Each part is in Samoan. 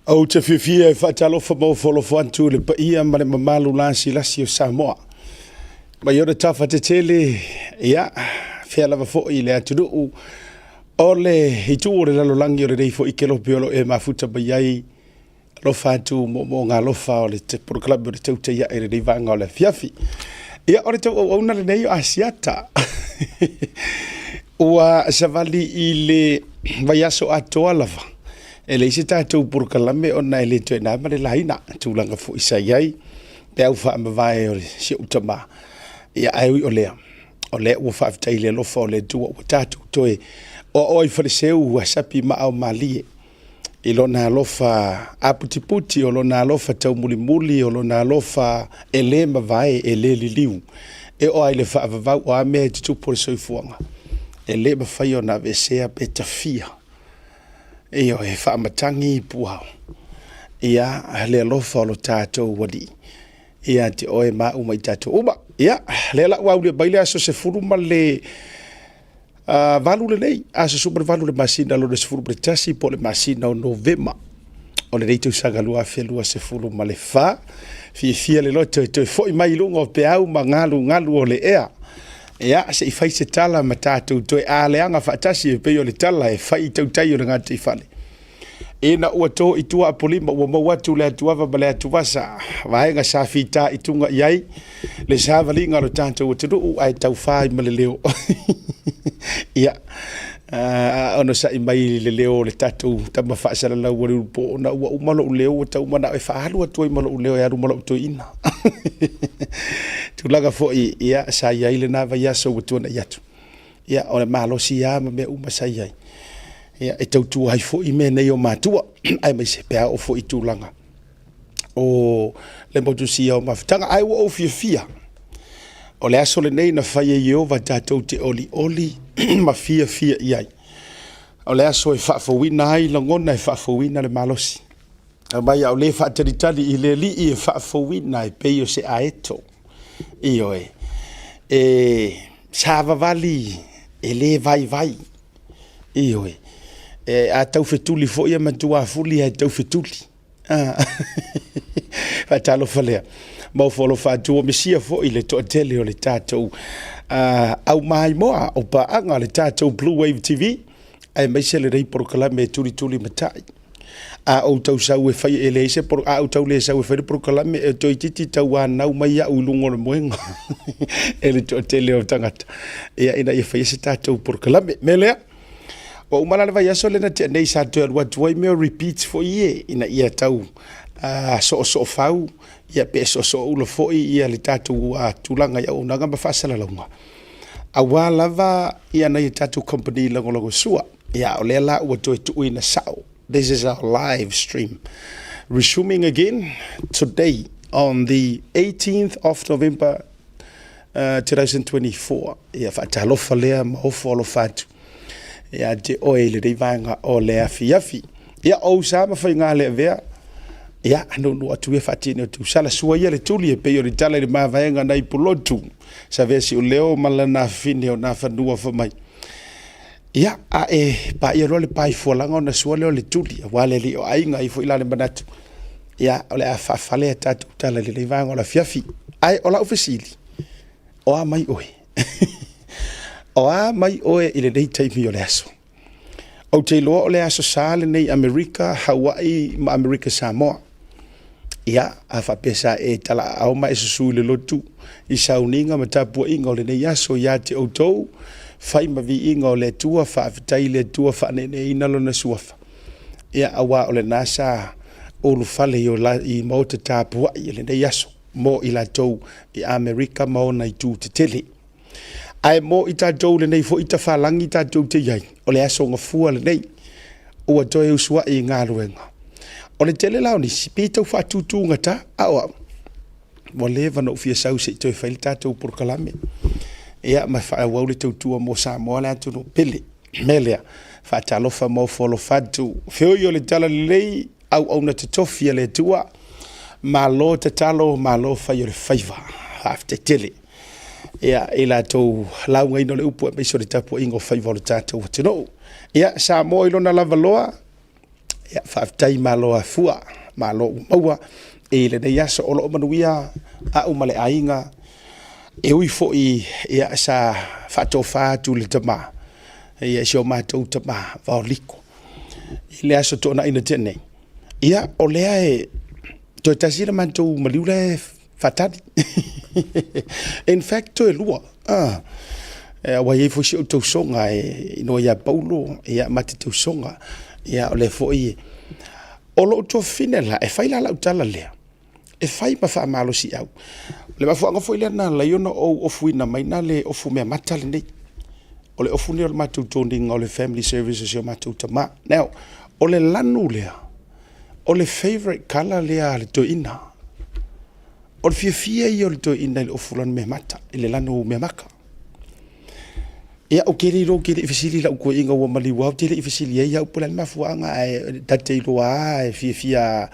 Ou te fiafia e faatalofa ma ofo alofa atu i le paia ma le mamalu lasilasi o Samoa. Mai ona tafa tetele, ia, fea lava foi le atunuu o le itu o le lalolagi o lenei foi kelope o lo o e mafuta mai ai. Alofa atu moomooga alofa o le polokalame o le tautai ae i lenei vaega o le afiafi. Ia, o le tauauauna lenei o Asiata. Ua savali i le vaiaso atoa lava e leai se tatou polokalame ona e le toe na ma le laina tulaga foi sa i ai peau faamavae o si ou tama. Ia, ae ui o lea, o lea ua faafetai i le alofa o le Atua ua tatou toe oaoa i faleseu ua sapi maa o malie i lona alofa aputiputi, o lona alofa taumulimuli, o lona alofa e le mavae, e le liliu, e oo lava i le faavavau. O a mea e tutupu o le soifuaga, e le mafai ona aveesea pe tafia. Ioe, e faamatagi i puao ia le alofa o lo tatou Alii ia te oe ma au ma i tatou uma. Ia, lea la ua aulia mai le aso 18 lenei, aso 18 le masina lona 11 po o le masina o Novema o lenei tausaga 2024. Fiafia le loto e toe foi mai i luga o peau ma galugalu o le ea. Ia, se i fai se tala ma tatou toe aleaga faatasi e pei o le tala e fai i tautai o le gataifale. Ina ua to i tua Apolima ua maua atu le atuava ma le atuvasa, vaega sa fita i tuga i ai le savaliga o le tatou atunuu ae taufa ai ma le leo. Ia, onosai mai le leo o le tatou tama faasalalau o le ulupo ona ua uma lou leo ua tau manao e faaalu atu ai ma lou leo e alu ma lou toeaina. Tulaga foi ia sa i ai lena vaiaso ua tuanai atu. Ia, o le malosi lava ma mea uma sa i ai. Ia, e tautua ai foi mea nei o matua, aemaise pe a oo foi i tulaga o le motusia o mafutaga. Ae ua ou fiafia, o le aso lenei na fai e Ieova tatou te olioli ma fiafia i ai. O le aso e faafouina ai lagona, e faafouina le malosi. Aumai a o le faatalitali i le Alii e faafouina e pei o se aeto. Ioe, e savavali e le vaivai. Ioe, e, a taufetuli foi e matua fuli e taufetuli. Faatalofa lea. Ma ofo alofa atu ua misia foi le toatele o le tatou aumaimoa o paaga le tatou Blue Wave TV aemaise lenei polokalame e tulituli matai. A ou tau sau e fai e leai se polo, a ou tau le sau e fai le polokalame e toeitiiti tauanau mai au i luga o le moega e le toatele o tagata ia ina ia faia se tatou polokalame. Mea lea, ua uma la le vaiaso lea na tea nei sa toe alu atu ai mea o repeats foi ie ina ia tau soosoofau ia pe soosooula foi ia le tatou tulaga i auaunaga ma faasalalauga aua lava ia nai a tatou company lagolagosua. Ia, o lea la ua toe tuuina sao. This is our live stream. Resuming again today on the 18th of November 2024. Ia, faatalofa lea ma ofo alofa atu ia te oe i lenei vaega o le afiafi. Ia, o usa ma faiga le avea, ia, nuunuu atu ia faatini o tausala. Sua ia le tuli e pei o le tala i le mavaega nai Pulotu. Sa vea siuleo ma lana afine o Nafanua fai mai. Ia, a e paia loa le pa i fualaga ona sua lea o le tuli, aua le alii o aiga, e i ai foi la le manatu, ia, o le a faafale a tatou tala i lenei vaega o le afiafi. Ae o lau fesili, o a mai oe? O a mai oe i lenei taimi o le aso? Ou te iloa o le aso sa lenei Amerika, Hawaii ma Amerika Samoa. Ia, a faapea sa e talaaao ma e susu i le lotu i sauniga ma tapuaiga o lenei aso ia te outou, fai ma viiga o le Atua, faafetai i le Atua, faaneeneeina lona suafa. Ia, aua o lena sa ulufale i, o la, i maota tapuai i lenei aso mo i latou i Amerika ma ona itu tetele. Ae mo i tatou lenei foi tafalagi tatou te i ai, o le aso gafua lenei, ua toe usuai i galuega. O le tele la o nisi, pei tau faatutugata, a o au, ua leva ona ou fia sau se i toe fai le tatou polokalame. Ia, ma faaauau le tautua mo Samoa le atunuu pele. Mea lea, faatalofa ma ofo alofa atu. Feoi o le talalelei, auauna totofi a le Atua, malo tatalo, malo fai o le faiva. Faafetai tele. Ia, i latou laugaina o le upu aemaise o le tapuaiga o faiva o le tatou atunuu. Ia, Samoa i lona lavaloa, Ia, faafetai malo afua, malo ua maua i lenei aso. O lo o manuia au ma le aiga, e ui foi ia, sa faatofa atu i le tama, ia, si o matou tama Vaoliko i le aso Toonai na tea nei. Ia, o lea e toe tasi le matou maliu la e faatali. In fact, toe lua. Ua i ai foi si ou tausoga e igoa ia Paulo, ia, ma te tausoga. Ia, o lea foi o lou tuafafine la, e fai la lau tala lea, e fai ma faamalosiau. O le mafuaaga foi lea na ala ai ona ou ofuina mai na le ofu meamata lenei. O le ofu lenei o le matou toniga o le family service o si o matou tama. Now, o le lanu lea, o le favourite colour lea a le toeaina. O le fiafia ia o le toeaina i le ofu lanu meamata, i le lanu meamaka. Ia, ou te le iloa, ou te le i fesili i lau toeaina ua maliu lava, ou te le i fesili ai au po o le a le mafuaaga, ae ta te iloa lava e fiafia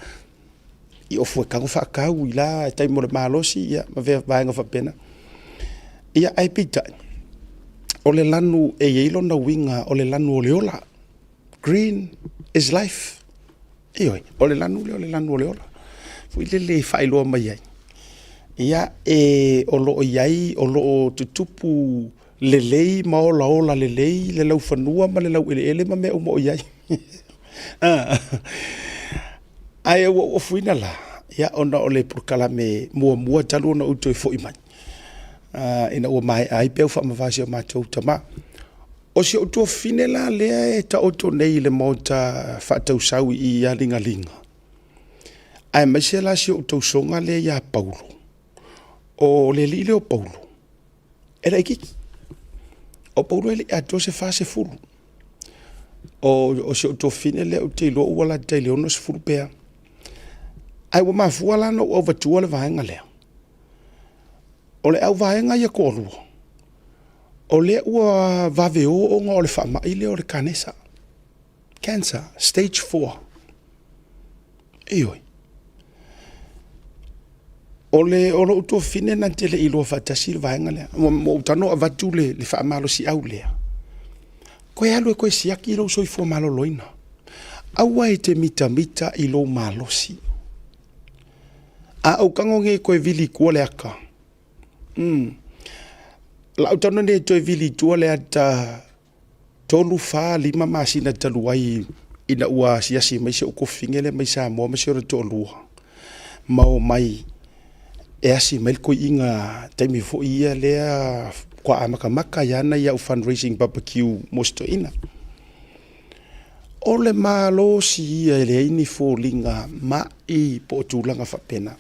i ofu e tago faatau i la taimi o le malosi, ia, ma vaega faapena. Ia, ae peitai, o le lanu e i ai lona uiga, o le lanu o le ola. Green is life. Ioe, o le lanu lea o le lanu o le ola. Foi lele e faailoa mai ai. Ia, e o lo o i ai, o lo o tutupu lelei ma olaola lelei le laufanua ma le laueleele ma mea uma o i ai. Ae ua ou ofuina la, ia, ona o le polokalame muamua talu ona ou toe foi mai, ina ua maea ai peau faamavae a si o matou tama. O si ou tuafafine la lea e taoto nei i le maota faatausau i Aligaliga, aemaise la si ou tausoga lea ia Paulo, o le alii lea o Paulo, e laitiiti. O Paulo e le i atoa se 40. O si ou tuafafine lea ou te iloa ua lata i le 60 pe a. Ae ua mafua la ona ou avatua le vaega lea. O le auvaega ia toalua, o lea ua vave o ona o le faamai lea o le kanesa. Cancer, stage 4. Ioe. O lou tuafafine na te le i iloa faatasi le vaega lea. Ua ou tago avatu le faamalosiau lea. Toe alu e toe siaki lou soifua maloloina. Aua e te mitamita i lou malosi. A ou tago nei e toe vili i tua le ata, la ou tago nei e toe vili i tua le ata 3, 4, 5 masina talu ai ina ua asiasi mai si ou tuafafine lea mai Samoa ma si ona toalua, ma o mai e asi mai le toeaina taimi foi ia lea faatoa amatamata ai lava nai au fundraising barbecue mo si toeaina. O le malosi ia e leai ni foliga mai po o tulaga faapena.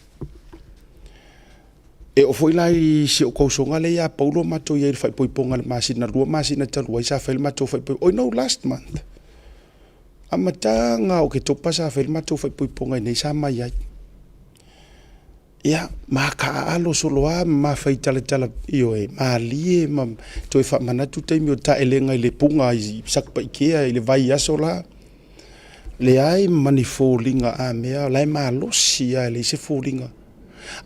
E oo foi la i si ou tausoga lea ia Paulo matou i ai i le faaipoipoga i le masina, 2 masina talu ai sa fai le matou faaipoipoga. Oi no, last month. Amataga o Oketopa sa fai le matou faaipoipoga i inei sa mai ai. Ia, ma taaalo solo lava ma mafai talatala, ioe, malie ma toe faamanatu taimi o taelega i le puga i Satupaitea i le vaiaso la. Leai ma ni foliga a mea, o la e malosi lava e leai se foliga.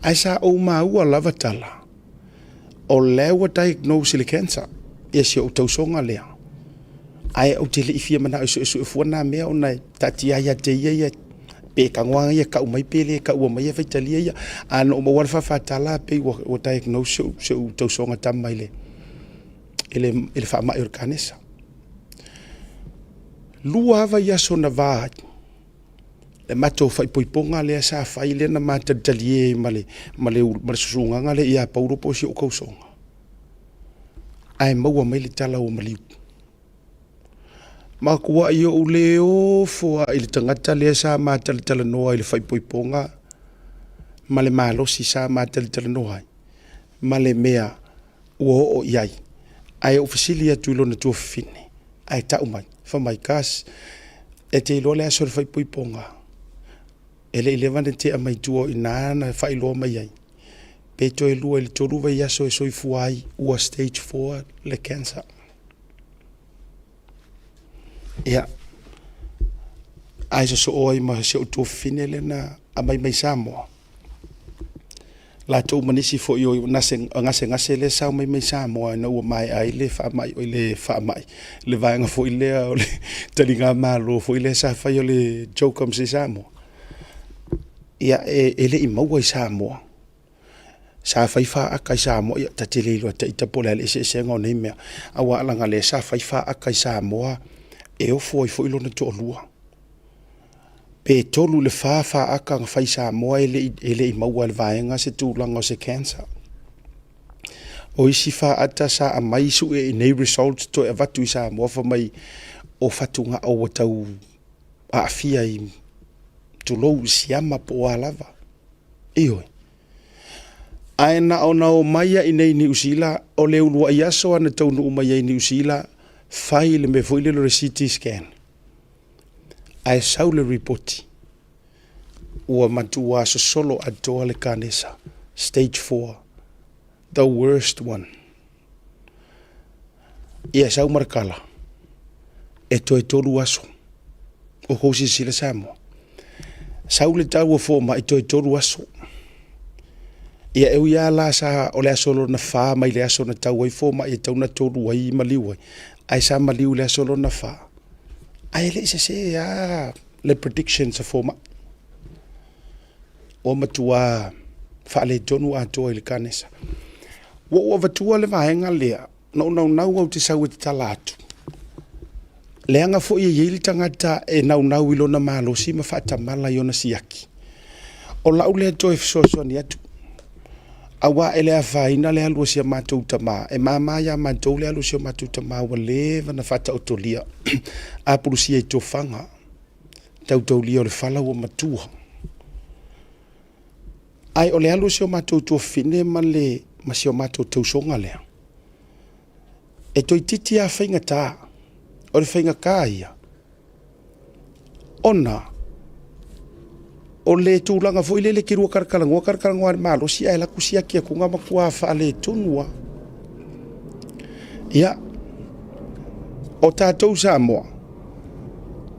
Ae sa ou maua lava tala, o lea ua diagnose i le cancer, ia si ou tausoga lea. Ae ou te le i fia manao e suesue fua na mea ona e taatia ai ia te ia ia, pe tago lava ia tau mai pe le taua mai ia faitalia ia. Ae na ou maua le faafatala pei ua diagnose si ou tausoga tama i le faamai o le kanesa. 2 lava vaiaso na va ai le matou faaipoipoga lea sa fai lea na ma talitalie ai ma le susugaga lea ia Paulo po o si ou tausoga, ae maua mai le tala ua maliu. Matuai ou le ofo lava i le tagata lea sa ma talatalanoa i le faaipoipoga ma le malosi sa ma talatalanoa ai ma le mea ua oo i ai. Ae ou fesili atu i lona tuafafine, ae tau mai, fai mai, Gus, e te iloa le aso o le faaipoipoga, e le i leva ona tea mai tua o i ina na faailoa mai ai, pe toe 2 i le 3 vaiaso e soifua ai, ua stage 4 le cancer. Ia, ae sosoo ai ma si ou tuafafine lea na aumai mai Samoa. latou ma nisi foi o gasegase lea e sao mai Samoa ina ua maea ai le faamai, le faamai, le vaega foi lea o le taligamalo foi lea sa fai o le CHOGM i Samoa. Ia, e le i maua i Samoa. Sa fai faata i Samoa, ia ta te le iloa te ita po o le a le eseesega o nei mea, aua leaga o lea sa fai faata i Samoa e ofo ai foi lona toalua. Pe 3 i le 4 faata na fai i Samoa e le i maua e le vaega se tulaga o se cancer. O isi faata sa aumai sue i inei results toe avatu i Samoa fai mai o fatugao ua tau aafia i, tulou, i siama po o a lava. Ioe. Ae na ona omai lava i inei i Niu Sila, o le uluai aso lava na taunuu mai ai i Niu Sila, fai le mea foi lele o le CT scan, ae sau le ripoti, ua matua sosolo atoa le kanesa, stage 4, the worst one. Ia sau ma le tala, e toe 3 aso. O kou silasila Samoa. Sau le tau o fomai toe 3 aso. Ia e ui lava la sa o le aso lona 4 mai le aso na tau ai fomai e tau na tolu ai maliu ai, ae sa maliu i le aso lona 4. Ae le i sese lava le predictions a fomai. Ua matua faaletonu atoa i le kanesa. Ua ou avatua le vaega lea, na ou naunau au te sau e tatala atu. Leaga foi e i ai le tagata e naunau i lona malosi ma faatamala i ona siaki. O lau lea toe fesoasoani atu, aua e le afaina le alu a si a matou tama, e mama ia matou le alu a si o matou tama ua leva ona faataotolia apulusia i tofaga, tautaulia o le fala ua matua. Ae o le alu a si o matou tuafafine ma si o matou tausoga lea, e toeitiiti lava faigata. O le faigata ia, ona o le tulaga foi lele e te lua talatalanoa talatalanoa lava i le malosi ae alu atu siaki atu matua faaletonu lava. Ia, o tatou Samoa,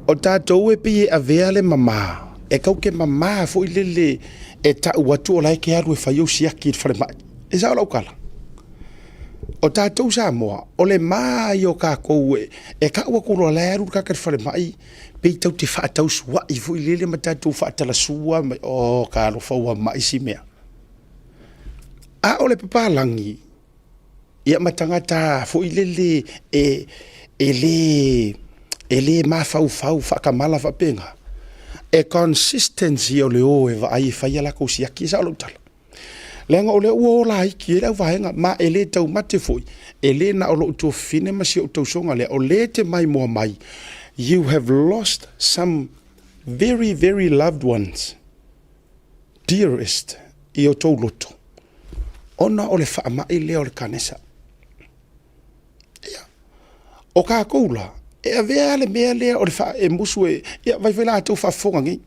o tatou e pei e avea le mama, e tatou te mama foi lele e tau atu o la e te alu e fai ou siaki i le falemai. E sao lau tala? O tatou Samoa, o le ma ia o tatou e tau atu loa o la e alu le tagata i le falemai, pei tatou te faatausuai foi lele ma tatou faatalasua mai, o talofa ua mai si mea. A o le papalagi, ia ma tagata foi lele e le mafaufau faatamala faapena, e consistency o le o e vaai e fai a latou siaki. E sao lau tala? Leaga o lea ua o laiti ai le auvaega, ma e le taumate foi, e le na o lou tuafafine ma si ou tausoga lea, o lea e te maimoa mai, you have lost some very, very loved ones, dearest i o tou loto, ona o le faamai lea o le kanesa. Ia, o tatou la, e avea le mea lea o le e musu e, ia vai foi latou faafofoga nei.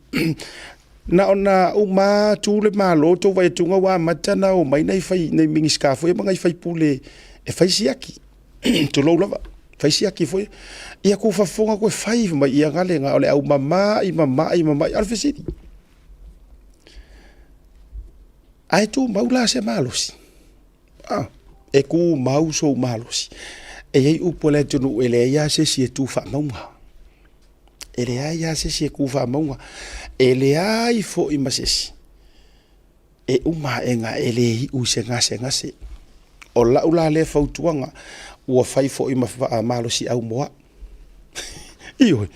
Na ona uma atu le Malo tou vaai atu ua amata ona omai nai fai nai Minisita foi ma nai faipule e fai siaki. Tulou lava, fai siaki foi. Ia tou faafofoga toe fai mai ia gale na o le au mamai mamai mamai. A o le fesili, ae tumau la se malosi? E tumau sou malosi. E i ai upu a le atunuu e leai lava se isi e tu faamauga. E leai lava se isi e tu faamauga. E leai foi ma se isi e uma aega e le iu i se gasegase. O lau la lea fautuaga, ua fai foi ma faamalosiau mo au. Ioe,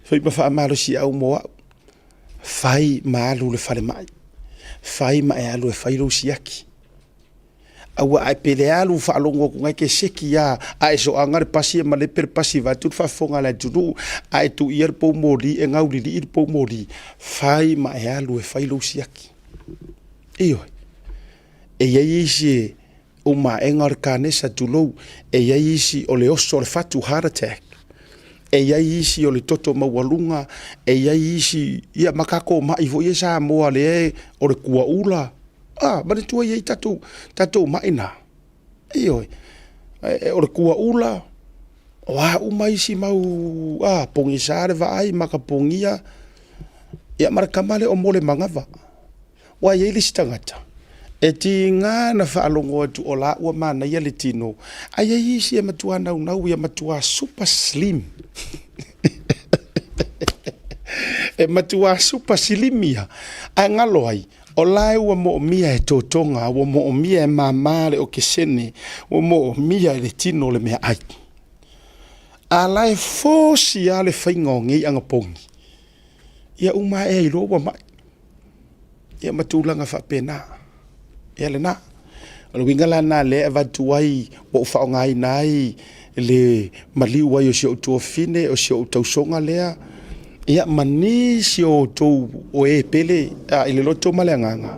fai ma faamalosiau mo au. Fai ma alu i le falemai. Fai ma e alu e fai lou siaki. Aua ae pe le alu faalogo atu e te seki lava, a e soaga le pasi e malepe le pasi vaeatu le faafofoga a le atunuu, a e tuia le poumoli e gaulilii le poumoli. Fai ma e alu e fai lou siaki. Ioe. E i ai isi e uma aega o le kanesa, tulou, e i ai isi o le oso o le fatu, heart attack. E i ai isi o le toto maualuga, e i ai isi, ia ma tatou mai foi ia Samoa lea o le tuaula. Manatua e i ai tatou mai na. Ioe, o le tuaula, o a uma isi mau, pogisa le vaai, makapogia, ia ma le tama lea o Molemagava. Aua e i ai le isi tagata, E tiga na faalogo atu o la ua manaia le tino, ae i ai isi e matua naunau ia matua super slim. E matua super slim ia, ae galo ai, o la e ua moomia e totoga, ua moomia e mama le okesene, ua moomia e le tino le meaai. A la e fosi lava le faiga o nei anapogi, ia uma ae ai loa ua mai. Ia ma tulaga faapena. Ia lena. O le uiga la lena lea e avatu ai, ua ou faaaogaina ai le maliu ai o si ou tuafafine, o si ou tausoga lea, ia ma nisi o outou o e pele i le loto ma le agaga,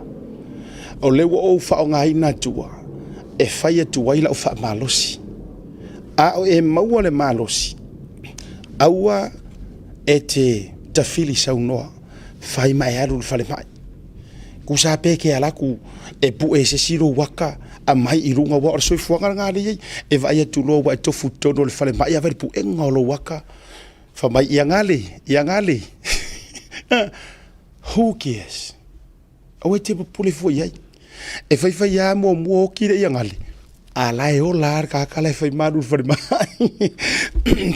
o lea ua ou faaaogaina atua e fai atu ai lau faamalosi. A o e maua le malosi, aua e te tafili saunoa, fai ma e alu i le falemai. Tusa pe te alu atu e pue e se isi lou ata aumai i luga, aua o le soifuaga lena lea e i ai. E vaai atu loa ua e tofu i totonu o le falemai ae vaai i le puega o lou ata, fai mai, ia gale, ia gale. Who cares? Aua e te popole fua i ai. E faifai lava muamua oti le iagale, a la e ola lava le tagata la e fai malu i le falemai.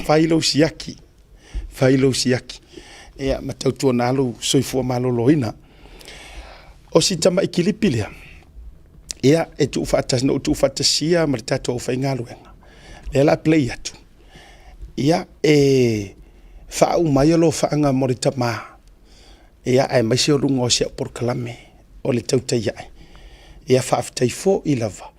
Fai lou siaki, fai lou siaki. Ia ma tautuana lou soifua maloloina. O si tamai kilipi lea, ia e tuufaatasi, na ou tuufaatasia ma le tatou aufaigaluega, lea o le a play atu. Ia e faauma ai alofaaga mo le tama, ia aemaise o luga o si au polokalame o le tautai ae. Ia faafetai foi lava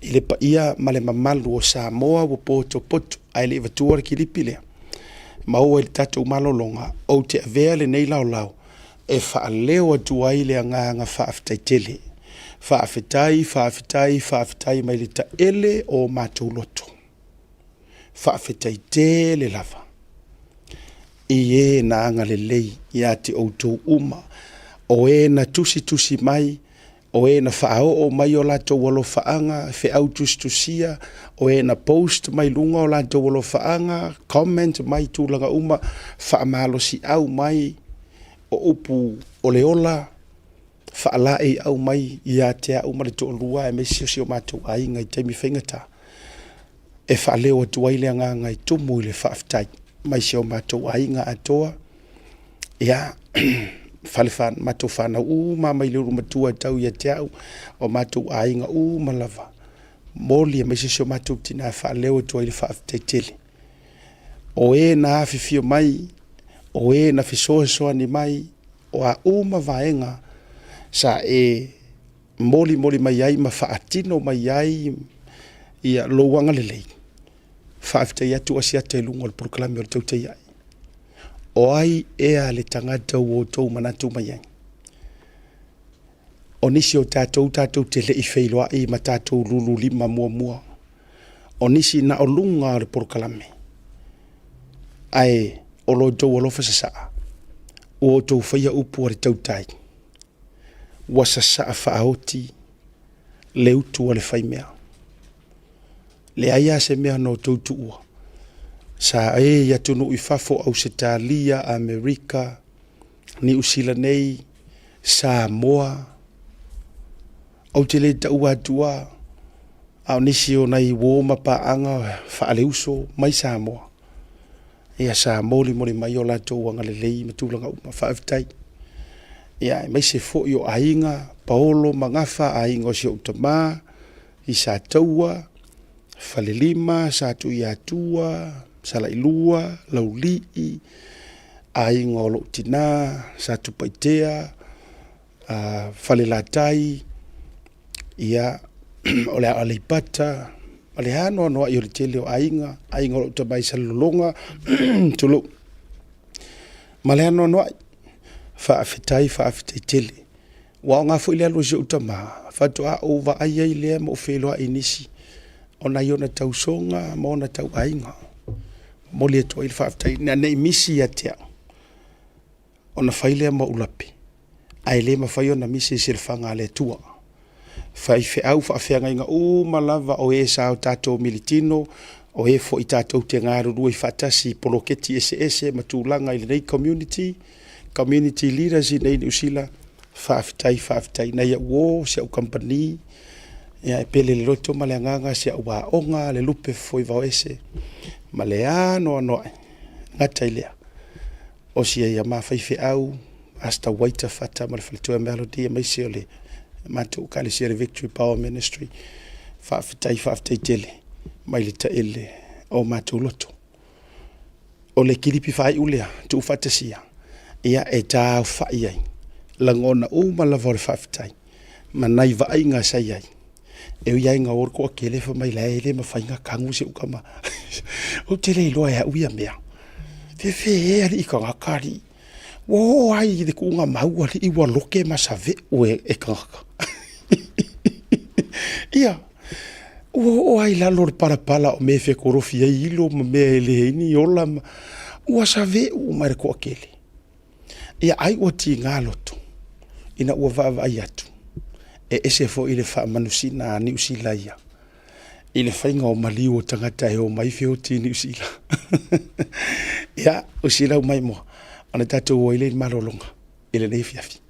i le paia ma le mamalu o Samoa ua potopoto ae le i avatua le kilipi lea. Maua i le tatou malologa, ou te avea lenei laolao e faaleo atu ai le agaga faafetai tele. Faafetai, faafetai, faafetai mai le taele o matou loto. Faafetai tele lava i e na agalelei ia te outou uma, o e na tusitusi mai, o e na faaoo mai o latou alofaaga, feau tusitusia, o e na post mai luga o latou alofaaga, comment mai tulaga uma, faamalosiau mai, o upu o le ola, faalaeiau mai ia te au ma le toalua aemaise o si o matou aiga i taimi faigata, e faaleo atu ai le agaga e tumu i le faafetai mai si o matou aiga atoa, ia, fale matou fanau uma mai le ulu matua e tau ia te au, o matou aiga uma lava, momoli aemaise si o matou tina e faaleo atu ai le faafetai tele. O e na afifio mai, o e na fesoasoani mai, o a uma vaega sa e molimoli mai ai ma faatino mai ai ia lou agalelei, faafetai atu Asiata i luga o le polokalame o le Tautai Ae. O ai ea le tagata ua outou manatu mai ai? O nisi o tatou, tatou te le i feiloai ma tatou lululima muamua. O nisi na o luga o le polokalame. Ae o lo outou alofa sasaa, ua outou faia upu a le tautai, ua sasaa faaoti le utu a le faimea. Leai lava se mea na outou tuua. Sa e i atunuu i fafo, Ausetalia, Amerika, Niu Sila nei, Samoa. Ou te le taua atua, a o nisi o nai uo ma paaga faaleuso mai Samoa. Ia sa molimoli mai o latou agalelei ma tulaga uma. Faafetai. Ia aemaise foi o aiga, Paolo ma Gafa, aiga o si ou tama, i Sataua, Falelima, Satuiatua, Salailua, Laulii, aiga o lou tina, Satupaitea, Falelatai, ia, o le Aleipata, ma le anoanoai o le tele o aiga, aiga o lou tama i Salelologa, tulou, ma le anoanoai. Faafetai, faafetai tele. Ua aoga foi le alu a si ou tama, faatoa ou vaai ai lea ma ou feiloai i nisi o nai ona tausoga ma ona tauaiga. Momoli atu ai le faafetai ina ne i misi ia te au, ona fai lea ma ou lape, ae le mafai ona misi i silafaga a le Atua. Faifeau faafeagaiga uma lava o e sa o tatou militino, o e foi tatou te galulue faatasi i poloketi eseese ma tulaga i lenei community, community leaders i nei Niu Sila. Faafetai, faafetai. Nai au uo, si au kamupani, ia e pele i le loto ma le agaga si au aoga, le lupe foi vaoese, ma le anoanoai, gata i lea. O si ai ma faifeau, Pastor Waita Fata ma le faletua Melody, aemaise o le matou ekalesia le Victory Power Ministry. Faafetai, faafetai tele mai le taele o matou loto. O le kilipi faaiu lea, tuufaatasia, ia e taaofai ai lagona uma lava o le faafetai ma nai vaaiga sa i ai. E ui lava ina o le toatele fai mai la e le mafai ona tanu si ou tama. Ou te le iloa e au ia mea. Fefe e alii tagata alii. Ua oo lava i le tuugamau alii ua lote ma saveu e tagata. Ia, ua oo lava i lalo o le palapala o mea e fetolofi ai ilo ma mea e leai ni ola ma ua saveu uma e le toatele. Ia ai ua tiga loto ina ua vaavaai atu e ese foi le faamanusiga a Niu Sila ia i le faiga o maliu o tagata e omai feoti i Niu Sila. Ia, o silau mai moa, ona tatou o ai lea i le malologa i lenei afiafi.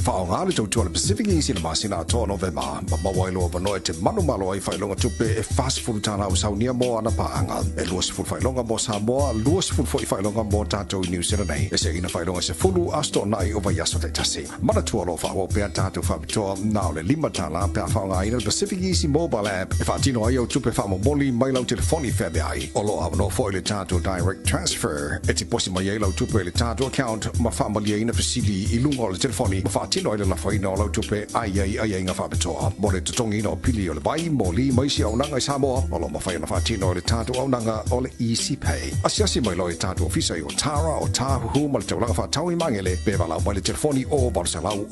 Faaaoga le tautua a le Pacific Easy i le masina atoa o Novema ma maua ai lou avanoa e te manumalo ai i faailoga tupe e $40 ua saunia mo ana paaga. E 20 faailoga mo Samoa, 20 foi faailoga mo tatou i Niu Sila nei. E seina faailoga e 10 aso toonai o vaiaso taitasi. Manatua o lo o faaauau pea tatou faapitoa na o le $5 pe a faaaogaina le Pacific Easy Mobile App e faatino ai au tupe faamomoli mai lau telefoni feaveai. O lo o avanoa foi le tatou Direct Transfer e tiposi mai ai lau tupe i le tatou account ma faamalieina fesili i luga o le telefoni ma faatino ai le lafoina o lau tupe a i ai aiaiga faapitoa mo le totogiina o pili o le vai, moli ma isi auaunaga i Samoa. O lo o mafai ona faatino e le tatou auaunaga o le Easy Pay. Asiasi mai loa i tatou ofisa i Otara, Otāhuhu ma le taulaga faatau i Magele pe valaau mai le telefoni o 800 000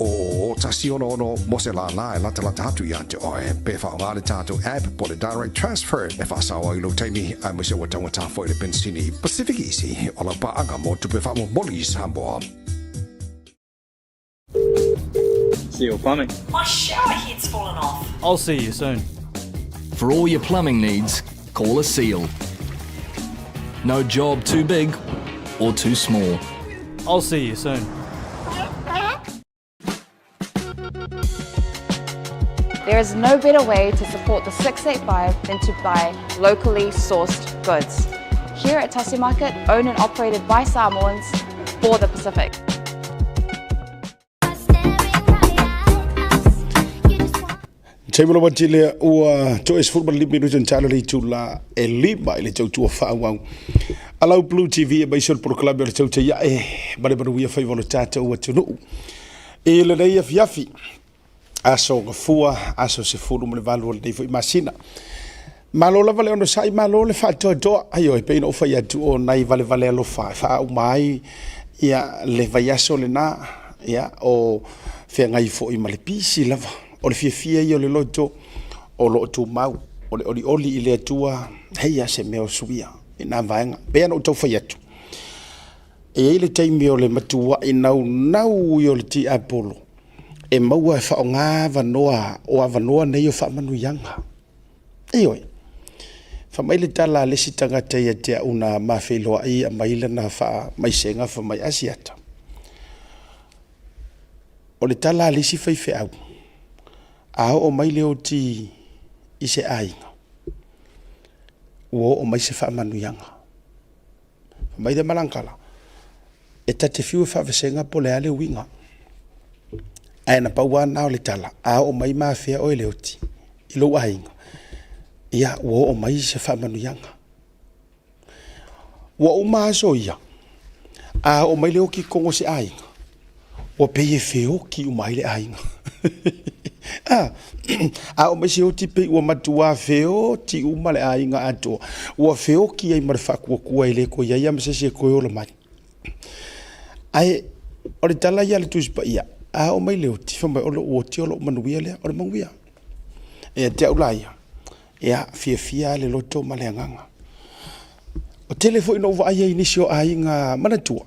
166 mo se lālā e latalata atu ia te oe. Pe faaaoga le tatou app po o le Direct Transfer e faasao ai lou taimi aemaise ua taugata foi le penisini. Pacific Easy, o lau paaga mo tupe faamomoli i Samoa. Seal Plumbing. My shower head's fallen off. I'll see you soon. For all your plumbing needs, call a seal. No job too big or too small. I'll see you soon. There is no better way to support the 685 than to buy locally sourced goods. Here at Tasi Market, owned and operated by Samoans for the Pacific. Taimi lava tele ua toe 15 minuti na talo le itula e lima i le tautua faaauau. Alau Blue TV e maise o le polokalame o le tautai ae ma le manuia faiva o le tatou atunuu. I lenei afiafi, aso Gafua, aso 18 o lenei foi masina. Malo lava le onosai, malo le faatoatoa. Ioe, pei ona ou fai atu o nai valevale alofa e faauma ai ia le vaiaso lena, ia o feagai foi ma le pisi lava. O le fiafia ia o le loto o lo o tumau, o le olioli i le Atua, hei a se mea o suia i nā vaega. Pei ona ou tau fai atu, e i ai le taimi o le matuai naunau ia o le tiapolo e maua e faaaoga avanoa o avanoa nei o faamanuiaga. Ioe. Fai mai le tala a le isi tagata ia te au na ma feiloai aumai lana faamaisega fai mai, Asiata, o le tala a le isi faifeau, a oo mai le oti i se aiga, ua oo mai se faamanuiaga. Fai mai le malagala, e ta te fiu e faavasega po o le a le uiga, ae na pau lava lena o le tala, a oo mai ma afea oe e le oti i lou aiga, ia ua oo mai se faamanuiaga. Ua uma aso ia, a oo mai le oti i totonu o se aiga, ua pei e feoti uma ai le aiga. A, a oo mai se oti pei ua matua feoti uma le aiga atoa, ua feoti ai ma le faatuatua e le toe i ai lava ma se isi e toe ola mai. Ae o le tala ia a le Tusi Paia, a oo mai le oti, fai mai o lou oti o lou manuia lea, o le manuia. Ia te au la ia, ia fiafia lava le loto ma le agaga. Ua tele foi ina ou vaai ai i nisi o aiga manatua,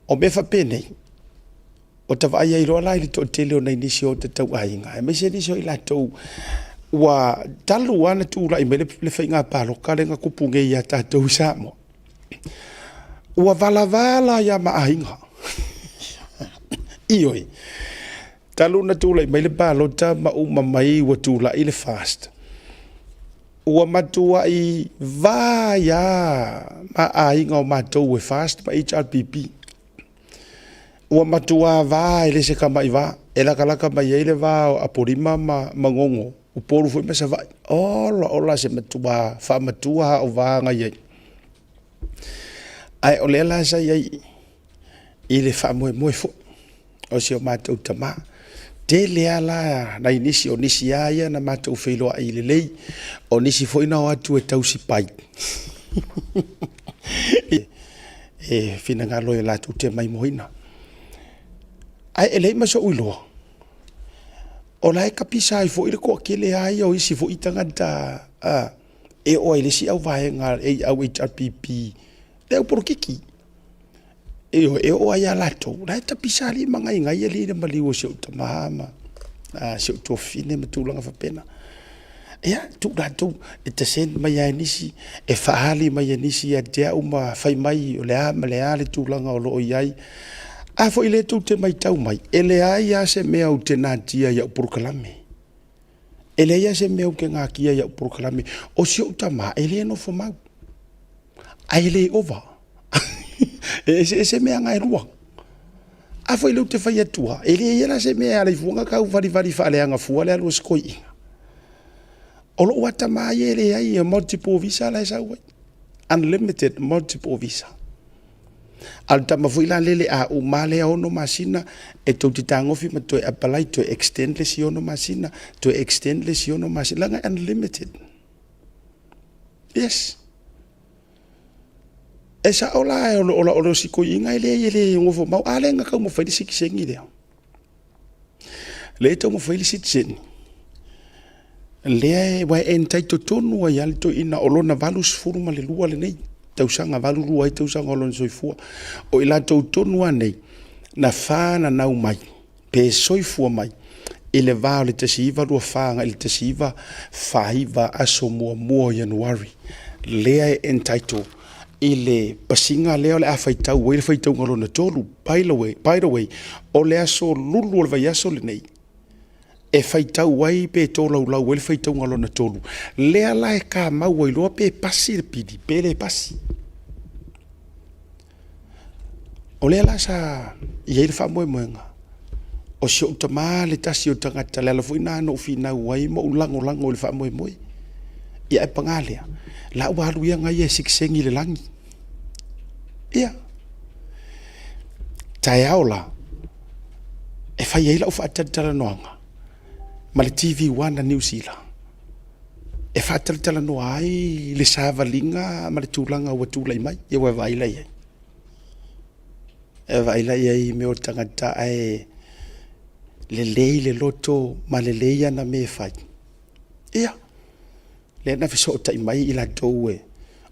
o mea faapenei, ua ta vaai ai loa la i le toatele o nai nisi o tatou aiga, aemaise nisi o i latou ua talu lava ona tulai mai le faiga palota lea na tupu nei ia tatou i Samoa, ua valavala ai lava ma aiga. Ioe, talu ona tulai mai le palota ma uma mai ua tulai le FAST, Ua matuai vai lava ma aiga o matou e FAST ma HRPP. Ua matua va e le se tamai va, e latalata mai ai le va o Apolima ma Manono, Upolu foi ma Savaii. Ola ola se matua faamatua lava o va na i ai. Ae o lea la sa i ai i le faamoemoe foi o si o matou tama. Tele lava la nai nisi, o nisi lava ia na matou feiloai lelei, o nisi foi na o atu e tausi pai e finagalo e latou te maimoaina. Ae e leai ma so'u iloa, o la e tapisa ai foi le toatele lava ia o isi foi tagata e oo ai i le isi auvaega au HRPP le au polokiki. Ioe, e oo ai ia latou, la e tapisa alii ma gaigai alii i le maliu o si ou tama ma si ou tuafafine ma tulaga faapena. Ia, tuu latou e ta send mai lava e nisi, e faaali mai e nisi ia te au ma fai mai o le a ma le a le tulaga o lo o i ai. A foi lea tou te matau mai, e leai lava se mea ou te natia i au polokalame. E leai lava se mea ou te natia i au polokalame. O si ou tama, e le nofo mau, ae e le ova. E eseese mea na e lua. A foi lea ou te fai atu lava, e leai la se mea e ala ai fua ona tau valivali faaleaga fua le alu a si toeaina. O lou lava tama ia e leai, e multiple visa la e sau ai. Unlimited multiple visa. A o le tama foi la lele a uma lea 6 masina e tou te tagofi ma toe apply, toe extend le isi 6 masina, toe extend le isi 6 masina, leaga e unlimited. Yes. E sao la o le osi toeaina e leai e le nofo mau, a lea na taumafai le sitiseni lea. Lea e taumafai le sitiseni, lea ua e entitle tonu ai lava le toeaina o lona 82 lenei tausaga, 82 ai tausaga o lona soifua. O i latou tonu lava nei, na fananau mai pe soifua mai i le va o le 1924 agai i le 1949 aso muamua o Ianuari, lea e entitle i le pasiga lea o le a faitau ai le faitauga lona tolu. By the way, by the way, o le aso lulu o le vaiaso lenei e faitau ai pe tolaulau ai le faitauga lona tolu. Lea la e kamau ai loa pe pasi le pili pe le pasi. O lea la sa i ai le faamoemoega, o si ou tama le tasi o tagata, le ala foi lena na ou finau ai ma ou lagolago i le faamoemoe. Ia ae paga lea, la ua alu ia ia e sitiseni i le lagi. Ia, taeao la, e fai ai lau faatalatalanoaga ma le TV One a Niu Sila, e faatalatalanoa ai le savaliga ma le tulaga ua tulai mai. Ia ua vaai la i ai. E vaai la i ai i mea o tagata ae lelei le loto ma lelei ana mea e fai. Ia, lea na fesootai mai i latou e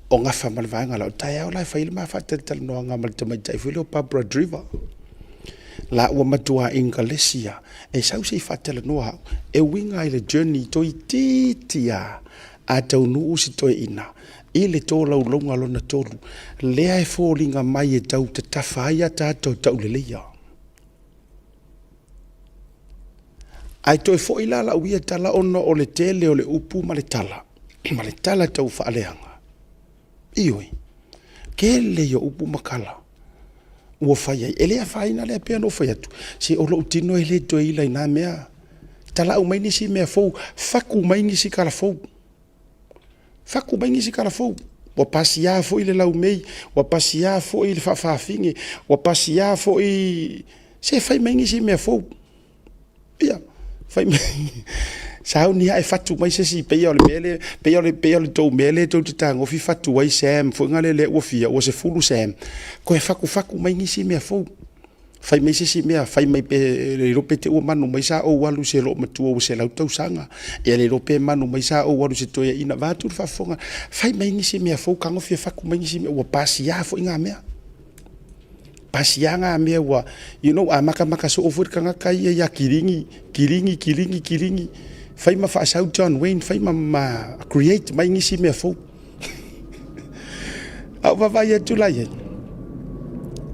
o gafa ma le vaega la o taeao la e fai le ma faatalatalanoaga ma le tamaitai foi lea o Barbara Driver. La ua matua English ia, e sau se i faatalanoa au, e uiga i le journey toeitiiti lava a taunuu si toeaina i le tolaulauga lona tolu, lea e foliga mai e tau tatafa ai a tatou tauleleia. Ae toe foi la lau ia tala ona o le tele o le upu ma le tala, ma le tala tau faaleaga. Ioe, tele ia upu ma tala ua fai ai. E le afaina lea pei ona ou fai atu, se o lou tino e le toe ila i na mea. Talau mai nisi mea fou, faku mai nisi tala fou. Faku mai nisi tala fou. Ua pasia foi le laumei, ua pasia foi le faafafine, ua pasia foi... Se fai mai nisi mea fou. Ia, fai mai... Sauni ae fatu mai se isi, pei o le mea lea, pei o le, pei o le tou mea lea tou te tagofi fatu ai Sam, foi na lele ua fia, ua 10 Sam. Koe fakufatu mai nisi mea fou. Fai mai se isi mea, fai mai pe le iloa pe te ua manu mai sa ou alu i se loomatua ua 100 tausaga. Ia le iloa pe manu mai sa ou alu i se toeaina, vaeatu le faafofoga. Fai mai nisi mea fou, tagofi e fatu mai nisi mea, ua pasia foi na mea. Pasia na mea ua, you know, a makamaka soo foi le tagata ia ia kiligi, kiligi, kiligi, kiligi. Fai ma faasau John Wayne, fai ma, ma create mai nisi mea fou. A ou vaavaai atu la i ai,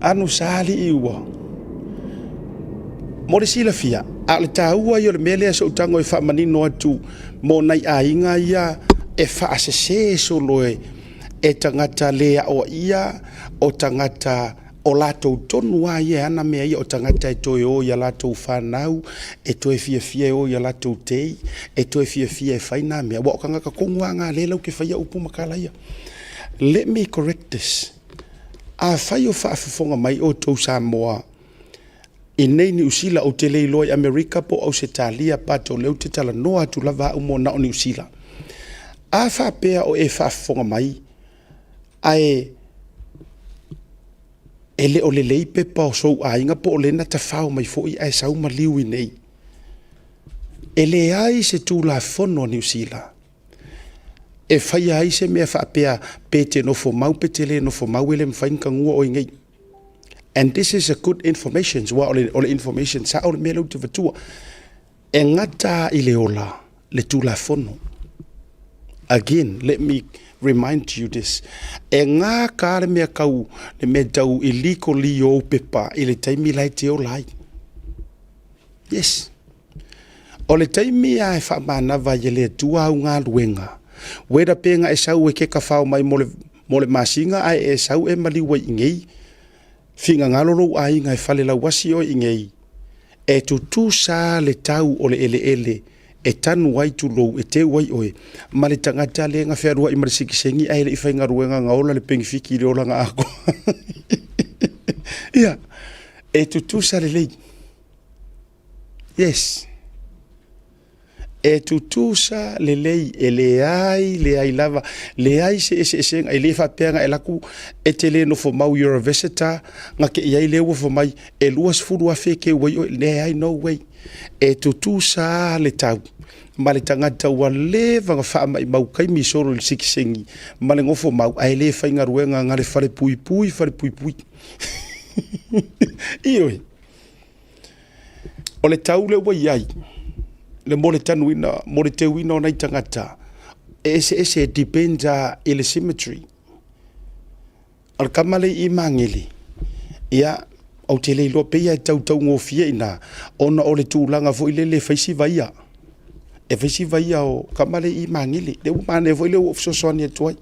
anu sa alii ua. Mo le silafia, a o le taua ia o le mea lea se i ou tago e faamanino atu mo nai aiga ia e faasese solo e tagata le aoaia, o tagata O latou tonu lava ia e ana mea ia, o tagata e toe o i a latou fanau, e toe fiafia e o i a latou tei, e toe fiafia e fai nā mea. Aua o tagata tonu lava na lea latou te faia upu ma tala ia. Let me correct this. Afai o faafofoga mai outou Samoa i nei Niu Sila, ou te le iloa i Amerika po o Ausetalia, but o lea ou te talanoa atu lava au mo na o Niu Sila. A faapea o e faafofoga mai, Ae e le o lelei pepa o sou aiga po o lea na tafao mai foi ae sau maliu i inei. E leai se Tulafono a Niu Sila e faia ai se mea faapea pe te nofo mau pe te le nofo mau e le mafai ona tagua oe nei. And this is a good information, aua o le information sao le mea lea ou te avatua. E gata i le ola le Tulafono. Again, let me remind you this, e gā ka le mea kau, le mea tau illegally i ou pepa i le taimi la e te ola ai. Yes. O le taimi a e faamanava ai e le Atua au galuega, whether pe ga e sau e kekafao mai mo le, mo le masina ae e sau e maliu ai i inei, finagalo lou aiga e falelauasi oe i inei, e tutusa le tau o le eleele e tanu ai tulou e teu ai oe ma le tagata lea na fealuai ma le sikisegi ae le i faigaluega na ola le penifiki i le olaga atoa. Ia, e tutusa lelei. Yes. E tutusa lelei, e leai, leai lava, leai se eseesega, e le faapea na e alu atu e te le nofo mau, you're a visitor, na te i ai lea ua fai mai, e 20,000 e teu ai oe, leai, no way. E tutusa le tau ma le tagata ua leva ona faamaimau taimi solo i le sikisegi ma le nofo mau ae le faigaluega na le falepuipui falepuipui. Ioe. O le tau lea ua i ai, le mo le tanuina, mo le teuina o nai tagata, e eseese, e depends lava i le cemetery. O le tama lea i Magele, ia, ou te le iloa pei lava e tautaugofie i ina, ona o le tulaga foi lele e fai si vaia. E fai si vaia o tama lea i Magele. Lea ua manaia foi lea ua ou fesoasoani atu ai.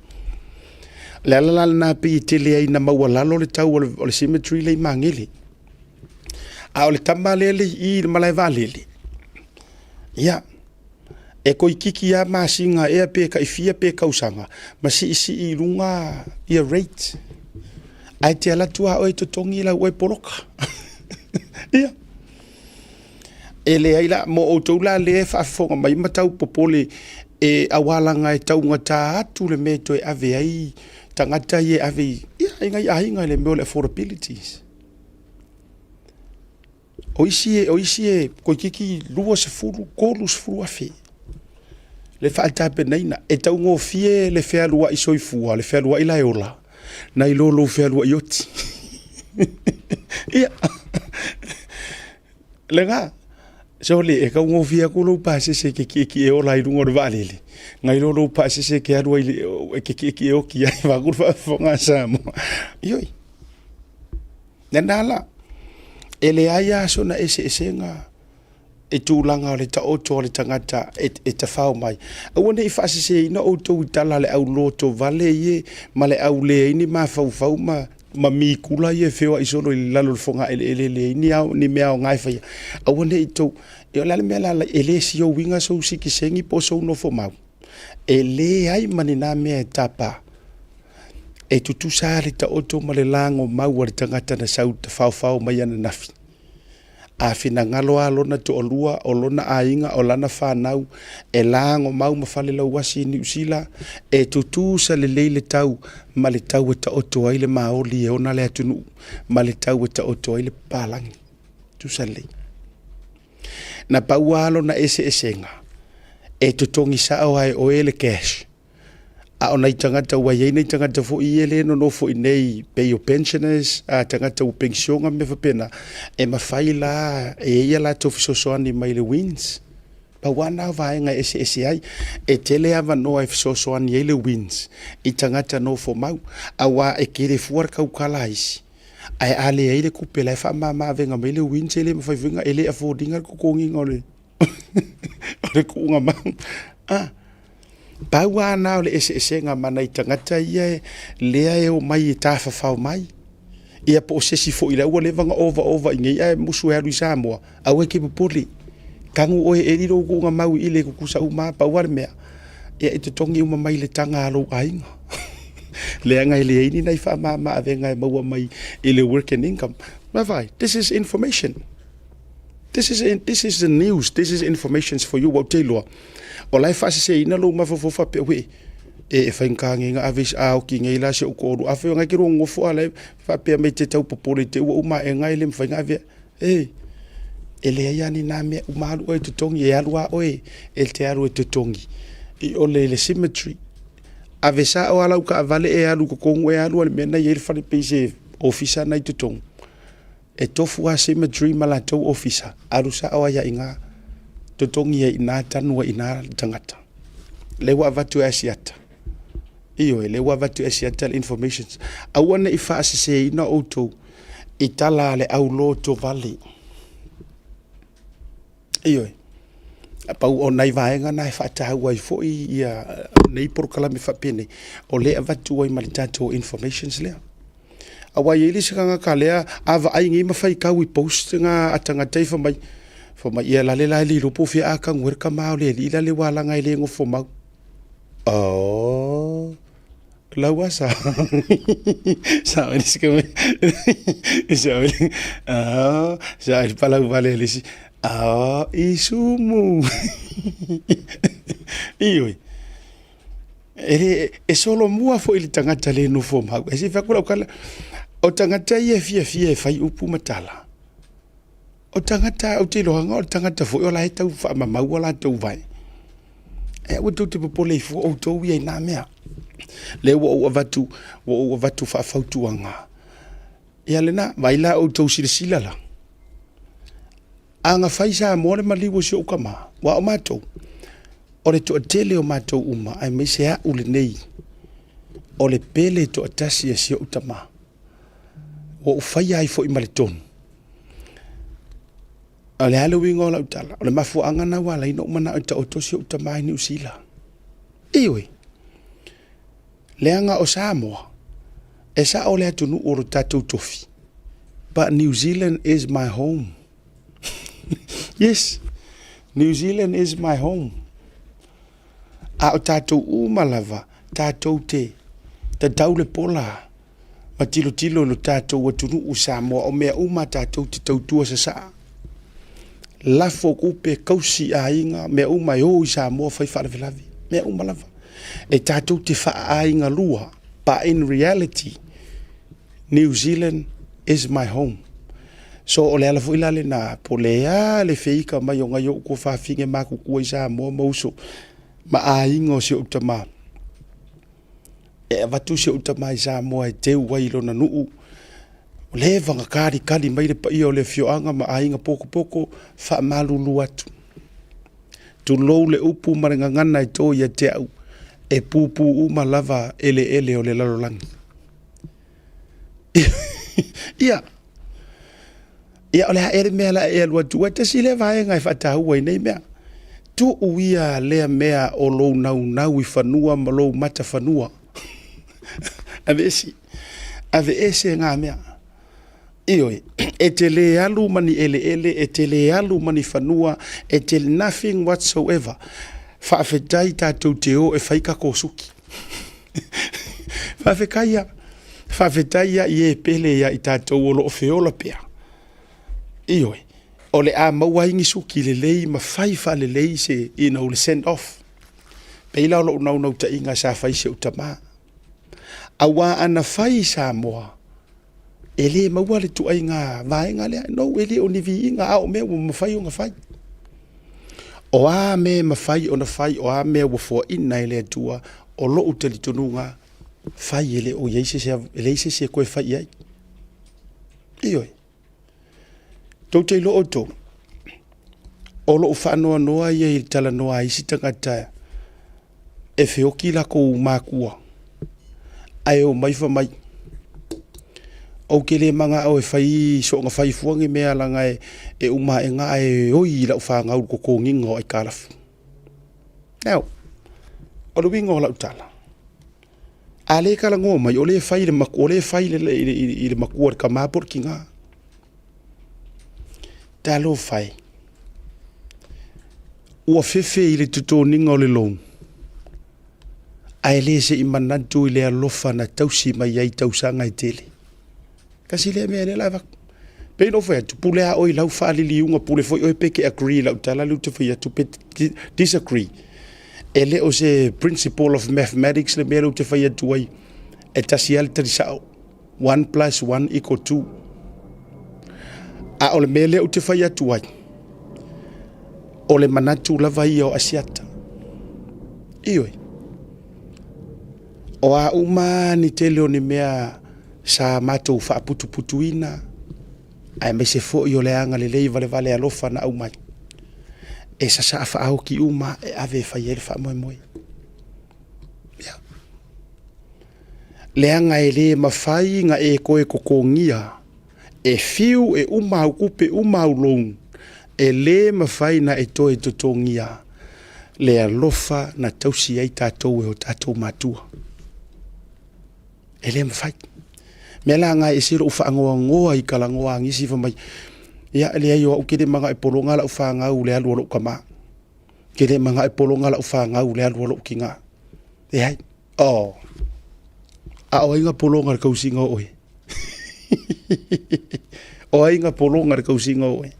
O le ala la lena pei e tele ai ina maualalo le tau o le cemetery lea i Magele. A o le tama lea e i i le malae vaalele, ia, e toeitiiti lava masina ea pe tai fia pe tausaga ma siisii i luga ia rate. Ae te alu atu lava oe e totogi lau oe poloka. Ia. E leai la, mo outou la lea e faafofoga mai ma tau popole e aualaga e taugata atu le mea e toe ave ai tagata ia e ave i, ia, i nai aiga i le mea o le affordabilities. O isi, o isi e toeitiiti 20, 30 afe le faatapenaina. E taugofie le fealuai soifua, le fealuai la e ola, nai lo lou fealuai oti. Ia, lena, sole, e taugofie atu lou pasese e te tietie ola ai i luga o le vaalele, nai lo lou pasese e te alu ai e te tietie oti ai, vaeatu le faafofoga a Samoa. Ioe. Nana la, e leai lava sona eseesega i tulaga o le taoto o le tagata e, e tafao mai. Aua ne i faaseseina outou i tala a le au lotovale ie ma le au leai ni mafaufau ma, ma mikula ia e feoai solo i lalo o le fogaeleele leai ni, ao, ni mea aoga e faia. Aua ne i tou, e o le a le mea la e le siouiga sou sikisegi po o sou nofomau. E leai ma ni na mea e tapa. E tutusa lava le taoto ma le lagomau a le tagata na sau tafaofao mai ananafi. A finagalo lava lona toalua, o lona aiga, o lana fanau, e lagomau ma falelauasi i Niu Sila, e tutusa lelei le tau ma le tau e taoto ai le maoli e ona le atunuu, ma le tau e taoto ai le papalagi. Tutusa lelei. Na pau lava lona eseesega, e totogi sao lava e oe le cash. A o nai tagata ua i ai nai tagata foi ia lea e nonofo i inei pei o pensioners, a tagata ua penisiona ma mea faapena, e mafai la e i ai a latou fesoasoani mai le WINZ. Pau lava lena o vaega e eseese ai. E tele avanoa e fesoasoani ai le WINZ i tagata nofomau, aua e tele fua le tautala a isi. Ae a leai le tupe la e faamama avega mai le WINZ e le mafai foi ona, e le afford ina le totogiina o le o le tuuga mau. Ah. Pau lava na o le eseesega ma nai tagata ia lea e omai e tafafao mai. Ia po o se isi foi la ua leva ona ovaova i inei ae musu e alu i Samoa, aua e te popole. Tanu oe e eli lou tuuga mau i le tutusa uma lava, pau lava le mea, ia e totogi uma mai le taga a lou aiga. Leaga e leai ni nai faamama avega e maua mai i le work and income. Vaai, this is information. This is, this is the news, this is information for you, ua ou te iloa. O la e faaseseina lou mafaufau faapea, uee, e, e faigata nei na ave a oki nei la si ou toalua. Afai o ngai ke lua nofo a la e faapea mai te tau popole te ua uma ae e le mafai na ave. E, e leai lava ni nā mea uma alu oe e totogi, e alu lava oe e te alu e totogi. I ole le cemetery. Ave sao lava lau taavale e alu i totonu e alu a le mea na i ai le fale pei se ofisa na i totonu. E tofu lava cemetery ma latou ofisa, alu sao ai lava i ina, totogi ai i ina, tanu ai i ina le tagata. Lea ua avatu e Asiata. Ioe, lea ua avatu e Asiata le informations. Aua ne i faaseseina outou i tala a le au lotovale. Ioe, pau o nai vaega na e faataua ai foi ia nei polokalame faapenei, o lea e avatu ai ma le tatou informations lea. Aua e i ai le isi tagata lea a vaai nei ma faitau i post na a tagata ia fai mai, fai mai ia lale la e le iloa po o fea a tanu ai le tama o le alii la le ua alaga e le nofo mau. Oh, lau asa. Sa le isi ka sa ah, sa le palau vale le isi. Ah, isumu. Ioe. E le, e solomua foi i le tagata le nofo mau. E se fai atu lau tala, o tagata ia e fiafia e fai upu ma tala. O tagata, ou te iloaina o le tagata foi o la e tau faamamau a latou vae. E aua tou te popole ifo outou ia i nā mea. Lea ua ou avatu, ua ou avatu faafautuaga. Ia lena, vaai la outou silasila la. A na fai Samoa le maliu o si ou tama, aua o matou, o le toatele o matou uma, aemaise au lenei, o le pele toatasi a si ou tama, ua ou faia ai foi ma le tonu. O le a le uiga o lau tala? O le mafuaaga lena ua ala ai ona ou manao e taoto si ou tama i Niu Sila. Ioe, leaga o Samoa, e sao le atunuu o lo tatou tofi, but New Zealand is my home. Yes, New Zealand is my home. A o tatou uma lava, tatou te tatau le pola ma tilotilo i lo tatou atunuu Samoa, o mea uma tatou te tautua sasaa. Lafo tupe, kausi aiga, mea uma e o i Samoa fai faalavelave, mea uma lava. E tatou te faaaiga lua, but in reality, New Zealand is my home. So o le ala foi la lena, po o le a le feika mai o nai ou tuafafine matutua i Samoa ma uso ma aiga o si ou tama, e avatu si ou tama i Samoa e teu ai i lona nuu, ua leva ona kalikali mai le paia o le afioaga ma aiga potopoto, faamalulu atu. Tulou le upu ma le gagana e to ia te au, e pupū uma lava eleele o le lalolagi. Ia, ia o le a ea le mea la e alu atu ai, tasi lea vaega e faataua i nei mea. Tuu ia lea mea o lou naunau i fanua ma lou matafanua. Aveese, aveese ngā mea. Ioe, e te le alu ma ni eleele, e te le alu ma ni fanua, e te nothing whatsoever. Faafetai tatou te o e fai tatou suki. Faafetai ia, faafetai ia i e pele ia i tatou o lo o feola pea. Ioe, o le a maua ai ni suki lelei ma fai faalelei se, you know, le send off. Pei la o lou naunautaiga sa fai si ou tama. Aua ana fai i Samoa, e le maua le ituaiga vaega lea. No, e le o ni viiga, a o mea ua mafai ona fai. O a mea e mafai ona fai, o a mea ua foaina e le Atua, o lou talitonuga, fai e le o i ai se isi, e leai se isi e toe fai i ai. Ioe. Tou te iloa outou, o lou faanoanoa ia i le talanoa a isi tagata e feoki lakou makua, ae omai fai mai, ou te le manao e fai soona fai fua ni mea leaga e uma ae na ae oi i lau fanau i le totogiina o aitalafu. Now, o le uiga o lau tala, a le talanoa mai, o lea e fai i le matua, o lea e fai i le matua, le tama po o le tina. Talofa e, ua fefe i le totogiga o le loan, ae le se i manatu i le alofa na tausi mai ai i tausaga e tele. Tasi lea mea lea la avatu. Pei ona ou fai atu, pule lava oe i lau faaliliuga, pule foi oe pe te agree i lau tala lea ou te fai atu pe disagree. E le o se principle of mathematics le mea lea ou te fai atu ai, e tasi lava le tali sao, one plus one equal two. A o le mea lea ou te fai atu ai, o le manatu lava ia o Asiata. Ioe. O a uma ni tele o ni mea sa matou faaputuputuina, aemaise foi o le agalelei valevale alofa na aumai, e sasaa faaoki uma e ave e fai ai le faamoemoe. Leaga e le mafai na e toe totogia e fiu e uma au tupe uma au loan, e le mafai na e toe totogia le alofa na tausi ai tatou e o tatou matua. E le mafai. Mea la na e ese lou faanoanoa i talanoa a nisi fai mai, ia e leai o au ou te le manao e pologa lau fanau i le alu a lou tama. Ou te le manao e pologa lau fanau i le alu a lou tina. Leai. Oh. A o ai na pologa i le tausiga o oe? O ai na pologa i le tausiga o oe?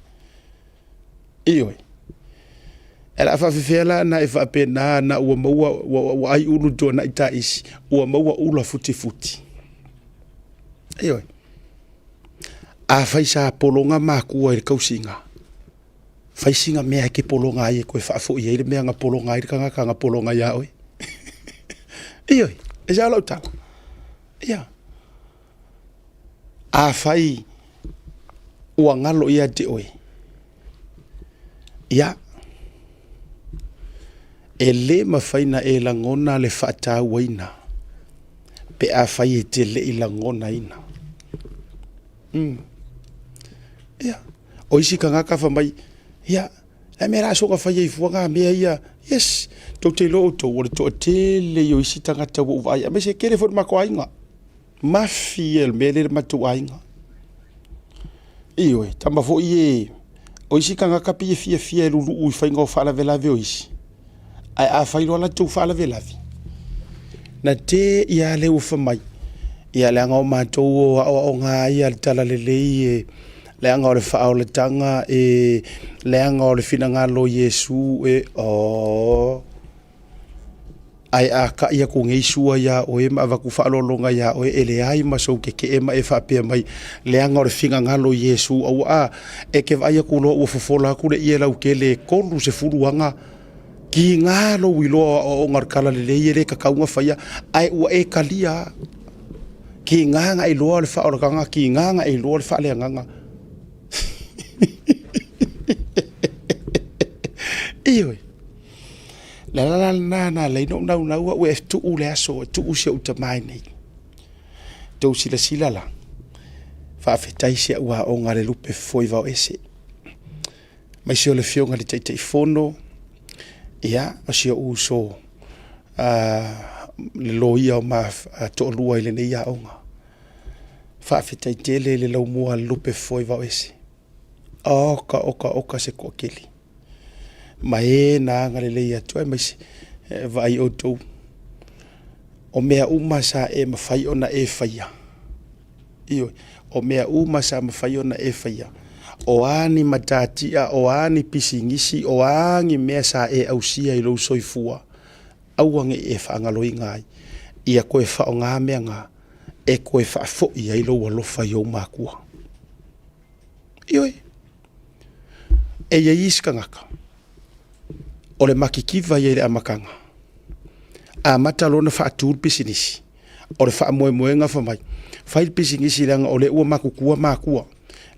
Ioe. E la faafefea la na e faapena na ua maua ua, ua ai ulu tuanai taisi, ua maua ula futifuti. Ioe. Afai sa pologa makua i le tausiga, fai sina mea e te pologa ai e toe faafoi ai le mea na pologa ai le tagata na pologa iā oe. Ioe, e sao lau tala. Ia. Afai ua galo ia te oe, ia, e le mafai na e lagona le faatauaina pe afai e te le i lagonaina. Ia, o isi tagata fai mai, ia, le a mea o le a soona fai ai fua na mea ia? Yes, tou te iloa outou, o le toatele ia o isi tagata ua ou vaai, aemaise e tele foi le matou aiga. Mafi ia i le mea lea i le matou aiga. Ioe, tama foi e, o isi tagata pei e fiafia e luluu i faiga o faalavelave o isi, ae a fai loa latou faalavelave, na te i lava lea ua fai mai, ia leaga o matou o aoaoga lava ia a le talalelei e, leaga o le faaolataga e, leaga o le finagalo o Iesu e, oh. Ae a kai aku nei sua iā oe ma avatu faaaloaloga iā oe, e leai ma sou kekeʻe ma e faapea mai, leaga o le finagalo o Iesu, auaa e te vaai atu loa ua fofola atu le ie lautele e 30 aga, kiga lou iloa o aoaoga o le talalelei e le tatau ona faia, ae ua e talia lava. Kiga na e iloa o le faaolataga, kiga na e iloa o le faaleagaga. Ioe. Le ala la lena na ala ai ona ou naunau au e tuu le aso e tuu si ou tama i inei. Tou silasila la, faafetai si au aoga le lupe fofoe vao ese. Aemaise o le afioga i le Taitaifono, ia, o si ou uso le loia o ma toalua i lenei aoga. Faafetai tele i le laumua a le lupe fofoe vao ese. Oka, oka, oka se toatele. Ma e na agalelei atu aemaise e vaai outou. O mea uma sa e mafai ona e faia. Ioe, o mea uma sa mafai ona e faia. O a ni matatia, o a ni pisinisi, o a ni mea sa e ausia i lou soifua, aua ne i e faagaloina ai. Ia toe faaaoga mea na e toe faafoi ai lou alofa i ou matua. Ioe. E i ai isi tagata, o le matitiva ia i le amataga, amata loa ona faatu le pisinisi, o le faamoemoega fai mai, fai le pisinisi leaga o lea ua matutua matua,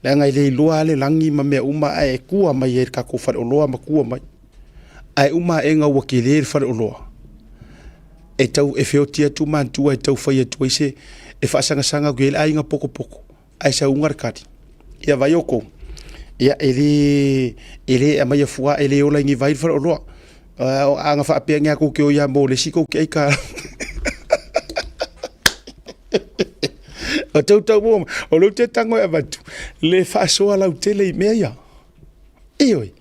leaga e le iloa lava le lagi ma mea uma ae tua mai ai i le tatou faleoloa ma tua mai. Ae uma aega ua tele le faleoloa, e tau e feoti atu matua e tau fai atu ai se, e faasagasaga atu i ai le aiga potopoto. Ae sauga le tali, ia vai outou, ia e le, e le aumaia fua, e le ola i ni vai le faleoloa. A na faapea ni a tou te o ia mo le isi tou te ai ka. O tau tau mo, o leu te tango e avatu, le faasoa lautele i mea ia. Ioe.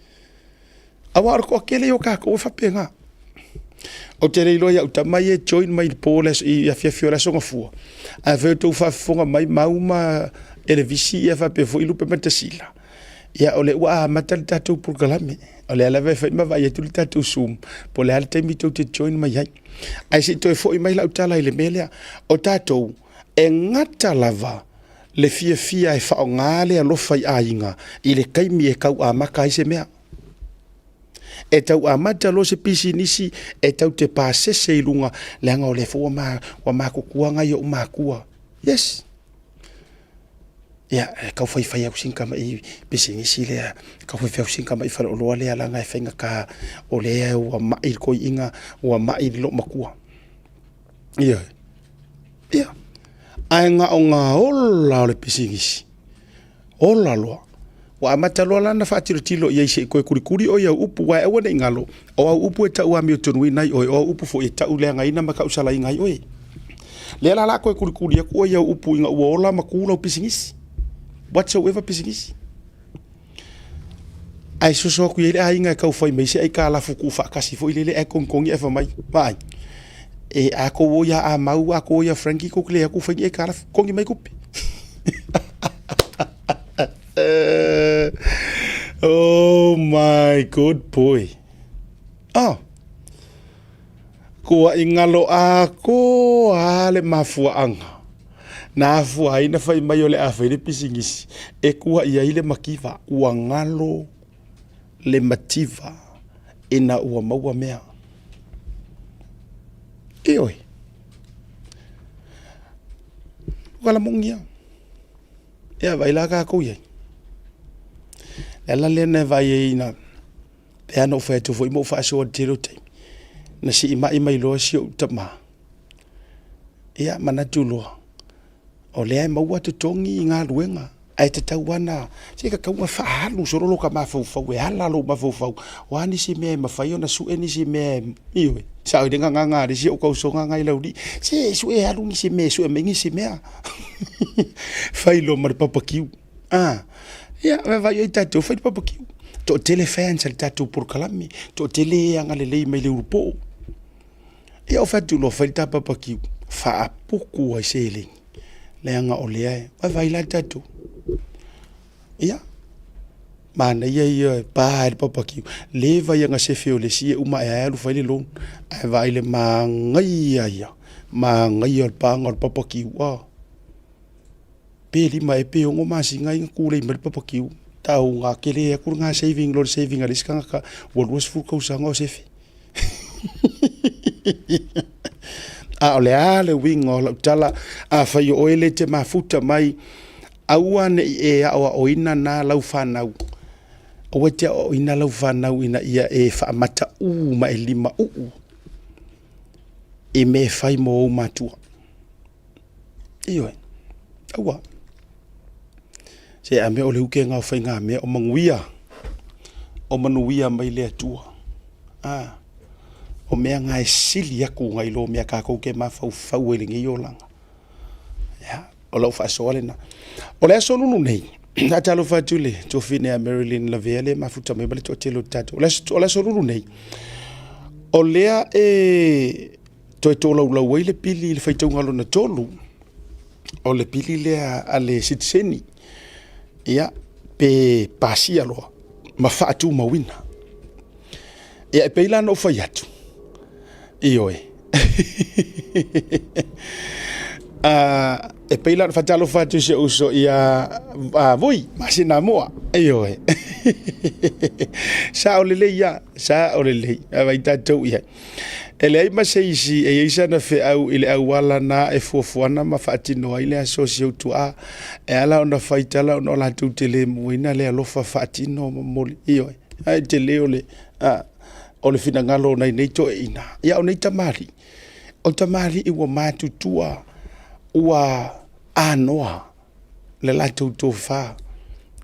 Aua o le toatele ia o tatou e faapena. Ou te le iloa i au tama ia e join mai i le po le aso, i afiafi o le aso Gafua. Ae afai o outou faafofoga mai mau ma Elevisi ia faapea foi Lupe Matasila, ia o lea ua amata le tatou polokalame. O lea lava e fai ma vaai atu le tatou Zoom po o le a le taimi tou te join mai ai. Ae se i toe foi mai lau tala i le mea lea, o tatou e gata lava le fiafia e faaaoga le alofa i aiga i le taimi e tau amata ai se mea. E tau amata loa se pisinisi e tau te pasese i luga, leaga o lea foi ua ma, ua matutua nai ou matua. Yes. Ia, e tau faifai atu sina tamai pisinisi lea, tau faifai atu sina tamai faleoloa lea leaga e faigata o lea ua mai le toeaina, ua mai le loomatua. Ioe. Ia. Ae gaoga ola o le pisinisi, ola loa. Ua amata loa la ona faatilotilo i ai se i toe kulikuli oe i au upu, aua e aua ne i galo, o au upu e tau amiotonuina ai oe, o au upu foi e tau leagaina ma tausalaina ai oe. Lea la o le a toe kulikuli atu oe i au upu ina ua ola ma tu lau pisinisi, whatsoever pisinisi. Ae soso atu i ai le aiga e tau fai mai se aitalafu tuufaatasi foi lele ae togitogi ae fai mai, vaai, e a tou o ia Amau, a tou o ia Frankie, tou te le o atu fai ni aitalafu, togi mai tupe. Oh my good boy. Oh. Kuaʻi galo atoa lava le mafuaaga na afua ai na fai mai o le a fai le pisinisi e kuaʻi ai le mativa. Ua galo le mativa ina ua maua mea. Ioe. Ua moni ia. Ia vaai la tatou i ai. O le ala lea na vaai ai ina Pei lava ona ou fai atu foi ma ou faasoa i le tele o taimi, na siimai mai loa si ou tama, ia manatu loa, o lea e maua totogi i galuega, ae tatau lava ona, se tatau ona faaalu solo lota mafaufau e ala lou mafaufau, o a nisi mea e mafai ona sue nisi mea, ioe, sao i le gagana a le isi ou tausoga na i Laulii, se sue e alu nisi mea e sue mai nisi mea. Fai loa ma le papakiu. A, ia, vaavaai i ai tatou, fai le barbecue. Toatele fans a le tatou polokalame, toatele e agalelei mai le ulupoo. Ia ou fai atu loa, fai le ta barbecue, faaputu ai seleni, leaga o lea e, vaavaai la tatou. Ia, manaia ia e pa ai le barbecue, leva ia ona sefe o le isi e uma ae lava e alu fai le loan, ae vaai i le manaia ia, manaia o le paga o le barbecue. Pe 5 ea pe 6 masina ai na tulei mai le papa kiu, tau tele atu lena saving i lo le saving a le isi tagata ua 20 tausaga o sefe. A o le a le uiga o lau tala, afai o oe lea e te mafuta mai, aua ne i e aoaoina na lau fanau, aua e te aoaoina lau fanau ina ia e faamataū ma e limauu i mea e fai mo ou matua. Ioe, aua. Se a mea o le ukega o faigamea o manuia, o manuia mai le Atua. A, o mea na e sili atu nai lo mea tatou te mafaufau ai i lenei olaga. Ia, o lau faasoa lena. O le aso lulu nei, faatalofa atu i le tuafafine ia Marilyn Lavea lea e mafuta mai ma le toatele o tatou. O le aso lulu nei, o lea e toe tolaulau ai le pili i le faitauga lona tolu, o le pili lea a le sitiseni, ia, pe pasia loa ma faatumauina. Ia, e pei la ona ou fai atu, ioe, e pei la ona faatalofa atu i si ou uso ia Vui Masinamoa, ioe, sao lelei lava, sao lelei, vaai tatou i ai. E leai ma se isi e i ai sana feau i le auala na e fuafuana ma faatino ai le aso o si ou tuaa, e ala ona fai tala ona o latou te le muaina le alofa faatino momoli. Ioe, ae tele o le, a, o le finagalo o nai nei toeaiina. Ia, o nei tamalii, o tamalii ua matutua, ua anoa le latou tofa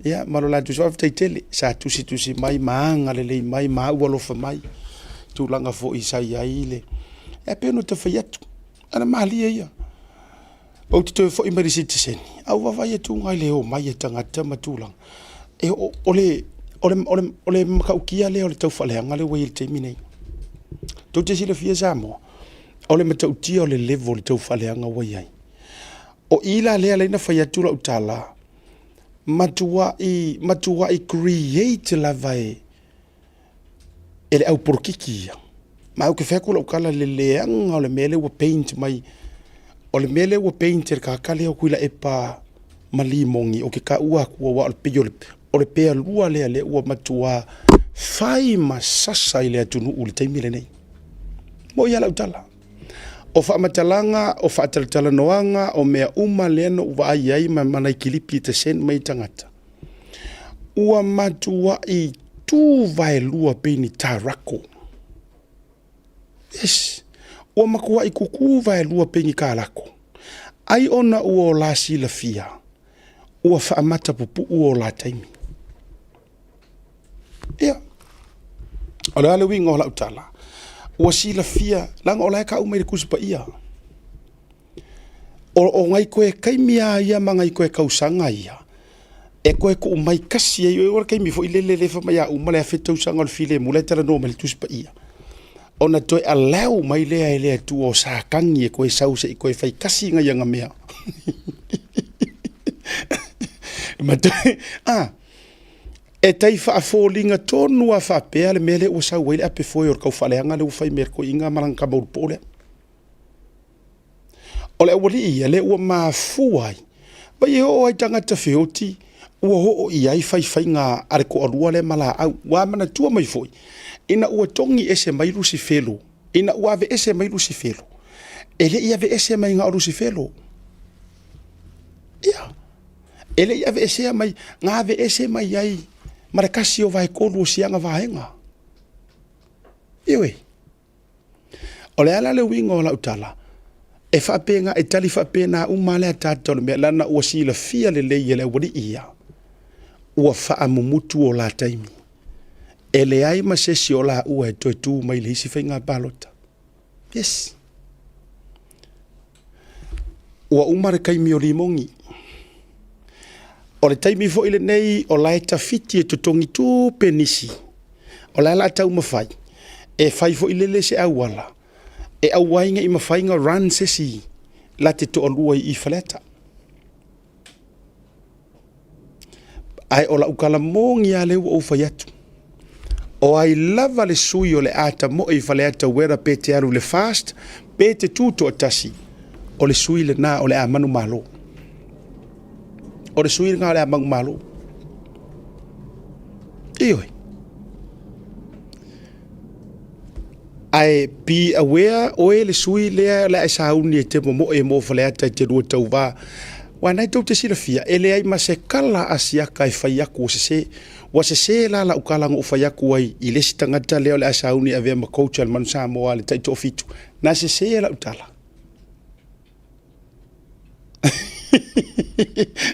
ia ma lo latou faafetai tele sa tusitusi mai ma agalelei mai ma aualofa mai tulaga foi sa i ai le e pei ona ta fai atu ana malie ia ou te toe foi mai le sitiseni a ou vaavaai atu i le omai a tagata ma tulaga e o le o le o le o le matautia lea o le taufaaleaga lea ua i ai i le taimi nei. Tou te silafia Samoa, o le matautia o le level o le taufaaleaga ua i ai. O i la lea na fai atu lau tala, matuai, matuai create lava e, e le au polokiki ia. Ma ou te fai atu lau tala i le leaga o le mea lea ua paint mai, o le mea lea ua paint e le tagata lea o Tuilaepa ma Limoni, ou te taua atu aua o le pei o le, o le pealua lea lea ua matua fai ma sasa i le atunuu i le taimi lenei. Mo'i lava lau tala. O faamatalaga, o faatalatalanoaga, o mea uma lea na ou vaai ai ma nai kilipi e te send mai e tagata, ua matuai tu vaelua pei ni tarako. Yes, ua matuai tutu vaelua pei ni kalako. Ai ona ua o la silafia, ua faamata pupuu o la taimi. Ia, o le a le uiga o lau tala? Ua silafia, leaga o la e kau mai le Tusi Paia. O nai toe taimi lava ia ma nai toe tausaga ia, e toe tuu mai tasi ai, o le taimi foi lele lea fai mai a uma le 1000 tausaga o le filemu, la e talanoa mai le Tusi Paia, ona toe allow mai lea e le Atua o Satani e toe sau se i toe fai tasi nai ana mea. Ma toe, a, e tai faafoliga tonu lava faapea le mea lea ua sau ai le ape foe o le taufaaleaga lea ua fai mai e le toeaina ma lana tama ulupoo lea. O le aualii ia lea ua mafua ai, vai e oo lava i tagata feoti ua oo i ai faifaiga a le toalua lea ma laau. Ua manatua mai foi, ina ua togi ese mai Lusifelo, ina ua aveese mai Lusifelo, e le i aveese mai na o Lusifelo. Ia, e le i aveesea mai, na aveese mai ai ma le tasi o vaetolu o siana vaega. Ioe. O le a la le uiga o lau tala? E faapena, e tali faapena uma lava le ataata o le mea, leaga ua silafia lelei e le aualii ia, ua faamumutu o la taimi. E leai ma se isi o laua e toe tu mai i le isi faiga palota. Yes. Ua uma le taimi o Limogi. O le taimi foi lenei o la e tafiti e totogi tupe nisi. O la e la taumafai e fai foi lele se auala e aua ai ne i mafai ona run se isi la te toalua i i Faleata. Ae o lau tala moni lava lea ua ou fai atu, o ai lava le sui o le a tamoe i Faleata whether pe te alu i le fast pe te tu toatasi, o le sui lena o le a manumalo. O le sui lena o le a manumalo. Ioe. Ae be aware oe le sui lea o le a e sauni e te momoe mo Faleata i te lua tauva. Aua na e tou te silafia, e leai ma se kala a siaka e fai atu ua sese. Ua sese la lau tala na ou fai atu ai i le isi tagata lea o le a sauni e avea ma coach a le Manu Samoa le taitoafitu. Na sese lau tala.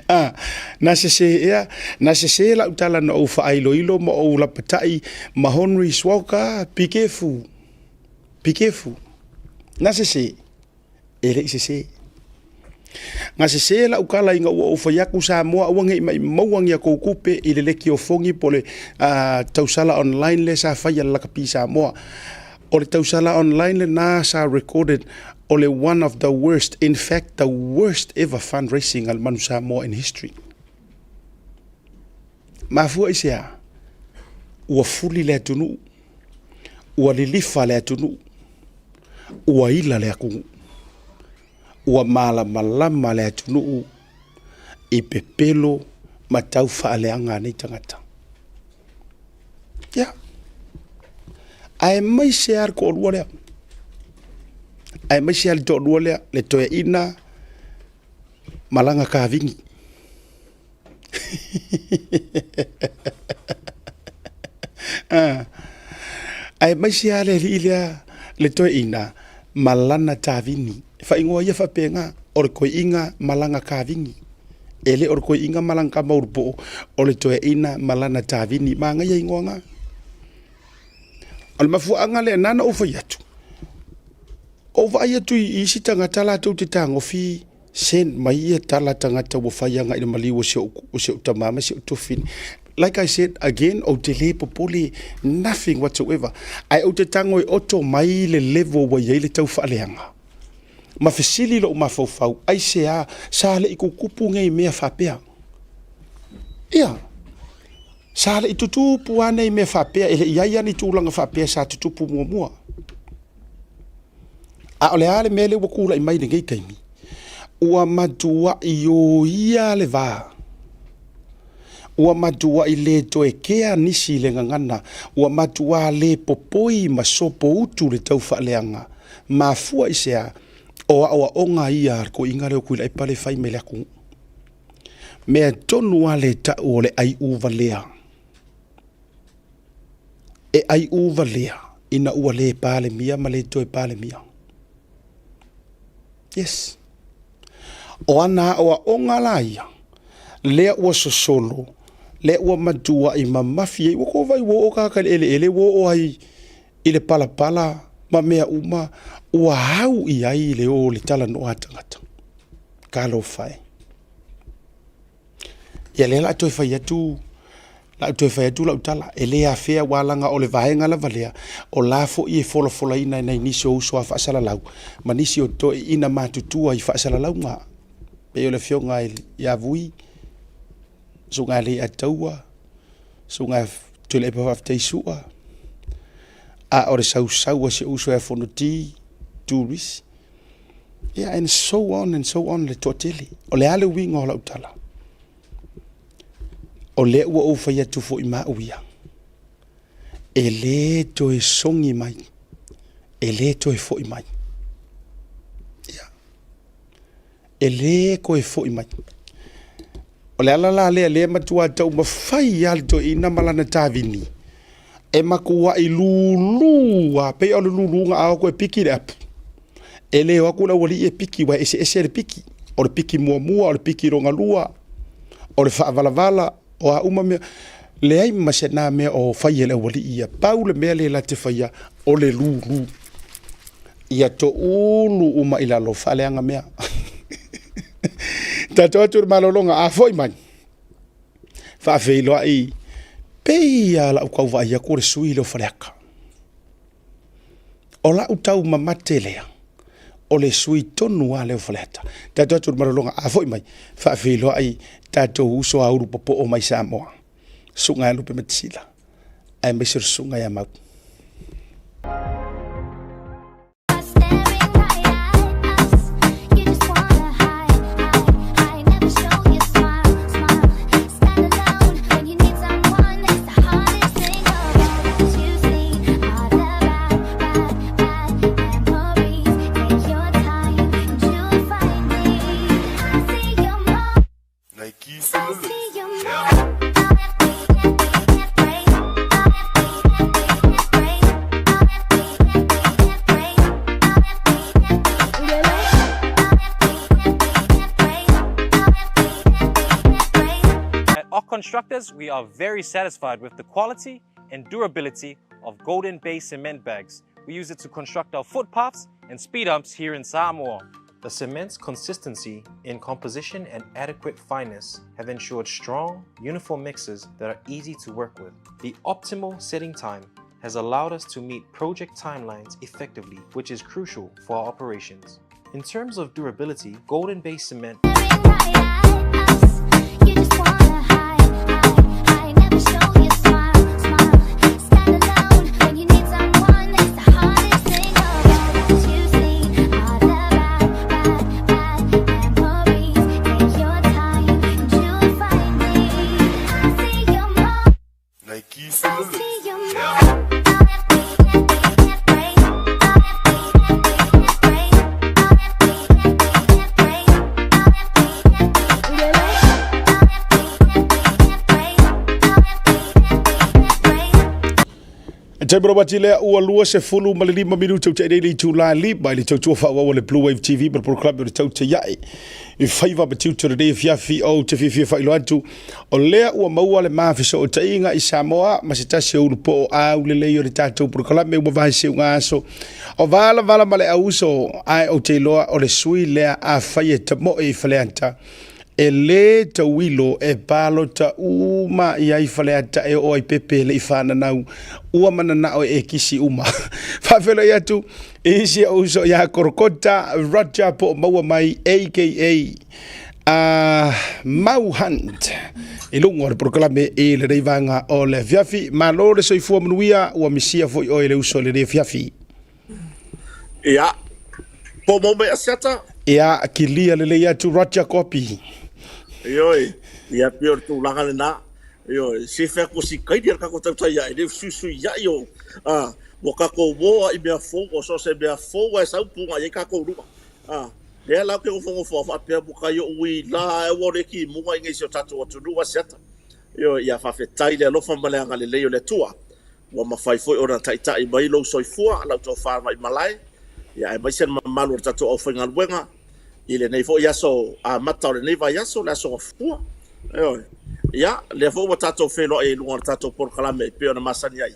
Ah, na sese ea, na sese lau tala na ou faailoilo ma ou lapatai ma Henry Swalka, be careful, be careful. Na sese, e le i sese. Na sese lau tala ina ua ou fai atu Samoa aua ne i maumau ni a tou tupe i le lekiofogi po o le tausala online lea sa fai a le Lakapi Samoa. O le tausala online lena sa recorded o le one of the worst, in fact the worst ever fundraising a le Manu Samoa in history. Mafua i se a? Ua fuli le atunuu, ua lilifa le atunuu, ua ila le atunuu, ua malamalama le atunuu i pepelo ma tau faaleaga a nei tagata. Ia. Aemaise lava le toalua lea. Aemaise lava le toalua lea, le toeaina ma lana kavini. Aemaise lava le alii lea, le toeaina ma lana tavini. E faaigoa ia faapena, o le toeaina ma lana kavini. E le o le toeaina ma lana tama ulupoo, o le toeaina ma lana tavini. Manaia igoa na. O le mafuaaga lea na na ou fai atu, ou vaai atu i isi tagata latou te tagofi send mai ia tala tagata ua fai agai i le maliu o si ou, o si ou tama ma si ou tuafafine. Like I said again, ou te le popole nothing whatsoever. Ae ou te tago e oto mai le level ua i ai le tau faaleaga. Ma fesili lou mafaufau, aisea sa le i tutupu nei mea faapea? Ia, sa le i tutupu lava nei mea faapea, e le i i ai lava ni tulaga faapea sa tutupu muamua. A o le a le mea lea ua tulai mai i lenei taimi? Ua matuai oia le va. Ua matuai le toe kea nisi i le gagana, ua matua le popoi ma sopoutu le taufaaleaga. Mafua i se a? O aoaoga ia a le toeaina lea o Tuilaepa lea e fai mai le atunuu. Mea tonu lava le tau o le aiu valea. E aiu valea ina ua le Palemia ma le toe Palemia. Yes. O ana aoaoga la ia, lea ua sosolo, lea ua matuai mamafi ai. Ua kou vaai ua oo tagata i le eleele, ua oo ai i le palapala ma mea uma, ua au i ai le o le talanoa a tagata. Talofa e. Ia lea la toe fai atu la toe fai atu lau tala, e le afea aua laga o le vaega lava lea, o la foi e folafolaina e nai nisi o uso a faasalalau ma nisi o toeaiina matutua i faasalalauga, pei o le afioga ia Vui, Susuga ia Leiataua, Susuga ia Tuilaepa Faafetai Sua, a o le sausau a si ou uso ia Fonoti, Turisi, yeah, and so on and so on le toatele. O le a le uiga o lau tala? O lea ua ou fai atu foi ma au ia, e lē toe sogi mai, e lē toe fo'i mai. Ia, e lē toe fo'i mai. O le ala la lea lea e matua taumafai lava le toeaina ma lana tavini e matuai lulu lava, pei o le luluga a o atu e piki le apu, e le o atu le aualii e piki, aua e eseese le piki. O le piki muamua, o le piki lona lua, o le faavalavala, o a uma mea. Leai ma se na mea o fai e le aualii ia. Pau le mea lea la te faia, o le lulu. Ia toulu uma i lalo, faaleaga mea. Tatou atu i le malologa, a foi mai, faafeiloai, pei lava lau tau vaai atu o le sui lea o Faleata. O lau tau mamate lea, o le sui tonu lava lea o Faleata. Tatou atu i le malologa, a foi mai, faafeiloai tatou uso a ulu popoo mai Samoa, Susuga ia Lupe Matasila, aemaise o le Susuga ia Mau. At Ock Constructors, we are very satisfied with the quality and durability of Golden Bay cement bags. We use it to construct our footpaths and speed humps here in Samoa. The cement's consistency in composition and adequate fineness have ensured strong, uniform mixes that are easy to work with. The optimal setting time has allowed us to meet project timelines effectively, which is crucial for our operations. In terms of durability, Golden Bay Cement Taimi robati lea ua 25 minute o te nei itula e 5 i le tautua faaauau a le Blue Wave TV ma le polokalame o le tau te iae i faiva ma tiute o lenei afiafi ou te fiafia faailoa atu o lea ua maua le ma fesootaiga i Samoa ma se tasi o ulupoo aulelei o le tatou polokalame ua vae seuga aso o valavala ma le auso ae ou te iloa o le sui lea afai e tamoe i Faleata E lē tauilo e palota uma i ai Faleata e oo ai Pepe e le i fananau ua mananao e kisi uma. Faafeiloai atu i si ou uso ia Korokota Roger po o maua mai aka Mau Hunt i luga o le polokalame i lenei vaega o le afiafi. Malo le soifua manuia, ua misia foi oe le uso i lenei afiafi. Ia, po mau mai Asiata? Ia, kilia lelei atu Roger Kopi. Ioe, ia pei o le tulaga lena. Ioe, se fai atu o si kaini a le tatou tautai ae le fesuisuiai o a ua tatou o a i mea fou, o so o se mea fou a e sau puga i ai tatou luga. A, lea la ou te nofonofo a faapea ua tai o'u i la ae ua le kimuga i nei si o tatou atunuu Asiata. Ioe, ia faafetai le alofa ma le agalelei o le Atua. Ua mafai foi ona taitai mai lou soifua, lau tofa vaimalae, ia aemaise le mamalu o le tatou aufaigaluega. i lenei foi aso amata o lenei vaiaso, le aso Gafua. Ioe. Ia, lea foi ua tatou feiloai i luga o le tatou polokalame e pei ona masani ai,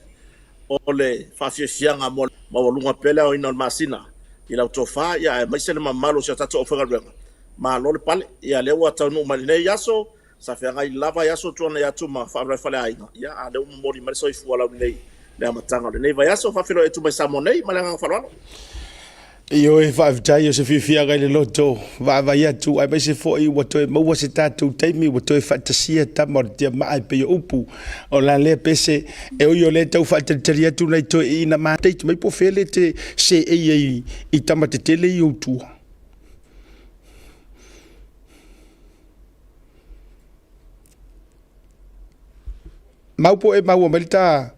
o le faafiafiaga mo le maualuga pea le aoina o le masina i lau tofa, ia aemaise le mamalu o si o tatou aufaigaluega. Malo le pale. Ia lea ua taunuu mai lenei aso, sa feagai lava i aso tuanai atu ma faalavelave faleaiga, ia a lea ua momoli mai le soifua laulelei le amataga o lenei vaiaso. Faafeiloai atu mai Samoa nei ma le agaga faaaloalo. Ioe, faafetai o se fiafiaga i le loto vaavaai atu, aemaise foi ua toe maua se tatou taimi ua toe faatasia tama o le tiamaa e pei o upu o la lea pese e ui o lea tau faatalitali atu nai toeaiina ma date mai po o fea le te seei ai i tama tetele i ou tua. Mau po e maua mai le ta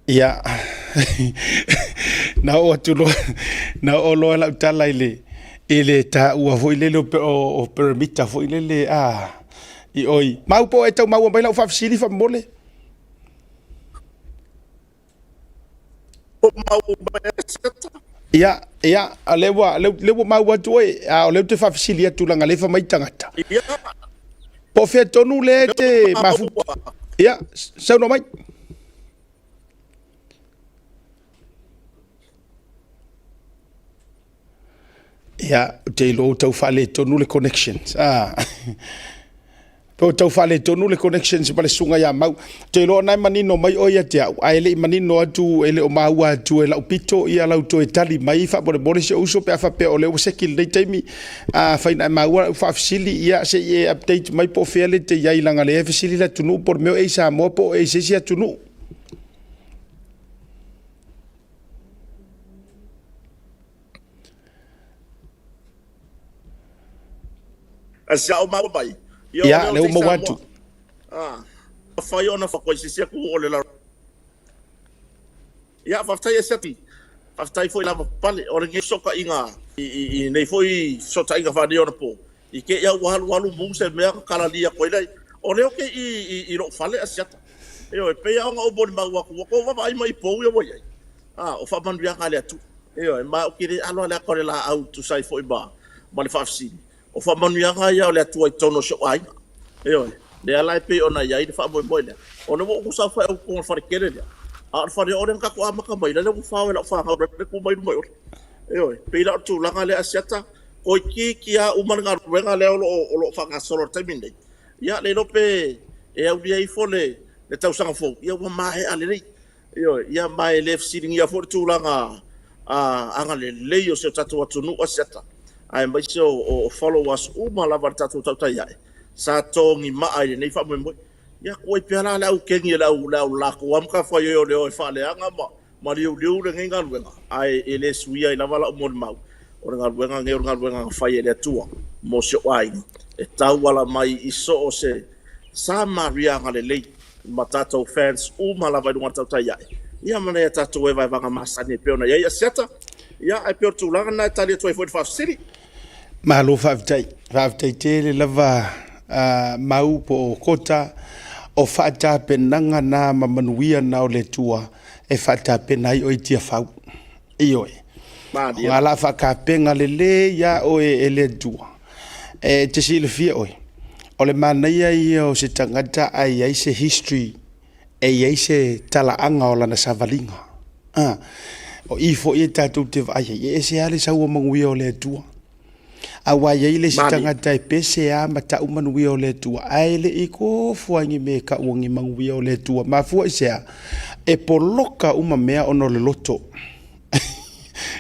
Ia, na oo atu loa, na oo loa lau tala i le, i le taua foi lele o, o, o perimita foi lele, a, i oi. Mau po o e tau maua mai lau faafesili faamomole? Ia, ia, a lea ua, lea ua maua atu oe, a o lea ou te faafesili atu leaga lea e fai mai tagata. Po o fea tonu lea e te mafu... Ia, saunoa mai. Ia, ou te iloa ua tau faaletonu le connections. Ah. Pe ua tau faaletonu le connections ma le susuga ia Mau. Ou te iloa o na e manino mai oe ia te au, ae le i manino atu, e le o maua atu e lau pito ia lau toe tali mai faamolemole si ou uso pe a faapea o lea ua seki i lenei taimi. Afai na e maua lau faafesili, ia se i e update mai po o fea le te i ai leaga lea e fesili le atunuu po o le mea o e i Samoa po o e i se isi atunuu. Sa o maua mai. Ia, lea ua maua atu. Fai ona fakoa i se isi atunuu o le lalolagi. Ia, faafetai e Seti. Faafetai foi lava papale. O lenei fesootaiga i nei foi fesootaiga faaneionapo, i te i a ua alualu mu se mea ona kalalia atu ai lea. O lea ou te i i lou fale Asiata. Ioe, e pei lava ona ou molimau atu, ua tou vaavaai mai i pou ia ua i ai. A, o faamanuiaga a le Atua. Ioe, ma ou te le alo ale ata o le laau e tusa ai foi ma ma le faafesili. O faamanuiaga ia o le Atua i totonu o si ou aiga. Ioe, lea la e pei ona i ai le faamoemoe lea. O lea ua ou saofai au i totonu o le fale tele lea, a o le fale oo lea na tatou amata mai, lea ua fao e lau fanau le tu mai luma i o. Ioe, pei la o le tulaga lea Asiata, toeitiiti lava uma le galuega lea o lo o o lo o faagasolo i le taimi lenei. Ia le iloa pe e aulia ifo le le tausaga fou, ia ua maea lelei. Ioe, ia ma e le fesiligia foi le tulaga agalelei o si o tatou atunuu Asiata, aemaise o followers uma lava a le tatou tautai ae, sa togimaa i lenei faamoemoe. Ia tuai pea la le au kegi e le au le au latou lava matafaioi o le o e faaleaga ma ma liuliu lenei galuega, ae e le suia ai lava lau molimau, o le galuega lenei o le galuega na fai e le Atua mo si ou aiga, e tauala mai i so o se Samaria agalelei ma tatou fans uma lava i luga o le tautai ae, ia ma nai a tatou e vaevaga masani e pei ona i ai Asiata, ia ae pei o le tulaga lena e tali atu ai foi i le faafesili. Malo faafetai, faafetai tele lava a Mau po o Kota, o faatapenaga na ma manuia na o le Atua e faatapena ai oe i Tiafau. Ioe. O ngā la faakapenga lelei ia oe e le Atua. E te silafia oe, o le manaia ia o se tagata ae i ai se history, e i ai se talaaga o lana savaliga. A, o i foi e tatou te vaai ai, e ese lava le sau o manuia o le Atua. Aua e i ai le isi tagata e pese lava ma tau manuia o le Atua, ae le i tofu lava i ni mea e tau o ni manuia o le Atua. Mafua i se a? E poloka uma mea ona o le loto.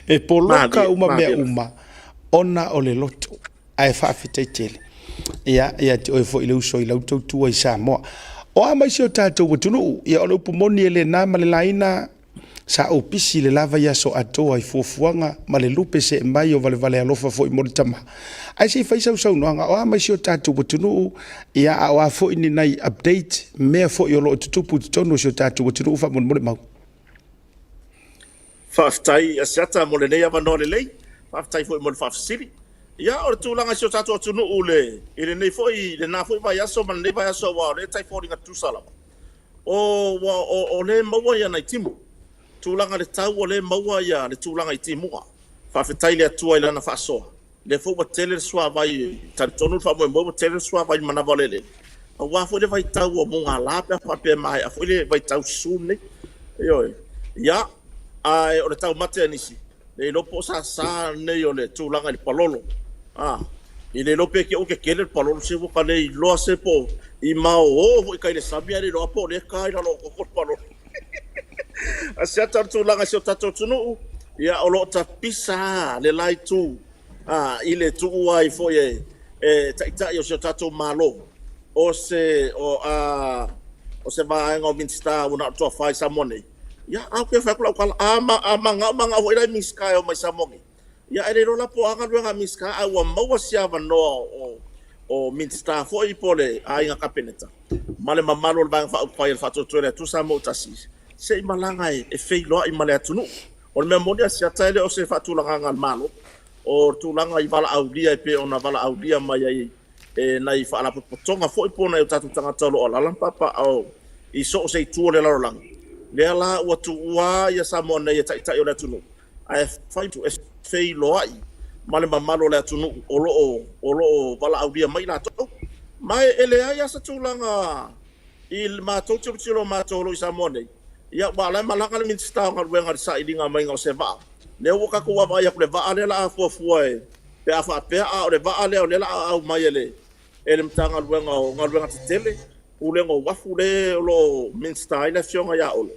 E poloka uma mea uma ona o le loto. Ae faafetai tele. Ia, ia te oe foi le uso i lau tautua i Samoa. O a mai si o tatou atunuu? Ia, o le upu moni e le na ma le laina, Sa ou pisi i le la vaiaso atoa i fuafuaga ma le lupe see mai o valevale alofa foi mo le tama. Ae se i fai sau saunoaga, o a mai si o tatou atunuu, ia a o a foi ni nai update, mea foi o lo o tutupu i totonu o si o tatou atunuu faamolemole mau. Faafetai Asiata mo lenei avanoa lelei, faafetai foi mo le faafesili. Ia o le tulaga i si o tatou atunuu i lenei foi, lena foi vaiaso ma lenei vaiaso aua o lea e tai foliga tutusa lava. O, ua, o, o lea e maua ia nai timu. Tulaga i le tau o lea e maua ia le tulaga i timuga. Faafetai i le Atua i Lana faasoa. Lea foi ua tele le suavai, e talitonu le faamoemoe ua tele le suavai i le manava o le eleele, aua foi le vaitau o mugala pe a faapea e maea foi le vaitau susu lenei. Ioe. Ia, ae o le taumate a nisi, le iloa po o sasa lenei o le tulaga i le palolo. A, i le iloa pe te i ua tetele le palolo, se ua ta le iloa se po i maoo foi i tai i le sami ae le iloa po o lea e ta i lalo o toto le palolo. Asiata o le tulaga i si o tatou atunuu, ia o lo o tapisa lava le la itu a, i le tuua ai foi e, e taitai o si o tatou Malo o se, o, a, o se vaega o Minisita ua na o le toafa i Samoa nei. Ia, a ou te fai atu lau tala, a, a manao, manao foi la i Minisita e omai i Samoa nei. Ia, ae le iloa la po o a galuega a Minisita, ae ua maua se avanoa o, o Minisita foi po o le Aiga Kapeneta ma le mamalu o le Vaega Faaupufai a le Faatuatua i le Atua Samoa ua Tasi, se i malaga e feiloai ma le atunuu. O le mea moni a Asiata e le o se faatulagaga a le Malo, o le tulaga i valaaulia e pei ona valaaulia mai ai e nai faalapotopotoga foi po o nai o tatou tagata o lo o alaala ma papaaao i so o se itu o le lalolagi, lea la ua tuua ia Samoa nei e taitai o le atunuu, ae fai e feiloai ma le mamalu o le atunuu o lo o o lo o valaaulia mai latou. Ma e leai lava se tulaga i le matou tilotilo o matou o lo o i Samoa nei, ia aua o la e malaga le Minisita o Galuega i le sailiga maiga o se vaa. Lea ua tatou vaavaai atu i le vaa lea o le a fuafua e, pe a faapea a o le vaa lea o lea o le a aumai e le e le Matagaluega o Galuega Tetele, Pulega o Uafu lea o lo o Minisita ai le Afioga ia Olo.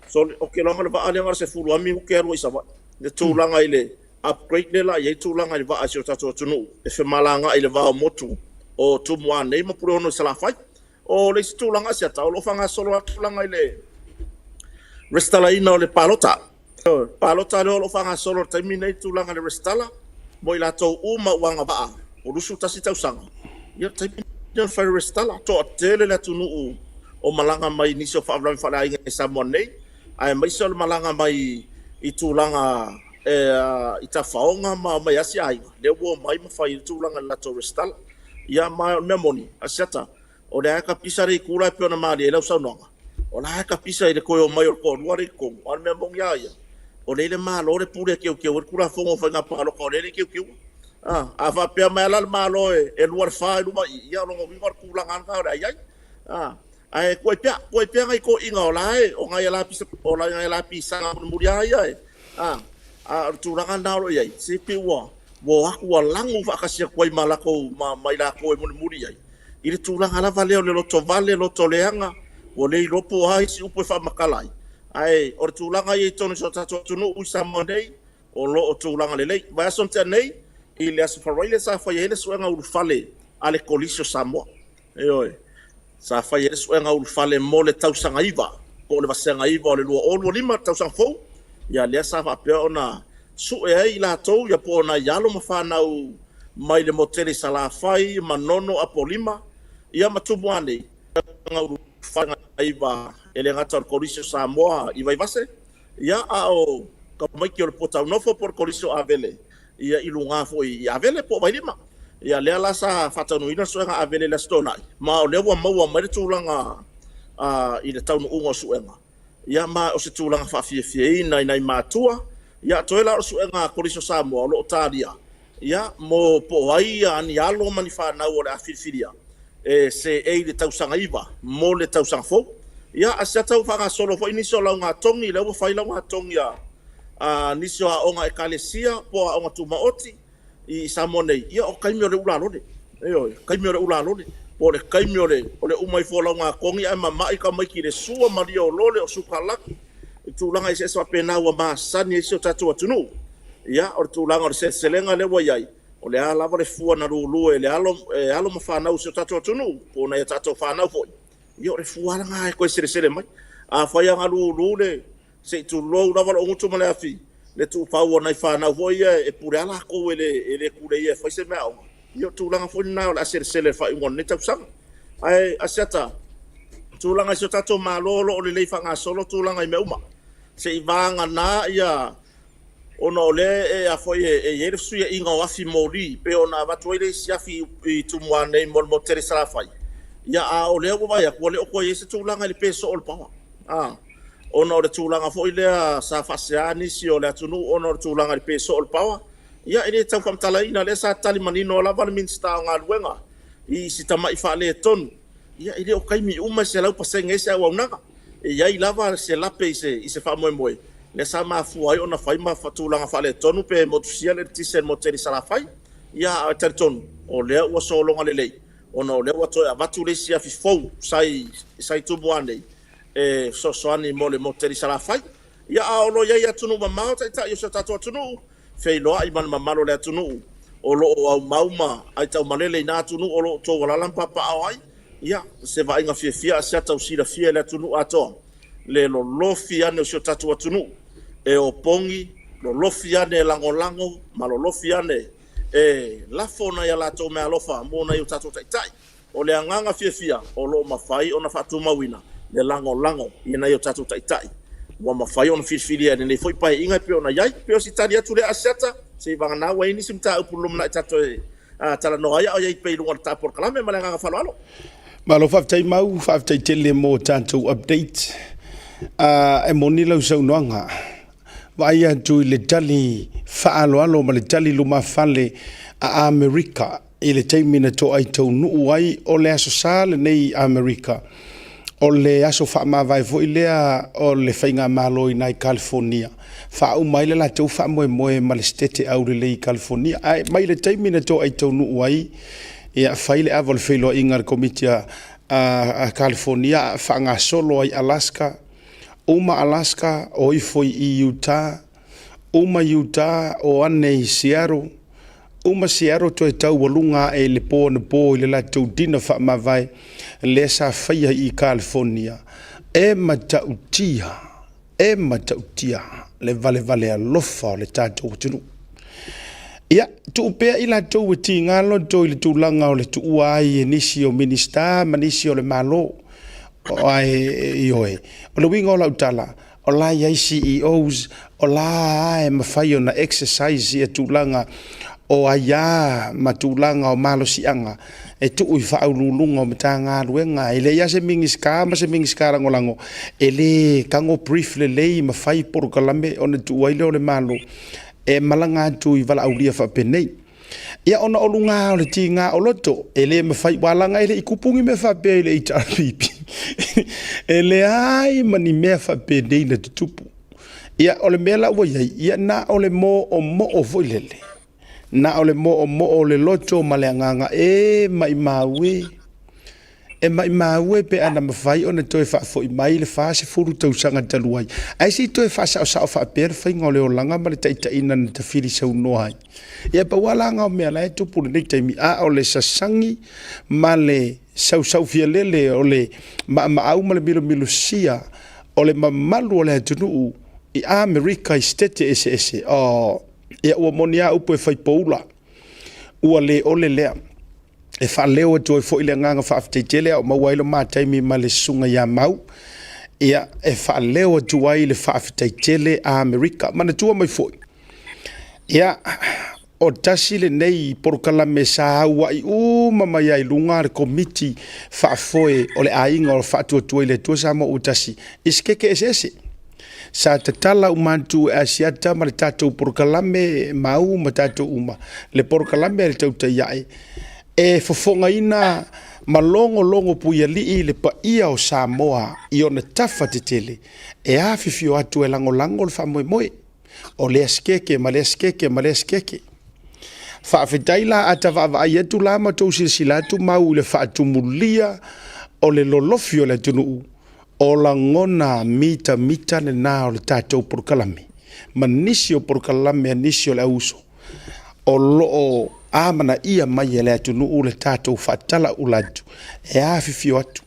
Sole, ou te iloa na o le vaa lea na o le 10 lava minute e alu ai i Savaii. Le tulaga i le upgrade lea la i ai tulaga i le vaa a si o tatou atunuu e femalagaai i le va o motu o Tumua nei ma Puleono i Salafai. O le isi tulaga Asiata, o lo o faagasolo lava tulaga i le resitalaina o le palota. Palota lea o lo o faagasolo i le taimi lenei tulaga i le resitala mo i latou uma ua agavaa ua 21 tausaga, ia o le taimi lenei o le fai o le resitala. Toatele le atunuu o malaga mai i nisi o faalavelave faaleaiga i Samoa nei, aemaise o le malaga mai i tulaga i tafaoga ma omai asi aiga, lea ua omai ma fai ai le tulaga i le latou resitala. Ia ma o le mea moni, Asiata, o lea lava e tapisa le itu la e pei ona malie ai lau saunoaga, o la e tapisa i le toe omai o le toalua lea i totonu, a o le mea moni lava ia, o lea e i le Malo le pule e teuteu ai le Tulafono o Faiga Palota o lea e le i teuteua. A faapea mai lava la le Malo e 2 i le 4 i luma i i, ia o lona uiga o le tulaga lava lena o le a i ai. Ae tuai pea, tuai pea nai toeaiina o la e, o nai lapisa, o nai lapisaga mulimuli lava ia e, a, a o le tulaga lena o lo o i ai, se pei ua, ua o atu ua lagu faatasi atu ai ma latou, ma, ma i latou e mulimuli i ai, i le tulaga lava lea o le lotovale, lotoleaga, ua le iloa po o a isi upu e faamatala ai, ae o le tulaga ia i totonu o si o tatou atunuu i Samoa nei, o lo o tulaga lelei. Vaiaso na tea nei, i le Aso Faraile sa fai ai le suega ulufale a le Kolisi o Samoa. Ioe. Sa fai ai le suega ulufale mo le tausaga 9, po o le vasega 9 o le 2025, le tausaga fou. Ia lea sa faapea ona sue ai i latou, ia po o nai alo ma fanau mai le motu tele i Salafai, Manono, Apolima, ia ma Tumua nei. Suega ulufale 9 e le gata o le Kolisi o Samoa i Vaivase, ia a o tamaiti o le Puataunofo po o le Kolisi o Avele, ia i luga foi i Avele po o Vailima. Ia lea la sa faataunuuina le suega Avele i le Aso Toonai, ma o lea ua maua mai le tulaga i le taunuuga o suega, ia ma o se tulaga faafiafiaina i nai matua. Ia toe la o le suega a Kolisi o Samoa o lo o talia, ia mo po o ai ni alo ma ni fanau o le a filifilia e seei i le tausaga 9 mo le tausaga fou. Ia a se tau faagasolo foi nisi o laugatogi, lea ua fai laugatogi a a nisi o aoga Ekalesia po o aoga tumaoti i Samoa nei, ia o taimi o le ulalole. Ioe, taimi o le ulalole. Po o le taimi o le o le uma ifo o laugatogi ae mama'i tamaiti i le sua ma liolole o sukalaki i tulaga eseese faapena ua masani ai si o tatou atunuu. Ia, o le tulaga o le seleselega lea ua i ai, o le a lava le fua na lulu e le alo, e alo ma fanau o si o tatou atunuu, po o nai a tatou fanau foi, ia o le fua lava lena e toe selesele mai. Afai lava na lulu le, se i tulou lava lou gutu ma le afi, le tuufau o nai fanau foi ia e pule lava latou e le, e le tuleia e fai se meaaoga, ia o le tulaga foi lena o le a selesele i le faaiuga o lenei tausaga. Ae Asiata, tulaga i si o tatou Malo o lo o lelei faagasolo tulaga i mea uma, se i vagana ia ona o lea e a foi e i ai le fesuiaiga o afi moli pei ona avatu ai le isi afi i Tumua nei mo le motu tele i Salafai, ia a o lea ua vaai atu ua le o toe i ai se tulaga i le pe soo o le paoa. A ona o le tulaga foi lea sa faasea nisi o le atunuu ona o le tulaga i le pe soo o le paoa. Ia, e le tau faamatalaina, lea sa tali manino lava le Minisita o Galuega i si tamai faaletonu. Ia, e le o taimi uma e 100% ai se auaunaga. E i ai lava se lape i se faamoemoe, lea sa mafua ai ona fai ma tulaga faaletonu pe motusia le eletise i le motu tele i Salafai. Ia, ae talitonu, o lea ua sologa lelei ona o lea ua toe avatu le isi afi fou sa i Tumua nei e fesoasoani mo le motu tele i Salafai. Ia, a o lo o i ai i atunuu mamao taitai o si o tatou atunuu, feiloai ma le mamalu o le atunuu o lo o aumau ma aitaumalele i na atunuu o lo o outou alaala ma papaaao ai. Ia, se vaaiga fiafia a se ata ua silafia e le atunuu atoa le lolofi ane o si o tatou atunuu e opogi, lolofi ane e lagolago ma lolofi ane e lafo nai a latou meaalofa mo nai o tatou taitai. O le agaga fiafia o lo o mafai ona faatumauina le lagolago i nai o tatou taitai ua mafai ona filifilia i lenei foi Paeaiga e pei ona i ai. E pei o si tali atu lea Asiata, seivagana ua i ai nisi mataupu i le lumanai tatou te talanoa ai a o i ai pea i luga o le ta polokalame. Ma le agaga faaaloalo. Malo faafetai Mau, faafetai tele mo tatou update. E moni lau saunoaga, vaai atu i le tali faaaloalo ma le tali lumafale a Amerika i le taimi na toai taunuu ai o le Aso Sa lenei i Amerika, o le aso faamavae foi lea o le faigamalo i ina i Kalifonia, faauma ai le latou faamoemoe ma le Setete Aulelei i Kalifonia. Ae mai le taimi na toai taunuu ai, ia, fai le ava o le feiloaiga a le Komiti a Kalifonia, faagasolo ai Alaska, uma Alaska, o ifo i Utah, uma Utah, o ane i Seattle, uma Seattle toe taualuga ae i le po anapo i le latou dinner faamavae lea sa faia i Kalifonia. E matautia, e matautia le valevale alofa o le tatou atunuu. Ia, tuu pea i latou e tiga loto i le tulaga o le tuua ai e nisi o Minisita ma nisi o le Malo. Ae, ioe, o le uiga o lau tala, o la e i ai CEOs, o la e mafai ona exercise ia tulaga o aia ma tulaga o malosiaga e tuu i faauluuluga o Matagaluega. E leai lava se Minisita ma se Minisita Lagolago e le tago brief lelei ma fai polokalame ona tuu ai lea o le Malo e malaga atu i valaaulia faapenei. Ia ona o luga o le tiga o loto, e le mafai, ua laga e le i kupu ni mea faapea i le HRPP. E leai ma ni mea faapenei na tutupu. Ia o le mea la ua i ai, ia na o le moomoo foi lele, na o le moomoo o le loto ma le agaga e maimau e. E maimau e pe ana mafai ona toe faafoi mai le 40 tausaga talu ai, ae se i toe faasaosao faapea le faiga o le olaga ma le taitaiina na tafili saunoa ai. Ia pau lava la na o mea la e tupu i lenei taimi, a o le sasagi ma le sausaufialele o le maamaau ma le milomilosia o le mamalu o le atunuu i Amerika i Setete eseese, oh, ia ua moni lava upu e fai poula, ua le ole lea. E faaleo atu ai foi le agaga faafetai tele a o maua ai lo ma taimi ma le susuga ia Mau, ia, e faaleo atu ai le faafetai tele a Amerika. Manatua mai foi, ia, o tasi lenei polokalame sa auai uma mai ai luga le komiti faafoe o le aiga o Faatuatua i le Atua Samoa ua tasi i sikeke eseese. Sa tatala uma atu e Asiata ma le tatou polokalame mau ma tatou uma, le polokalame a le tautai ae e fofogaina ma logologo puialii le paia o Samoa i ona tafa tetele e afifio atu e lagolago le faamoemoe o lea sikeke ma lea sikeke ma lea sikeke. Faafetai la a ta vaavaai atu la ma tou silasila atu mau i le faatumulia o le lolofi o le atunuu O lagona mitamita lena o le tatou polokalame ma nisi o polokalame a nisi o le auuso o lo o amanaia mai e le atunuu le tatou faatalaula atu e afifio atu.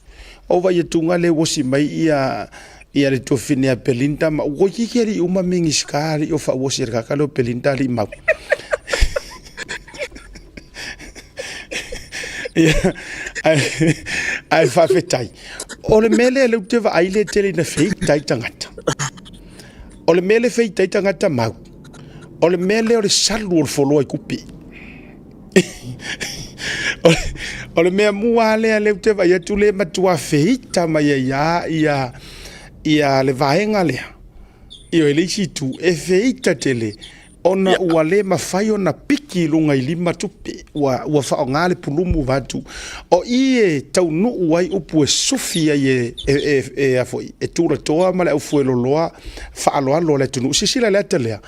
O vai atuga lea ua osi mai ia ia le tuafafine a Belinda ma ua itiiti alii uma Minisita alii o faauosi e le kaka lea o Belinda alii mau. Ia, ae, ae faafetai. O le mea lea lea ou te vaai lea e tele ina feita ai tagata. O le mea lea e feita ai tagata mau, o le mea lea o le salu o le foloa i kupi. O le mea mua lava lea lea ou te vaai atu lea e matua feita mai ai lava ia Ia le vaega lea, ioe, le isi itu, e feita tele ona ua le mafai ona piki i luga i lima tupe, ua, ua faaaoga le pulumu vaeatu. O i e taunuu ai upu e sufi ai e, e, e, e, a foi, e tulatoa ma le aufueloloa faaaloalo o le atunuu. Silasila i le ata lea,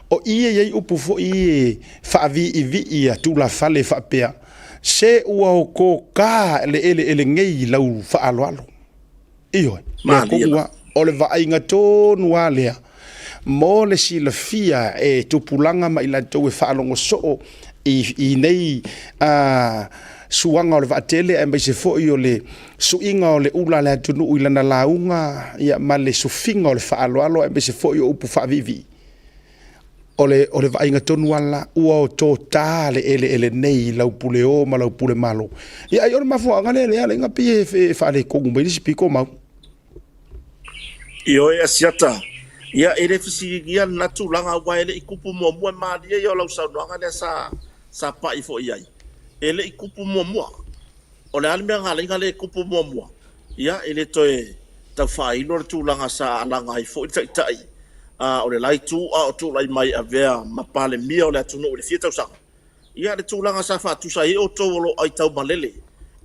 o i e i ai upu foi e faaviivii a tulafale faapea, se ua okoka le eleele nei i lau faaaloalo. Ioe, lea tonu lava. O le vaaiga tonu lava lea mo le silafia e tupulaga ma i latou e faalogo soo i nei suaga o le vaatele aemaise foi o le suiga o le ula a le atunuu i lana lauga ma le sufiga o le faaaloalo aemaise foi o upu faaviivii. O le, o le vaaiga tonu lava la, ua otota le eleele nei i lau pule o ma lau pule malo. Ia, ai o le mafuaaga lea lea alaiga pei e faaletonu mai le isi pito mau. Ioe Asiata, ia e le fesiligia lena tulaga aua e le i tupu muamua, e malie ia o lau saunoaga lea sa sa pai foi i ai. E le i tupu muamua. O le a le mea na ala ai ona le tupu muamua? Ia, e le toe tau faailo le tulaga sa alaga ai foi le Taitai o le la Itu a o tulai mai e avea ma Palemia o le atunuu i le fia tausaga. Ia, le tulaga sa faatusa ai outou o lo o aitaumalele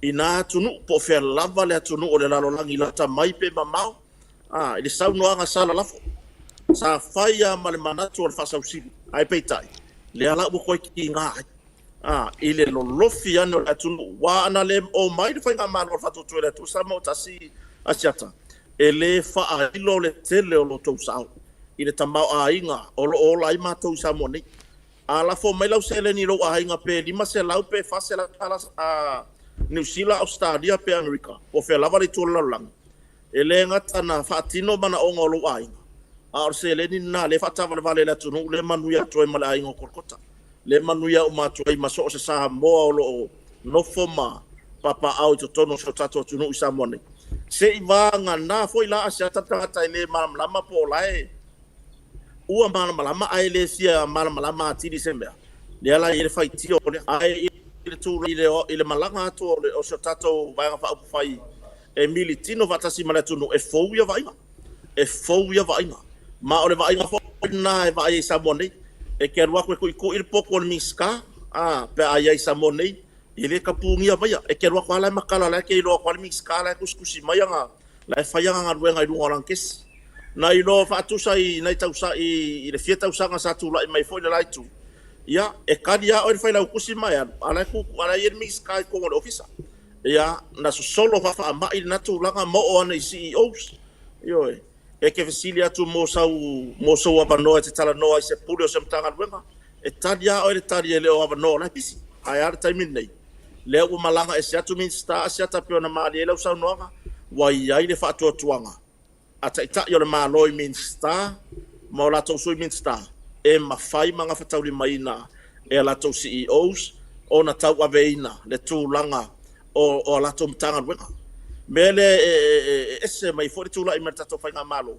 i na atunuu, po o fea lava le atunuu o le lalolagi lata mai pe mamao, i le saunoaga sa lalafo, sa fai lava ma le manatu o le faasausili, ae peitai, lea la ua toe tiga ai. A, i le lolofi ane o le atunuu, ua ana le omai le Faigamalo a le Faatuatua i le Atua Samoa Tasi Asiata, e le faailo le tele o lo outou sao i le tamaoaiga o lo o ola ai matou i Samoa nei. A lafo mai lau seleni i lou aiga pe 500 pe 400 tala a Niu Sila, Ausetalia pe Amerika, po o fea lava le itu o le lalolagi, E le gata na faatino manaoga o lou aiga, a o le seleni lena lea e faataavalevale i le atunuu lea e manuia atu ai ma le aiga o Kolokota, lea e manuia uma atu ai ma so o se Samoa o lo o nofo ma papaaao i totonu o si o tatou atunuu i Samoa nei. Se i vagana foi la Asiata le tagata e le malamalama po o la e ua malamalama ae le fia malamalama atili i se mea, lea la e i ai le faitio lea. Ae i le tulaga i le malaga atu o si o tatou Vaega Faaupufai e militino faatasi ma le atunuu, e fou ia vaaiga. E fou ia vaaiga. Ma o le vaaiga foi lena e vaai ai i Samoa nei. E te alu atu e tuitui le potu o le Minisita, a, pe a i ai i Samoa nei, e le tapunia maia. E te alu atu lava la e matala, la e te iloa atu lava le Minisita la e tusitusi mai ana, la e fai ana galuega i luga o lana kesi. Na iloa faatusa i nai tausa, i le fia tausaga sa tulai mai foi le la itu, ia, e kali lava oe le Failautusi ma e alu, a la e tu, a la e i ai le Minisita i totonu o le Ofisa. Ia, na sosolo faa-faamai lena tulaga ma oo ana i CEOs. Ioe. E te fesili atu mo sau, mo sou avanoa e te talanoa ai i se pule o se Matagaluega, e tali lava oe le tali e le o avanoa o la e pisi. Ae a le taimi lenei? Lea ua malaga ese atu Minisita Asiata pei ona malie ai lau saunoaga, ua i ai le faatuatuaga a Taitai o le Malo i Minisita ma o latou Sui Minisita e mafai ma gafataulimaina e a latou CEOs ona tauaveina le tulaga o a latou Matagaluega. Mea lea e ese mai foi le tulai mai o le tatou Faigamalo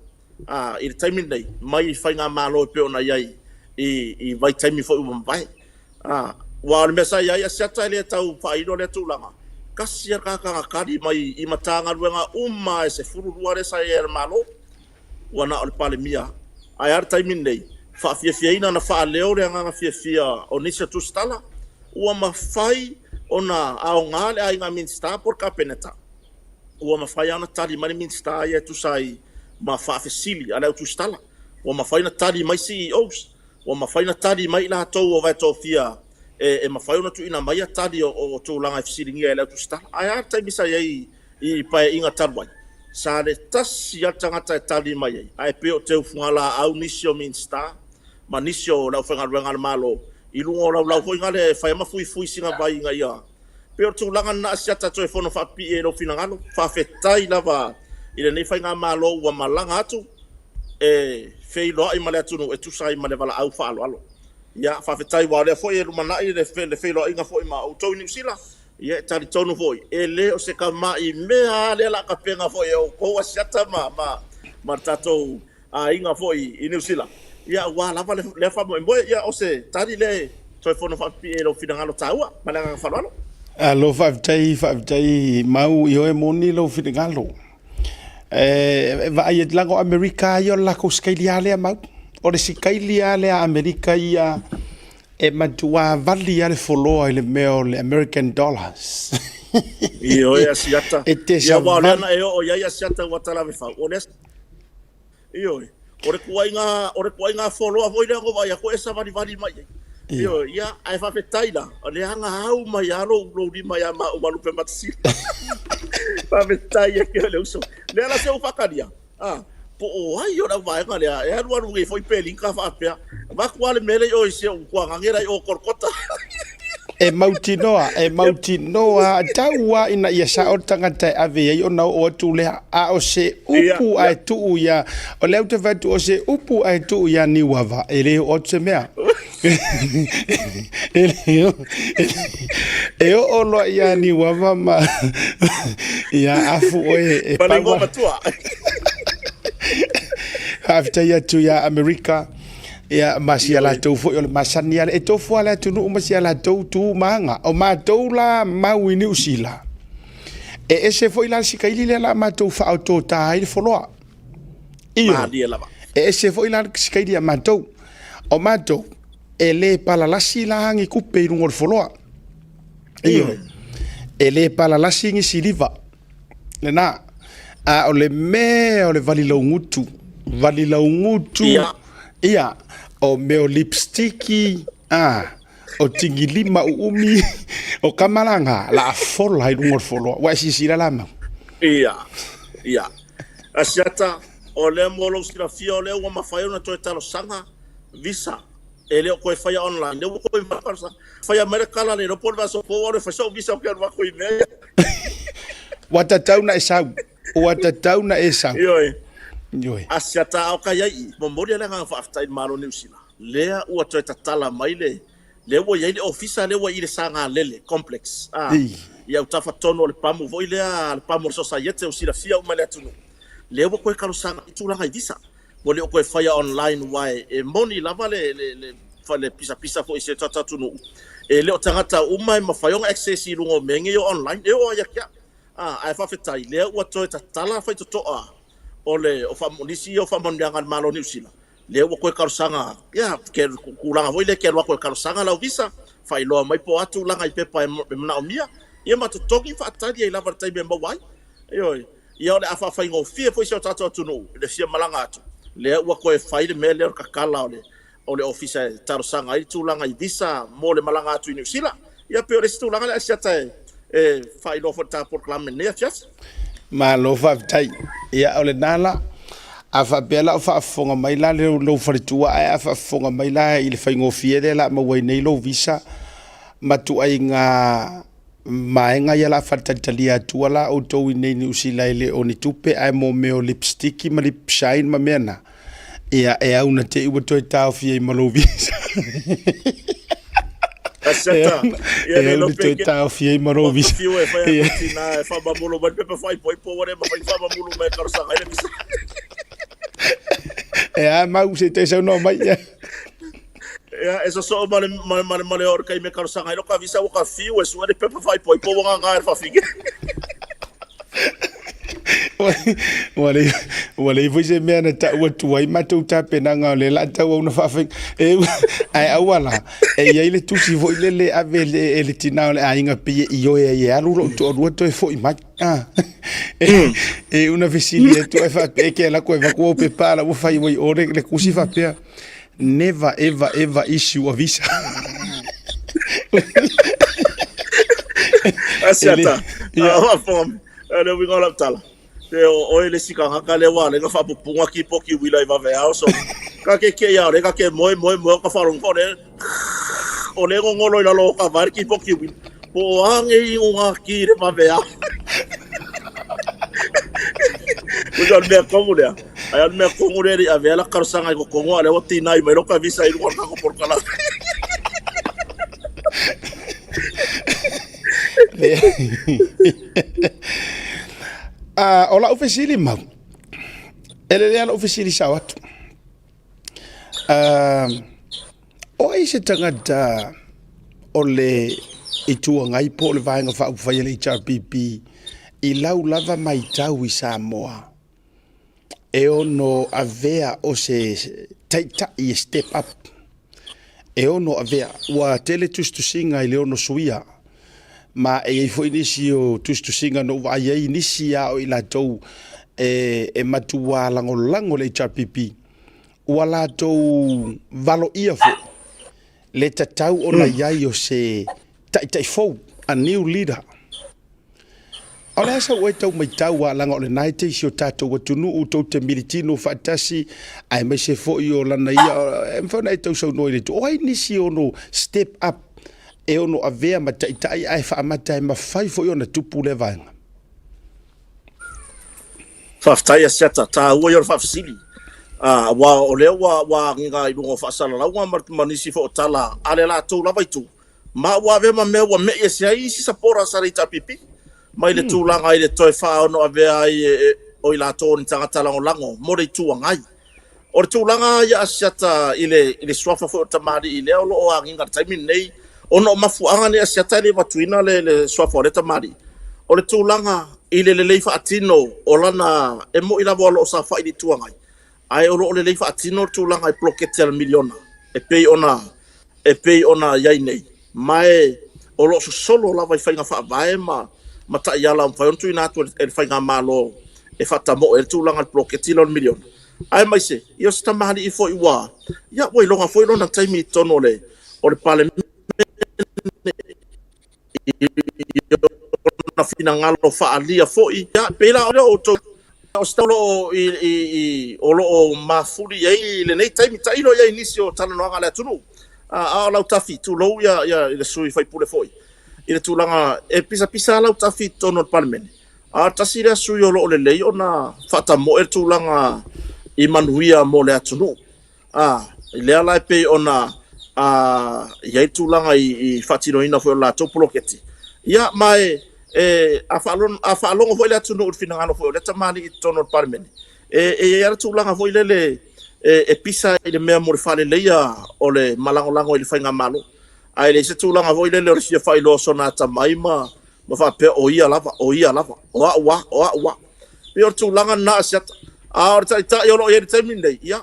i le taimi lenei mai Faigamalo e pei ona i ai i vaitaimi foi ua mavae. Aua o le mea sa i ai Asiata e le tau faailo lea tulaga, tasi lava le tagata na tali mai i Matagaluega uma e 12 lea sa i ai a le Malo, ua na o le Palemia lava. Ae a le taimi lenei, faafiafiaina na faaleo le agaga fiafia o nisi o tusitala, ua mafai ona aoga le aiga Minisita po o le Kapeneta, ua mafai lava ona tali mai le Minisita ia e tusa ai ma faafesili a le au tusitala, ua mafai ona tali mai CEOs, Ua mafai ona tali mai i latou ua vaetofia e mafai ona tuuina mai tali o tulaga e fesiligia e le au tusitala. Ae a le taimi sa i ai i Paeaiga talu ai? Sa le tasi lava le tagata e tali mai ai, ae pei o teufugalaau nisi o Minisita ma nisi o le aufaigaluega a le Malo i luga o laulau foi gale e fai ma fuifui sina vai ina ia pei o le tulaga lena Asiata toe fono faapipii ai i lou finagalo. Faafetai lava i lenei Faigamalo ua malaga atu. e feiloai ma le atunuu e tusa ai ma le valaau faaaloalo. Ia, faafetai aua o lea foi e lumanai le feiloaiga foi ma outou i Niu Sila. Ia, e talitonu foi, e le o se tamai mea lava lea o le a tapena foi e outou Asiata ma, ma, ma le tatou aiga foi i Niu Sila, ia, aua lava lea faamoemoe. Ia, o se tali lea e toe fono faapipii ai i lou finagalo taua. Ma le agaga faaaloalo. Alo, faafetai, faafetai Mau, ioe moni lou finagalo. E vaai atu leaga o Amerika lava ia o le latou sikaili lava lea mau. O le sikaili lava lea a Amerika ia e matua vali lava le foloa i le mea o le American dollars. Ioe Asiata. E te Ia aua o lea savali. na e oo i ai Asiata ua talavefau. O lea Ioe. O le tuaiga, o le tuaiga foloa foi lea na ou vaai atu e savalivali mai ai. Ioe, ia, ae faafetai la, o lea na au mai lava lou, lou lima ia maua ma Lupematasila. Faafetai e le uso. Lea la se ua faatalia, a, po o ai o le auvaega lea, e alualu nei foi Pelinka faapea, avatu lava le mea lea i o i si ou tuagage la i o Kolokota. E mautinoa, e mautinoa, tau lava ina ia sao le tagata e ave i ai ona oo atu lea, a o se upu ae tuu ia, o lea ou te fai atu, o se upu ae tuu ia Niuava, e le oo atu se mea. E le oo, e oo loa ia Niuava ma ia afu oe e Ma le pau igoa matua. Faafetai atu ia Amerika. Ia, ma si a latou foi o le masani ale e tofu lava le atunuu ma si a latou tu ma aga. O matou la mau i Niu Sila, e ese foi la le sikaili lea la matou faaotota ai le foloa. Ioe, Malie lava. e ese foi la le sikaili a matou. O matou, e le palalasi la ni kupe i luga o le foloa. Ioe, e le palalasi ni siliva. Lena. A o le mea o le valilaugutu, valilaugutu, Ia. ia, o mea o lipstiki, a, o tigilima uumi, o kamalaga, la a fola i luga o le foloa. Ua e silasila la mau? Ia, ia. Asiata, o lea mo lou silafia o lea ua mafai ona toe talosaga visa e le o toe faia online, lea ua toe talosaga. Faia mai le kala le iloa po o le vaiaso fou alu e fai sou visa ou te alu atu i mea ia. Ua tatau na e sau. Ua tatau na e sau. Ioe. Ioe. Asiata ao kai ai i, momoli le agaga faafetai i le Malo o Niu Sila, lea ua toe tatala mai le, lea ua i ai le ofisa lea ua i le Sagalele Complex, a, i autafa tonu o le pamu foi lea, le pamu o le Sosaiete ua silafia uma e le atunuu, lea ua toe talosaga i tulaga i visa. Ua le o toe faia online aua e moni lava le, le, le, le pisapisa foi i se tatou atunuu, e le o tagata uma e mafai ona access i luga o mea nei o online, e oo lava ia te au. A, ae faafetai, lea ua toe tatala faitotoa o le, o faa, nisi ia o faamanuiaga a le Malo o Niu Sila, lea ua toe talosaga, ia, ke, tulaga foi lea e te alu atu e talosaga lau visa, faailoa mai po o a tulaga i pepa e, e manaomia, ia ma totogi faatali ai lava i le taimi e maua ai. Ioe. Ia o le a faafaigofie foi si o tatou atunuu i le fia malaga atu, lea ua toe fai le mea lea o le tatala o le o le ofisa e talosaga ai le tulaga i visa mo le malaga atu i Niu Sila. Ia pei o le isi tulaga lea Asiata e e faailoa foi i le ta polokalame i lenei afiafi. Malo faafetai. Ia o lena la. A faapea la o faafofoga mai la lou faletua ae a faafofoga mai la i le faigofie lea la a maua ai nei lou visa ma tuaiga Vaega ia la falitalitalia atua la outou i nei Niu Sila e le o ni tupe ae mo mea o lipstick ma lip shine ma mea na ia e au na te i ua toe taofi ai ma lou visa. Aseta, ia E le au lo na toe pe taofi ai ma lou o visa. fiu e fai Ia. atu tina e faamamulu mai le pepa faaipoipo ua le mafai faamamulu mai e talosaga ai le visa. E a mau se te saunoa mai ia. Ia, e sosoo ma le, ma, ma le, ma le o le taimi e talosaga ai lou kavisa ua ka fiu e sue le pepa faaipoipo ua gaga e le fafine. Ua leai, ua leai foi se mea na tau atu ai matou tapenaga o lea la tau au na faafaiga. E, ae aua la, e i ai le tusi foi lele e ave e le, e le tina o le aiga pei e ioe ai e alu lou toalua toe foi mai. Ah. E, e una fesili atu ai faapea e ke ala koe vaku au pepa ala ua fai ua i o le, le kusi faapea. Never ever ever issue a visa. Asiata, a le uiga o lau tala, pe o oe le isi tagata lea ua ala ai ona faapupuga kipoki uila i vaveao so ka ke kei a ole ka ke moe moe moe o ka faalogo o le o le gogolo i lalo o ka vae le kipoki uila po o a nei iuga ki i le vaveao. Uiga o le mea komu lea. Ai o le mea komu lea e le i avea la talosaga i totonu a o lea ua tinai mai lou visa i luga o le tatou polokalame. Ah, o lau fesili mau, e lelei lava lou fesili sao atu. Ah, o ai se tagata o le Itu Agai po o le Vaega Faaupufai a le HRPP i lau lava matau i Samoa? e ono avea o se taitai e step up e ono avea. Ua tele tusitusiga i le ono suia, ma e i ai foi nisi o tusitusiga na ou vaai ai nisi a o i latou e, e matua lagolago le HRPP, ua latou valoia foi le tatau ona i ai o se taitai fou, a new leader. O le a sau oe tau maitau a laga o lena e te i si o tatou atunuu tou te militino faatasi aemaise foi o lana ia e mafai ona e tau saunoa i le itu o ai nisi e ono step up e ono avea ma taitai ae faamata e mafai foi ona tupu lea vaega. Faafetai Asiata, taua ia o le faafesili. Aua o lea ua ua agiga i luga o faasalalauga ma, ma nisi foi o tala a le latou lava itu. Ma ua avea ma mea ua me'i ese ai isi supporters a le HRPP mai le tulaga i le toe faaono avea ai e, e, o i latou o ni tagata lagolago mo le Itu Agai. O le tulaga ia Asiata i le, i le suafa foi o le tamalii lea o lo o agiga i le taimi lenei, ona o mafuaaga nei Asiata e le avatuina le, le suafa o lea tamalii. O le tulaga i le lelei faatino o lana, e moni lava o lo o saofai i le Itu Agai, ae o lo o lelei faatino le tulaga i poloketi a le miliona e pei ona e pei ona i ai nei, ma e o lo o sosolo lava i faiga faavae ma ma taiala ua mafai ona tuuina atu e le faigamalo e faatamoe ai le tulaga i le poloketi lea o le miliona. Aemaise, ia o se tamalii foi ua, ia ua iloga foi lona taimi i totonu o le o le Palemene i ona finagalo faaalia foi. Ia, pei la o outou o se o lo o i, i, i, o lo o mafuli i ai i lenei taimi, tailo i ai nisi o talanoaga a le atunuu. A o Lautafi, tulou ia, ia i le sui faipule foi, i le tulaga e pisapisa lava Lautafi i totonu o le Palemene. A o le tasi lea sui o lo o lelei ona faatamoe le tulaga i manuia mo le atunuu. A, i lea la e pei ona a, i ai tulaga i, i faatinoina foi o le latou poloketi. Ia, ma e, e a, faalogo, a faalogo foi le atunuu i le finagalo foi o lea tamalii i totonu o le Palemene, e, e i ai lava le tulaga foi lele e, e pisa i le mea mo le faaleleia o le malagolago i le faigamalo. Ae leai se tulaga foi lele o le fia faailoa o sona atamai ma, ma faapea o ia lava, o ia lava, o au a, o au a. Pei o le tulaga lena Asiata. A o le taitai o lo o i ai i le taimi lenei, ia,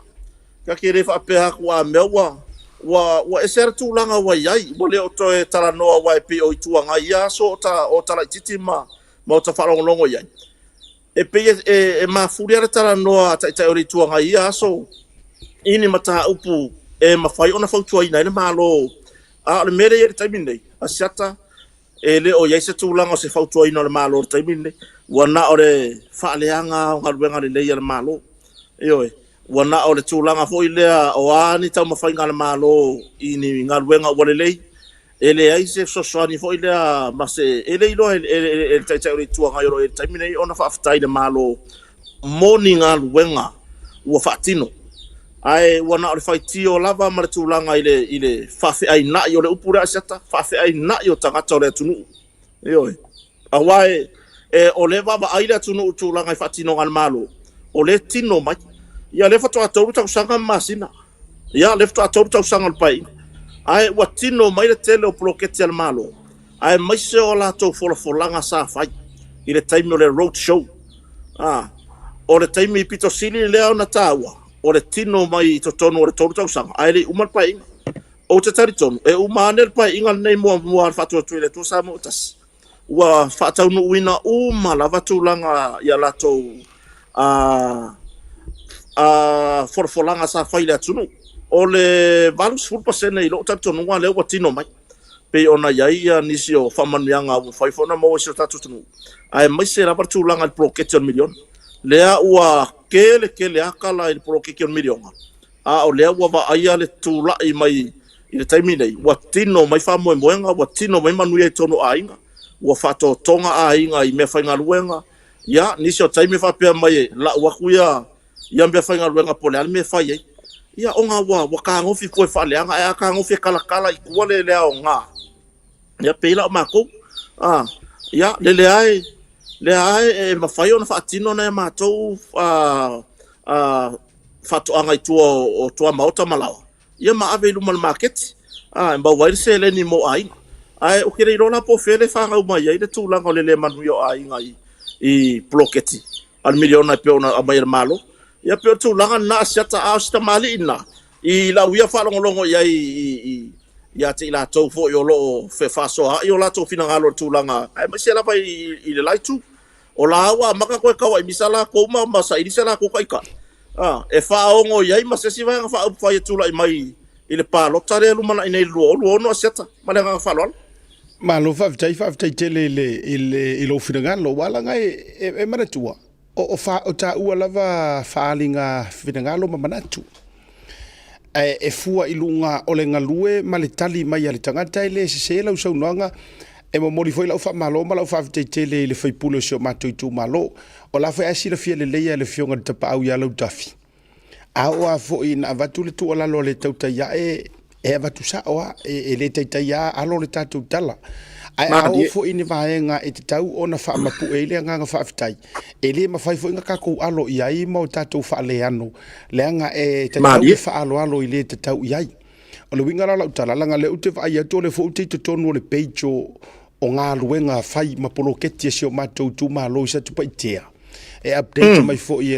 ta te le faapea atu a mea ua, ua, ua ese lava le tulaga ua i ai, ua le o toe talanoa aua e pei o Itu Agai i ia aso o ta, o ta laitiiti ma, ma o ta faalogologo i ai. E pei e, e, e mafuli lava le talanoa a Taitai o le Itu Agai i ia aso i ni mataupu e mafai ona fautuaina ai le Malo. A o le mea lea e i ai i le taimi lenei, Asiata, E le o i ai se tulaga o se fautuaina o le Malo i le taimi lenei. Ua na o le faaleaga o galuega lelei a le Malo. Ioe, ua na o le tulaga foi lea o a ni taumafaiga a le Malo i ni galuega ua lelei, e leai se fesoasoani foi lea ma se, e le iloa e le Taitai o le Itu Agai o lo o i ai i le taimi lenei ona faafetai i le Malo mo ni galuega ua faatino. Ae ua na o le faitio lava ma le tulaga i le, i le faafeaina'i, o le upu lea Asiata, faafeaina'i o tagata o le atunuu. Ioe. Aua e, e, o lea e vaavaai le atunuu i tulaga i faatinoga a le Malo, o lea e tino mai. Ia, lea faatoa 3 tausaga ma masina. Ia, lea faatoa 3 tausaga o le Paeaiga. Ae ua tino mai le tele o poloketi a le Malo, aemaise o a latou folafolaga sa fai i le taimi o le road show. A, o le taimi pito sili lea ona taua, o le tino mai i totonu o le 3 tausaga, ae le i uma le Paeaiga. Ou te talitonu, e uma ane le Paeaiga lenei muamua a le Faatuatua i le Atua Samoa ua Tasi, ua faataunuuina uma lava tulaga i a latou a, a folafolaga sa fai i le atunuu. O le 80% i lou talitonuga lea ua tino mai, pei ona i ai nisi o faamanuiaga ua mafai foi ona maua i si o tatou atunuu, aemaise lava le tulaga i le poloketi o le miliona. Lea ua tele tele lava tala i le poloketi o le miliona, a o lea ua vaaia le tulai mai i le taimi nei, ua tino mai faamoemoega, ua tino mai manuia i totonu o aiga, ua faatotoga aiga i meafaigaluega. Ia, nisi o taimi faapea mai e lau atu ia ia meafaigaluega po o le a le mea e fai ai. Ia, ona ua, ua tagofi fua e faaleaga, ae a tagofi e talatala i tua le, le aoga, ia pei la o matou, a, ia, le leai, lea e mafai ona faatino nai a matou a, a, faatoaga i tua o tuamaota ma laoa, ia ma ave i luma o le maketi, a, e maua ai le seleni mo aiga. Ae ou te le iloa la po o fea le fanau mai ai le tulaga o le le manuia o aiga i, i poloketi a le miliona e pei ona aumai e le Malo. Ia pei o le tulaga lena a Asiata, a o si tamalii lena, i lau ia faalogologo i ai i ia te i latou foi o lo o fefaasoaai o latou finagalo i le tulaga, aemaise lava i le la itu. O la ua amata toe tauaimisa latou ma saili se latou taitai, e faaono i ai ma se isi vaega faaupufai e tulai mai i le palota lea e lumanai nei i le 2026 Asiata. Ma le agaga faaaloalo. Malo faafetai, faafetai tele i lou finagalo. Ua ala e manatua, o taua lava faaaliga finagalo ma manatu. Ae e fua i luga o le galue ma le tali mai a le tagata e le sese lau saunoaga. E momoli foi lau faamalo ma lau faafetai tele i le faipule o si o matou itumalo. O la foi a silafia lelei e le Afioga i le Tapaau ia Lautafi. A oo lava foi ina avatu le tuualalo a le tautai ae, e avatu sao lava, e le taitai lava alo le tatou tala. Ae a oo foi i ni vaega e tatau ona faamapue ai le agaga faafetai, e le mafai foi ona tatou alo i ai ma o tatou faaleano, leaga e tatau le faaaloalo i le tatau i ai. O le uiga la o lau tala, leaga o lea ou te vaai atu o lea foi ou te i totonu o le page o galuega fai ma poloketi a si o matou itumalo i Satupaitea. E update mai foi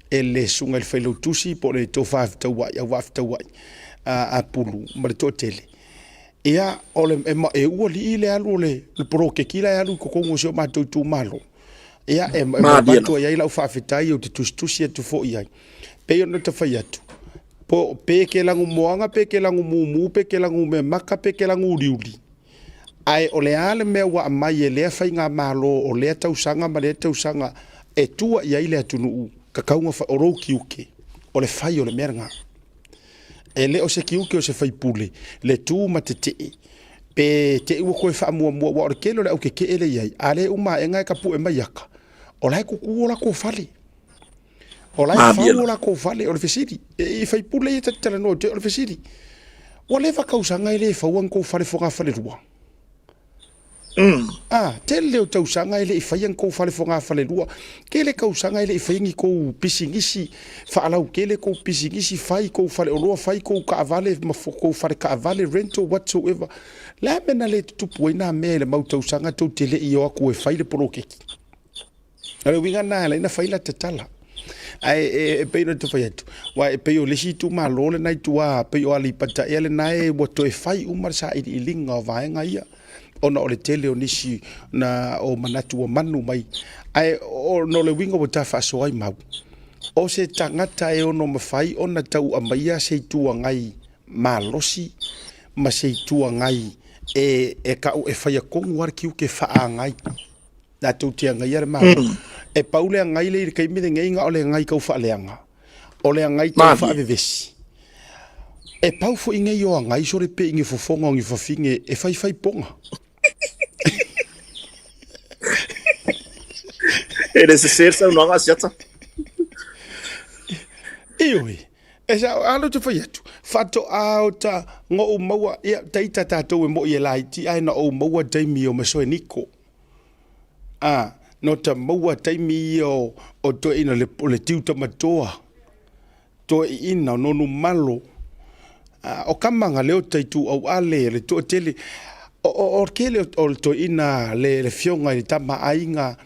e le susuga i le Failautusi po o le Tofa Fetauai, Auvaa Fetauai a Pulu ma le toatele. Ia, o le, e ualii le alu o le poloketi la e alu i totonu o si o matou itumalo. Ia, e avatu ai lau faafetai, ou te tusitusi atu foi i ai. Pei ona ta fai atu, po pe ke lagu moaga, pe ke lagu mumu, pe ke lagu memaka, pe ke lagu uliuli. Ae o le a le mea ua aumai e lea faigamalo o lea tausaga ma lea tausaga e tua i ai le atunuu, tatau ona o lou tiute, o le fai o le mea lena. E le o se tiute o se faipule le tu ma tetee, pe te i ua toe faamuamua, aua o le tele o le au tetee lea e i ai, a le uma aega e tapue mai ata, o la e tutu o latou fale. O la e fau o latou fale, o le fesili. E faipule ia ta te talanoa atu ai, o le fesili. Ua leva tausaga e le faua ni tou fale fogafalelua? A, tele o tausaga e le i faia ni tou fale fogafalelua. Tele tausaga e le i faia ni tou pisinisi, faalautele tou pisinisi, fai tou faleoloa, fai tou taavale ma tou fale taavale, rental, whatsoever. Le a mea na le tutupu ai na mea i le mau tausaga tou te le i o atu e fai le poloketi? O le uiga lena e ala ai ona fai lata tala. Ae e pei ona fai atu, aua e pei o le isi itumalo lena i tua, pei o Aleipata ea lena e ua toe fai uma le sailiiliga o vaega ia, ona o le tele o nisi na o manatu ua manu mai. Ae ona o le uiga ua ta faasoa ai mau, o se tagata e ono mafai ona tau aumaia se Itu Agai malosi ma se Itu Agai e tau e faia tonu lava le tiute faaagai. Latou te agaia le Malo. E pau le agai lea i le taimi lenei na o le agai tau faaleaga, o le agai tau faavevesi. E pau foi nei o agai sole pe i ni fofoga o ni fafine e faifai poga. E le sese le saunoaga a Siata. Ioe, e sao, a lea ou te fai atu, faatoa o ta na ou maua, ia, taita tatou e moi e laiti ae na ou maua taimi o Masoe Niko. A, no ta maua taimi ia o toeaina o le Tiutamatoa, toeaiina o Nonumalo, o tama na Leota Ituauale, le toatele, o le tele o le toeaina le afioga i le Tama a Aiga,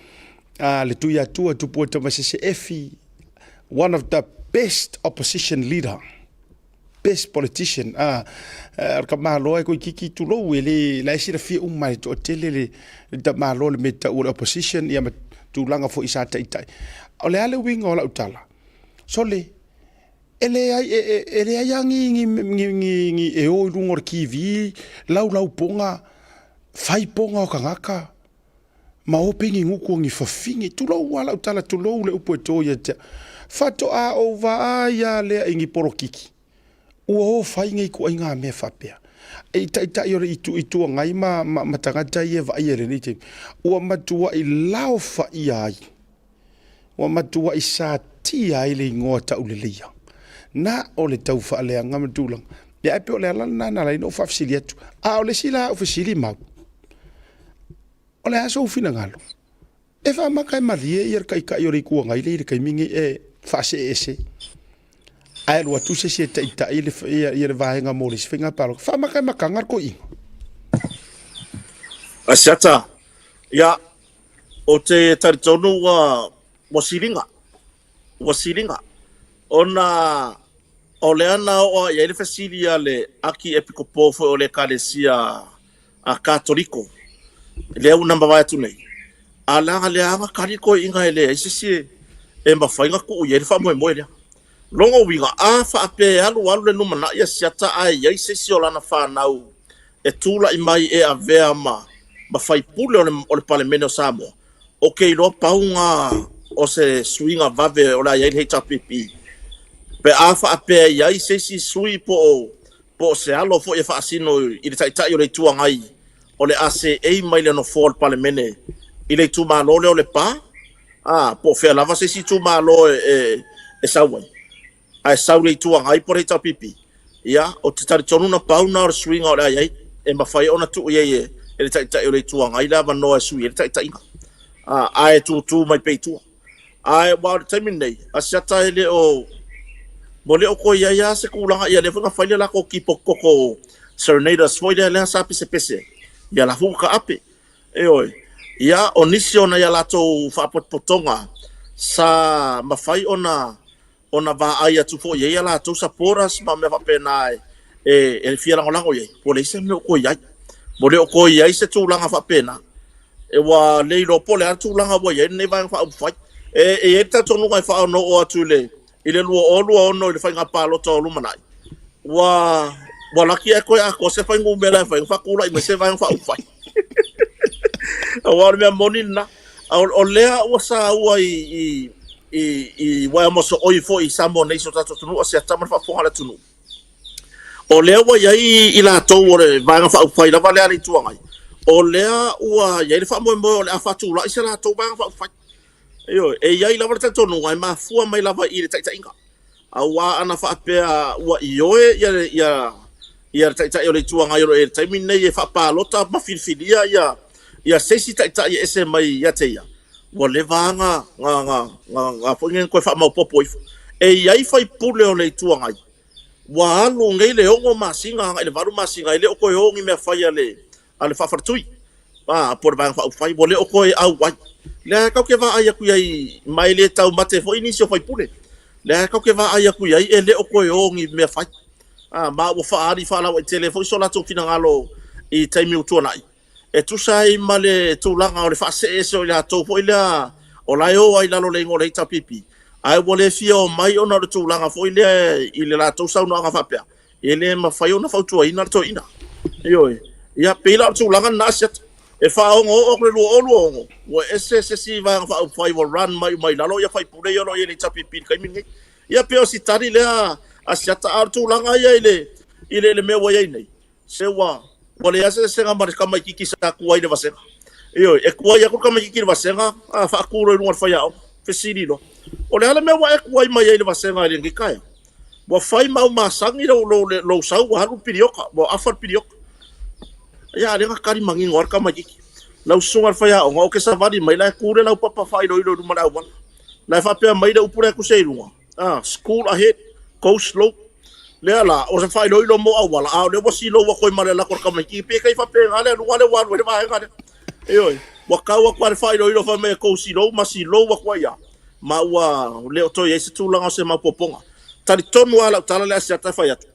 le Tuiatua Tupua Tamasese Efi, one of the best opposition leader. Best politician a o le tamaloa e toeitiiti tulou e le la e silafia uma e le toatele le tamaloa le mea tau o le opposition ia ma tulaga foi sa taitai. O le a le uiga o lau tala? Sole, e leai e leai lava ni ni e o i luga o le TV laulau poga fai poga o tagata ma o pei ni gutu o ni fafine. Tulou lava lau tala, tulou le upu e to ia te au. Faatoa ou vaai lava lea i ni polokiki, ua o fai nei ituaiga mea faapea. I taitai o le Itu Agai ma, ma, ma tagata ia e vaaia i lenei taimi, ua matuai laofaia ai, ua matuai satia ai le igoa tauleleia. Na o le tau faaleaga ma tulaga. Ia ae pei o le ala lena na ala ai ona ou faafesili atu. A o le isi la au fesili mau, O le a sou finagalo? E faamata e malie ia le Taitai o le Itu Agai lea i le taimi lenei e faasee ese ae alu atu se isi e taitai le, ia, ia le vaega mo le isi faiga palota. Faamata e mataga le toeaina. Asiata, ia, o te talitonu ua, ua siliga, ua siliga. Ona o lea na oo i ai le fesili a le Akiepikopo foi o le Ekalesia a Katoliko, lea ua na mavae atu nei, a leaga lea na kali toeaiina e leai se isi e mafai ona tuu i ai le faamoemoe lea. Lona uiga, a faapea e alu alu le lumanai a Siata ae i ai se isi o lana fanau e tulai mai e avea ma ma faipule o le, o le Palemene o Samoa, ou te iloa pau na o se suiga vave o le a i ai le HRPP. Pe a faapea e i ai se isi sui po o po o se alo foi e faasino i le Taitai o le Itu Agai o le a seei mai le Nofoa o le Palemene i le itumalo lea o Lepa, a, po o fea lava se isi itumalo e, e, e sau ai, ae sau i le Itu Agai po o le HRPP, ia, ou te talitonu na pau na o le suiga o le a i ai, e mafai ona tuu i ai e, e le Taitai o le Itu Agai le avanoa e sui ai le taitaiga, a, ae tutū mai pea i tua. Ae aua o le taimi lenei, a siata e le o ua le o toe i ai lava se tulaga, ia lea foi na fai le latou tipoti toto Serenaders foi lea lea sa pesepese ai, ia la foi ua taape. Ioe. Ia, o nisi o nai a latou faapotopotoga sa mafai ona ona vaai atu foi i ai a latou supporters ma mea faapena e, e fia lagolago i ai, ua leai se mea o toe i ai. Ua le o toe i ai se tulaga faapena. E ua le iloa po o le a le tulaga ua i ai lenei Vaega Faaupufai. E, e i ai le talitonuga e faaonoo atu i le, i le 2026 i le faiga palota o lumanai, ua, ua laki ae toe atoa se fuainumera e fai ona faatulai mai se Vaega Faaupufai. Aua o le mea moni lena. O, o lea ua saua i, i, i, i uaea mosooi foi i Samoa nei i si o tatou atunuu, Asiata ma le faafofoga a le atunuu. O lea ua i ai i latou o le Vaega Faaupufai lava lea a le Itu Agai, o lea ua i ai le faamoemoe o le a faatulai se latou Vaega Faaupufai. Ioe, e i ai lava le talitonuga e mafua mai lava i le taitaiga. Aua ana faapea ua ioe ia ia ia le Taitai o le Itu Agai o lo o i ai i le taimi lenei e faapalota ma filifilia ia ia se isi Taitai e ese mai ia te ia, ua leva lava na na na na foi nei toe faamaopoopo ifo. E i ai faipule o le Itu Agai ua alu nei le 6 masina agai i le 8 masina e le o toe o ni mea fai a le a le faafaletui, a, po o le Vaega Faaupufai, ua le o toe auai. Lea tatou te vaai atu i ai, ma e le taumate foi nisi o faipule. Lea tatou te vaai atu i ai, e le o toe o ni mea fai. A, ma ua faaali faalauaitele foi so latou finagalo i taimi ua tuanai, e tusa ai ma le tulaga o le faasee ese o i latou foi lea o la e o ai i lalo o le igoa o le HRPP, ae ua le fia omai ona o le tulaga foi lea i le latou saunoaga faapea, E le mafai ona fautuaina le toeaina. Ioe. Ia, pei la o le tulaga lena Asiata. E faaogo oo atu le 2026, ua ese se isi Vaega Faaupufai ua run mai uma i lalo ia faipule ia o lo o i ai i le HRPP i le taimi lenei. Ia, pei o si tali lea Asiata, a o le tulaga ia i le, i le, i le mea ua i ai nei, se ua, ua leai se eseesega ma le tamaitiiti sa tuai i le vasega. Ioe, e tuai atu le tamaitiiti i le vasega, a faatu loa i luga o le faiaoga, fesili loa, O le a le mea ua e tuai mai ai i le vasega i lenei taeao? Ua fai ma au masani lou, lou, lou sau, ua alu le piliota, ua afa le piliota. Ia, a lea na tali manino lava le tamaitiiti. Lau susuga i le faiaoga, ou te savali mai, la e tu le laupapa faailoilo i luma o le auala. La e faapea mai le upu lea e tusi ai i luga, ah, school ahead, go slow. Lea la, o se faailoilo mo auala, a o lea ua silou atu ai ma le alu atu a le tamaitiiti. Pe kai faapena le aluga lea ua alu ai le vaega lea. Ioe, ua tau atu lava le faailoilo fai mai e go slow ma silou atu ai lava. Ma ua le o toe i ai se tulaga o se maopoopoga. Talitonu lava lau tala lea a Asiata e fai atu,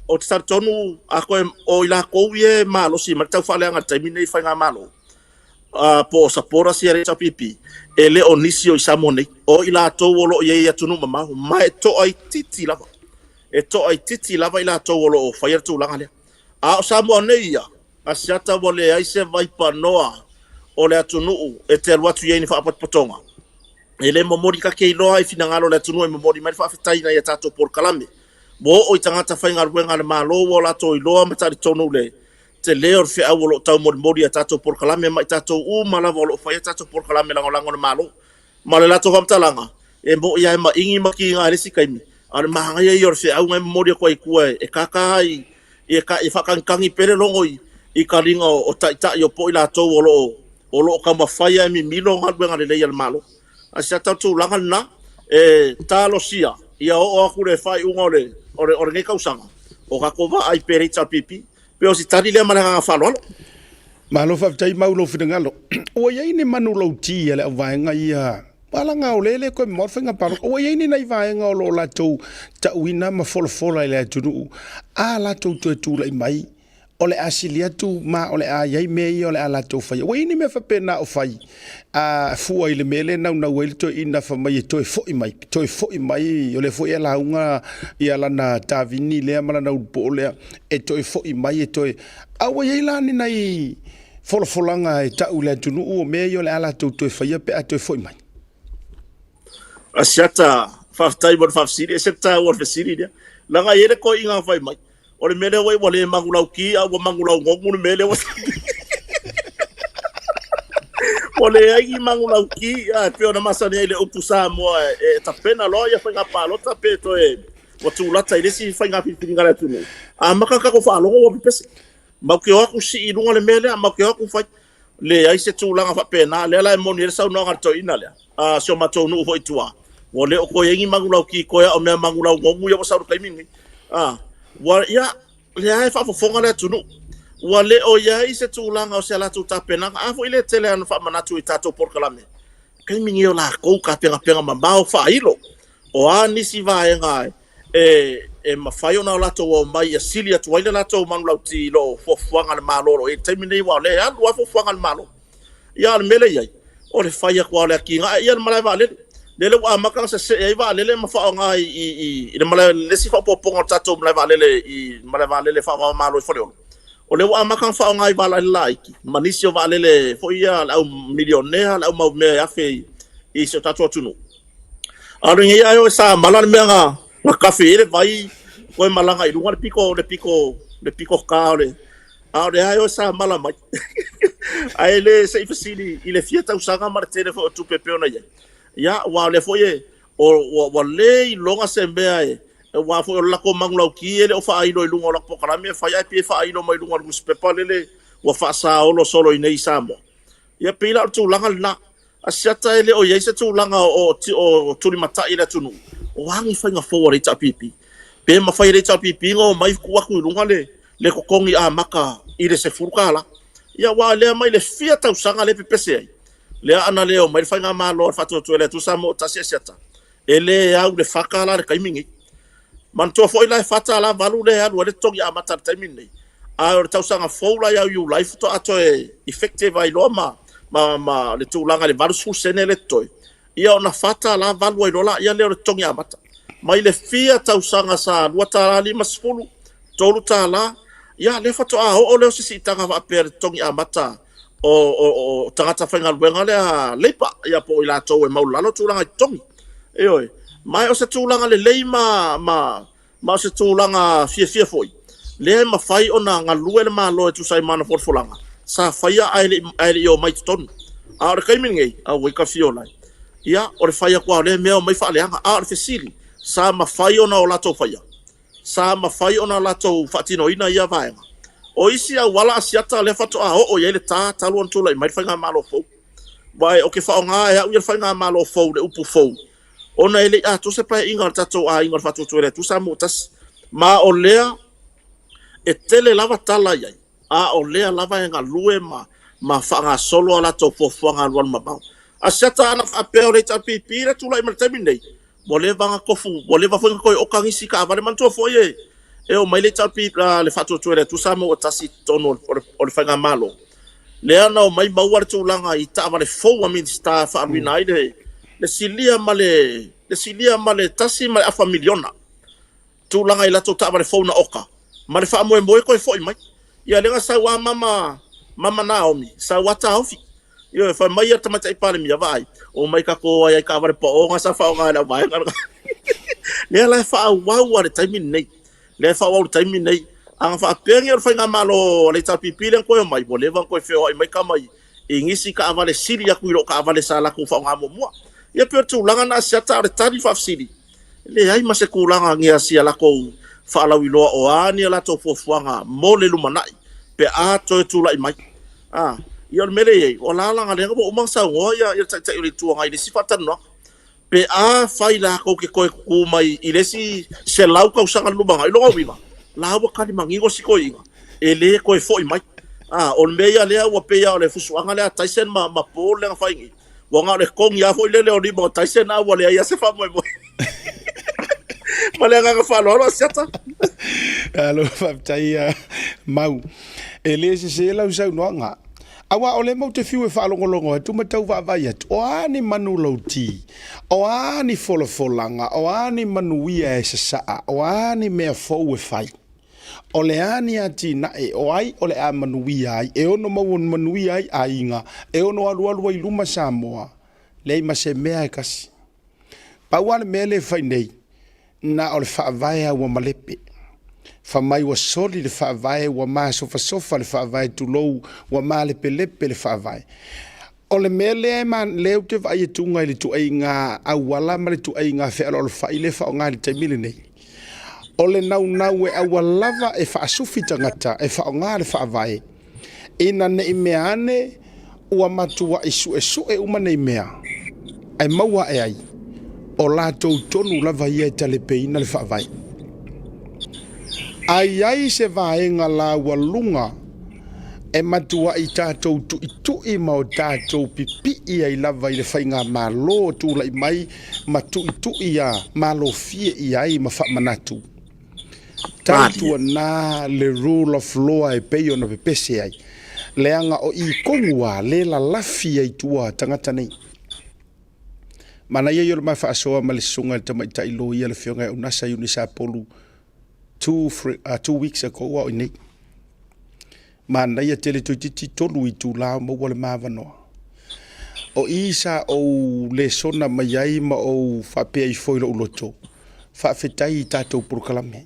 ou te talitonu a toe o i latou ia e malosi mai le taufaaleaga i le taimi lenei i faigamalo, po o supporters ia a le HRPP, e le o nisi o i Samoa nei, o i latou o lo o i ai i atunuu mamao, ma e toaitiiti lava, e toaitiiti lava i latou o lo o faia le tulaga lea. A o Samoa nei ia, Asiata ua leai se vaipanoa o le atunuu e te alu atu i ai ni faapotopotoga. E le momoli ka ke iloa i finagalo o le atunuu e momoli mai le faafetai i nai a tatou polokalame. Ua oo i tagata faigaluega a le Malo ua o latou iloa ma talitonu le tele o le feau o lo o taumolimoli i a tatou polokalame ma i tatou uma lava o lo o faia tatou polokalame lagolago a le Malo. Ma le latou faamatalaga, e moʻi lava e maʻigi ma kiga i le isi taimi, a o le manaia ia o le feauga e momoli atu ai i tua e kākā ai, e faatagitagi pea le logo i taliga o taitai o po o i latou o lo o lo o taumafai lava e mimilo galuega lelei a le Malo. Ae se ata o le tulaga lena, e talosia ia oo atu le faaiuga o le o lenei tausaga o tatou vaai pea i le HRPP. Pei o si tali lea ma le agaga faaaloalo. Malo faafetai mau lou finagalo. Ua i ai ni manulauti a le auvaega ia? Alaga o lea e le toe mamao le faiga palota. Ua i ai ni nai vaega o lo o latou tauina ma folafola i le atunuu a latou toe tulai mai o le a sili atu ma o le a i ai mea ia o le a latou faia. Ua i ai ni mea faapena o fai a fua i le mea lea e naunau ai le toeaina fai mai e toe foi mai, toe foi mai, o lea foi e lauga ia lana tavini lea ma lana ulupoo lea e toe foi mai e toe... A ua i ai la ni nai folafolaga e tau i le atunuu o mea ia o le a latou toe faia pe a toe foi mai? Asiata, faafetai mo le faafesili, e ese le taua o le fesili lea. Leaga e i ai le toeaina na fai mai, o le mea lea ua i ua le manulauti a ua manulaugogu le mea lea ua Ua leai ni manulauti, a e pei ona masani ai i le upu Samoa e tapena loa ia faiga palota pe toe ua tulata i le isi faiga filifiliga a le atunuu. Amata ona tatou faalogo ua pepese. Matou te o atu sii i luga le mea lea, matou te o atu fai. Leai se tulaga faapena, lea la e moni ai le saunoaga a le toeaina lea, a si o matou nuu foi i tua, ua le o toe i ai ni manulauti toe a o mea manulaugogu ia ua sau i le taimi lenei. A, ua, ia, lea e faafofoga le atunuu, ua le o i ai se tulaga o se latou tapenaga, a foi lea e tele lava ina faamanatu i tatou polokalame, taimi lenei o latou tapenapena mamao faailo, o a nisi vaega e mafai ona latou omai ia sili atu ai le latou manulauti i lo fuafuaga a le Malo o lo o i ai i le taimi lenei, aua o lea e alu lava fuafuaga a le Malo. Ia, a o le mea lea e i ai, o le fai atu lava o le atinae ia le malae vaalele. Lele ua amata ona sesee ai vaalele ma faaaoga i le malae, le isi faaopoopoga o le tatou malae vaalele i malae vaalele faava-o-Malo i Faleolo. O lea ua amata ona faaaoga i vaalele laiti ma nisi o vaalele foi ia a le au milionea, le au mau mea e afe i si o tatou atunuu. A o lenei ae o sa mala le mea na na tafe ai le vai toe malaga i luga le pito le pito le pito ka o le a o le ae o sa mala mai. Ae le se i fesili i le fia tausaga ma le tele foi o tupe e pei ona i ai. Ia aua o lea foi e o ua ua le iloga se mea e aua foi o le latou manulauti e le o faailo i luga o latou polokalame e fai ae pei e faailo mai luga o le nusipepa lele ua faasaolo solo i nei i Samoa. Ia pei la o le tulaga lena. Asiata e le o i ai se tulaga o tulimatai i le atunuu, o a ni faiga fou a le HRPP? Pe mafai e le HRPP ona omai tuu atu i luga le totogi amata i le $10? Ia aua o lea mai le fia tausaga lea e pepese ai, lea ana le omai le faigamalo a le Faatuatua i le Atua Samoa Tasi Asiata, e le au i le $4 i le taimi lenei. Manatua foi la e $4.80 lea e alu ai le totogi amata i le taimi lenei, a o le tausaga fou la ia Iulai faatoa toe effective ai loa ma, ma, ma le tulaga i le 80 sene lea totoe, ia ona $4.80 ai loa laia lea o le totogi amata. Mai le fia tausaga sa $2.50, $3, ia lea faatoa oo lea o se siitaga faapea i le totogi amata o, o, o tagata faigaluega lea leipa, ia po o i latou e maualalo tulaga i totogi. Ioe. Ma o se tulaga lelei ma, ma, ma o se tulaga fiafia foi, lea e mafai ona galue le Malo e tusa ai ma ana folafolaga sa faia ae le i, ae le i omai i totonu. A o le taimi lenei, auai ka fio lai. Ia, o le fai atu lava o lea mea omai faaleaga. A o le fesili, sa mafai ona o latou faia? Sa mafai ona latou faatinoina ia vaega? O isi auala asiata lea faatoa oo i ai le ta talu ona tulai mai le faigamalo fou. Aua ou te faaaoga e au ia le faigamalo fou, le upu fou, ona e le i atoa se paeaiga a le tatou aiga o le Faatuatua i le Atua Samoa Tasi. Ma o lea e tele lava tala i ai, a o lea lava e galue ma, ma faagasolo a latou fuafuaga alualu mamao. Asiata ana faapea o le HRPP le tulai mai le taimi lenei, Ua leva ona tofu, ua leva foi ona toe oka nisi taavale. Manatua foi e, e omai le HRPP, le Faatuatua i le Atua Samoa ua tasi i totonu o le Faigamalo. Lea na omai maua le tulaga i taavale fou a Minisita e faaaluina ai le, le silia ma le, le silia ma le $1.5 miliona. Tulaga i latou taavale fou na oka, ma le faamoemoe toe foi mai. Ia lea na sau a mama, mama Naomi, sau a taofi. Ioe, fai mai ia le Tamaitai Palemia, vaai, omai tatou o ai ai taavale pao na sa faaaoga e le auvaega lena. Lea la e faaauau lava i le taimi lenei. Lea e faaauau i le taimi lenei. A na faapea nei o le faigamalo a le HRPP lea na toe omai, ua leva ona toe feoai mai tama i nisi taavale sili atu i lo taavale sa latou faaaoga muamua. Ia pei o le tulaga lena Asiata, a o le tali faafesili, leai ma se tulaga ni si a latou faalauiloa o a ni a latou fuafuaga mo le lumanai pe a toe tulai mai. A, ia o le mea lea e i ai, o la leaga lea ua uma ona saunoa ia le Taitai o le Itu Agai i le isi faatalanoaga, pe afai latou te toe tutu mai i le isi 100 tausaga i le lumanai, lona uiga, la ua tali manino si toeaina, e le toe foi mai. A, o le mea ia lea ua pei lava o le fusuaga lea a Tyson ma Paul lea na fai nei, Ua na o le togi lava foi lele o lima o Tyson a ua leai lava se faamoemoe. Ma le agaga faaaloalo Asiata. Alo, faafetai Mau. E le sese lau saunoaga. Aua o lea matou te fiu e faalogologo atu ma tau vaavaai atu, o a ni manulauti, o a ni folafolaga, o a ni manuia e sasaa, o a ni mea fou e fai, o le a ni atinae, o ai o le a manuia ai, e ono maua manuia ai aiga, e ono alualu ai i luma Samoa, leai ma se mea e kasi. Pau lava le mea lea e fai nei, na o le faavae a ua malepe. Fai mai ua soli le faavae, ua masofasofa le faavae, tulou, ua malepelepe le faavae. O le mea lea e ma, lea ou te vaai atuga i le tuaiga auala ma le tuaiga fealoalofai lea e faaaoga i le taimi lenei. O le naunau e aua lava e faasufi tagata e faaaoga le faavae, ina ne i mea ane ua matuai suesue uma nei mea, ae maua ae ai, o latou tonu lava ia e talepeina le faavae. A i ai se vaega laualuga e matuai tatou tuitui ma o tatou pipii ai lava i le faigamalo o tulai mai ma tuitui ia malofie i ai ma faamanatu, Tautuana le rule of law e pei ona pepese ai, leaga o i tonu a le lalafi ai tua tagata nei. Manaia ia o le ma faasoa ma le susuga i le tamaitai loia le afioga ia Unasa Iuni Sapolu 2 weeks ago a o i nei. Manaia tele toeitiiti 3 itula o maua le ma avanoa. O i sa ou lesona mai ai ma ou faapea ifo i lou loto, faafetai i tatou polokalame.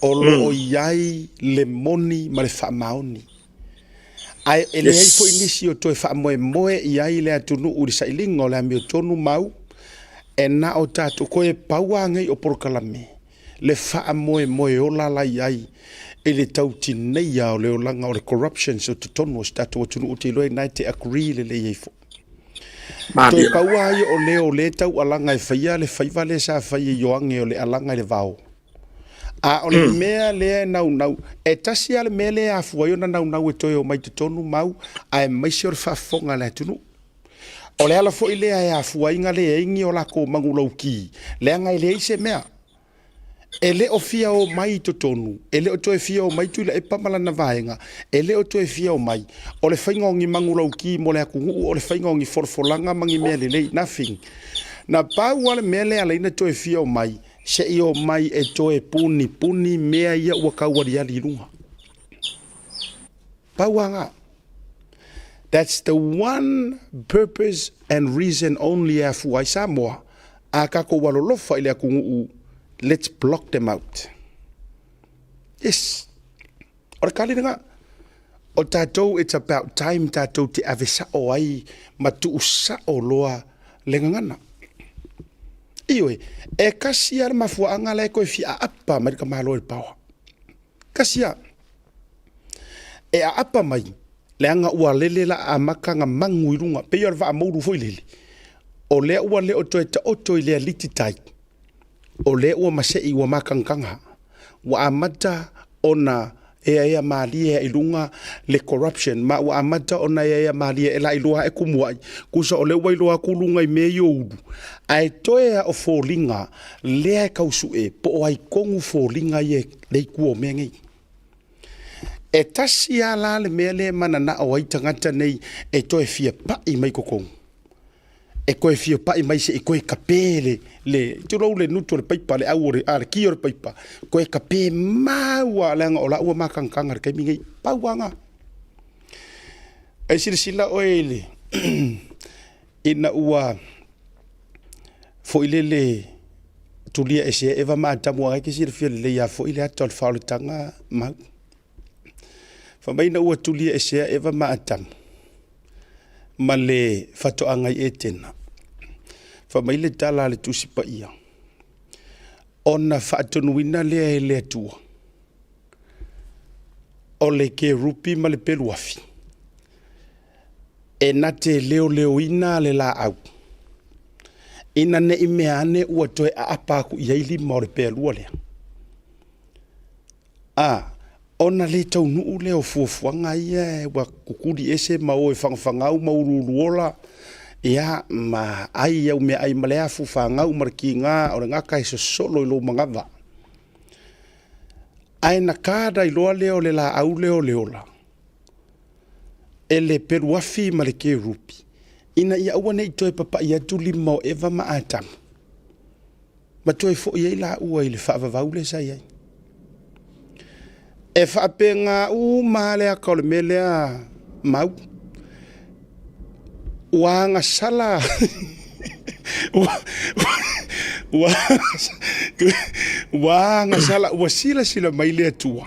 O lo o i ai le moni ma le faamaoni. Ae e leai foi nisi o toe faamoemoe i ai le atunuu i le sailiga o le amiotonu mau, e na o tatou koe pau lava nei o polokalame le faamoemoe ola la i ai i le tautineia o le olaga o le corruptions o totonu o si tatou atunuu. Ou te iloa i ina e te agree lelei ai foi. Toe pau lava ia o leo o lea e taualaga e faia le faiva lea sa fai e Ioane o le alaga i le vao. A o le mea lea e naunau, e tasi lava le mea lea e afua ai ona naunau e toe omai totonu mau, aemaise o le faafofoga a le atunuu. O le ala foi lea e afua ai na leai ni o latou manulauti, leaga e leai se mea. E le o fia omai i totonu, e le o toe fia omai Tuilaepa ma lana vaega, e le o toe fia omai. O le faiga o ni manulauti mo le atunuu, o le faiga o ni folafolaga ma ni mea lelei, nothing. Na pau lava le mea lea e ala ai ona toe fia omai, se i omai e toe punipuni mea ia ua taualiali i luga. Pau lava na. That's the one purpose and reason only e afua ai Samoa, a tatou alolofa i le atunuu, let's block them out. Yes. O le tali lena. O tatou, it's about time tatou te ave sao ai ma tuusao loa le gagana. Ioe, e kasi lava le mafuaaga la e toe fia aapa mai le tamaloa i le paoa. Kasi lava. E aapa mai, leaga ua lele la amata na magu i luga, pei o le vaa moulu foi lele, o lea ua le o toe taoto i le aliti tai, o lea ua masei ua matagataga, ua amata ona eaea malie i luga le corruption, ma ua amata ona eaea malie e lailoa ae kumuai, tusa o lea ua iloa atu luga i mea ia o ulu, ae toe lava o foliga lea e tau sue po o ai tonu foliga ia le itu o mea nei. E tasi lava la le mea lea e mananao ai tagata nei e toe fia pai mai totonu. E toe fia pai mai se i toe kape le, le, tulou le nutu o le paipa, le au o le, a, le ki o le paipa, toe kape mau lava leaga o la ua matagataga i le taimi nei. Pau lava lena. Ae silasila oe i le, ina ua foi lele tulia ese ai Eva ma Atamu ae ke silafia lelei lava foi le ata o le faaolataga mau. Fai mai ina ua tulia ese ai Eva ma Atamu ma le faatoaga i Etena, fai mai le tala a le Tusi Paia, ona faatonuina lea e le Atua o le kerupi ma le peluafi e na te leoleoina le laau, ina ne i mea ane ua toe aapa atu i ai lima o le pealua lea. A, ona le taunuu lea o fuafuaga ia ua tutuli ese ma o e fagafagau ma uluuluola. Ia, ma ai au meaai ma le afu fagau ma le kiga o le gaka e sosolo i lou manava. Ae na kada i loa lea o le laau lea o le ola, e le peluafi ma le kerupi, ina ia aua ne i toe papai atu lima o Eva ma Atamu, ma toe foi ai laua i le faavavau lea sa i ai. E faapena uma lava le aka o le mea lea mau. Ua agasala ua agasala ua silasila mai le Atua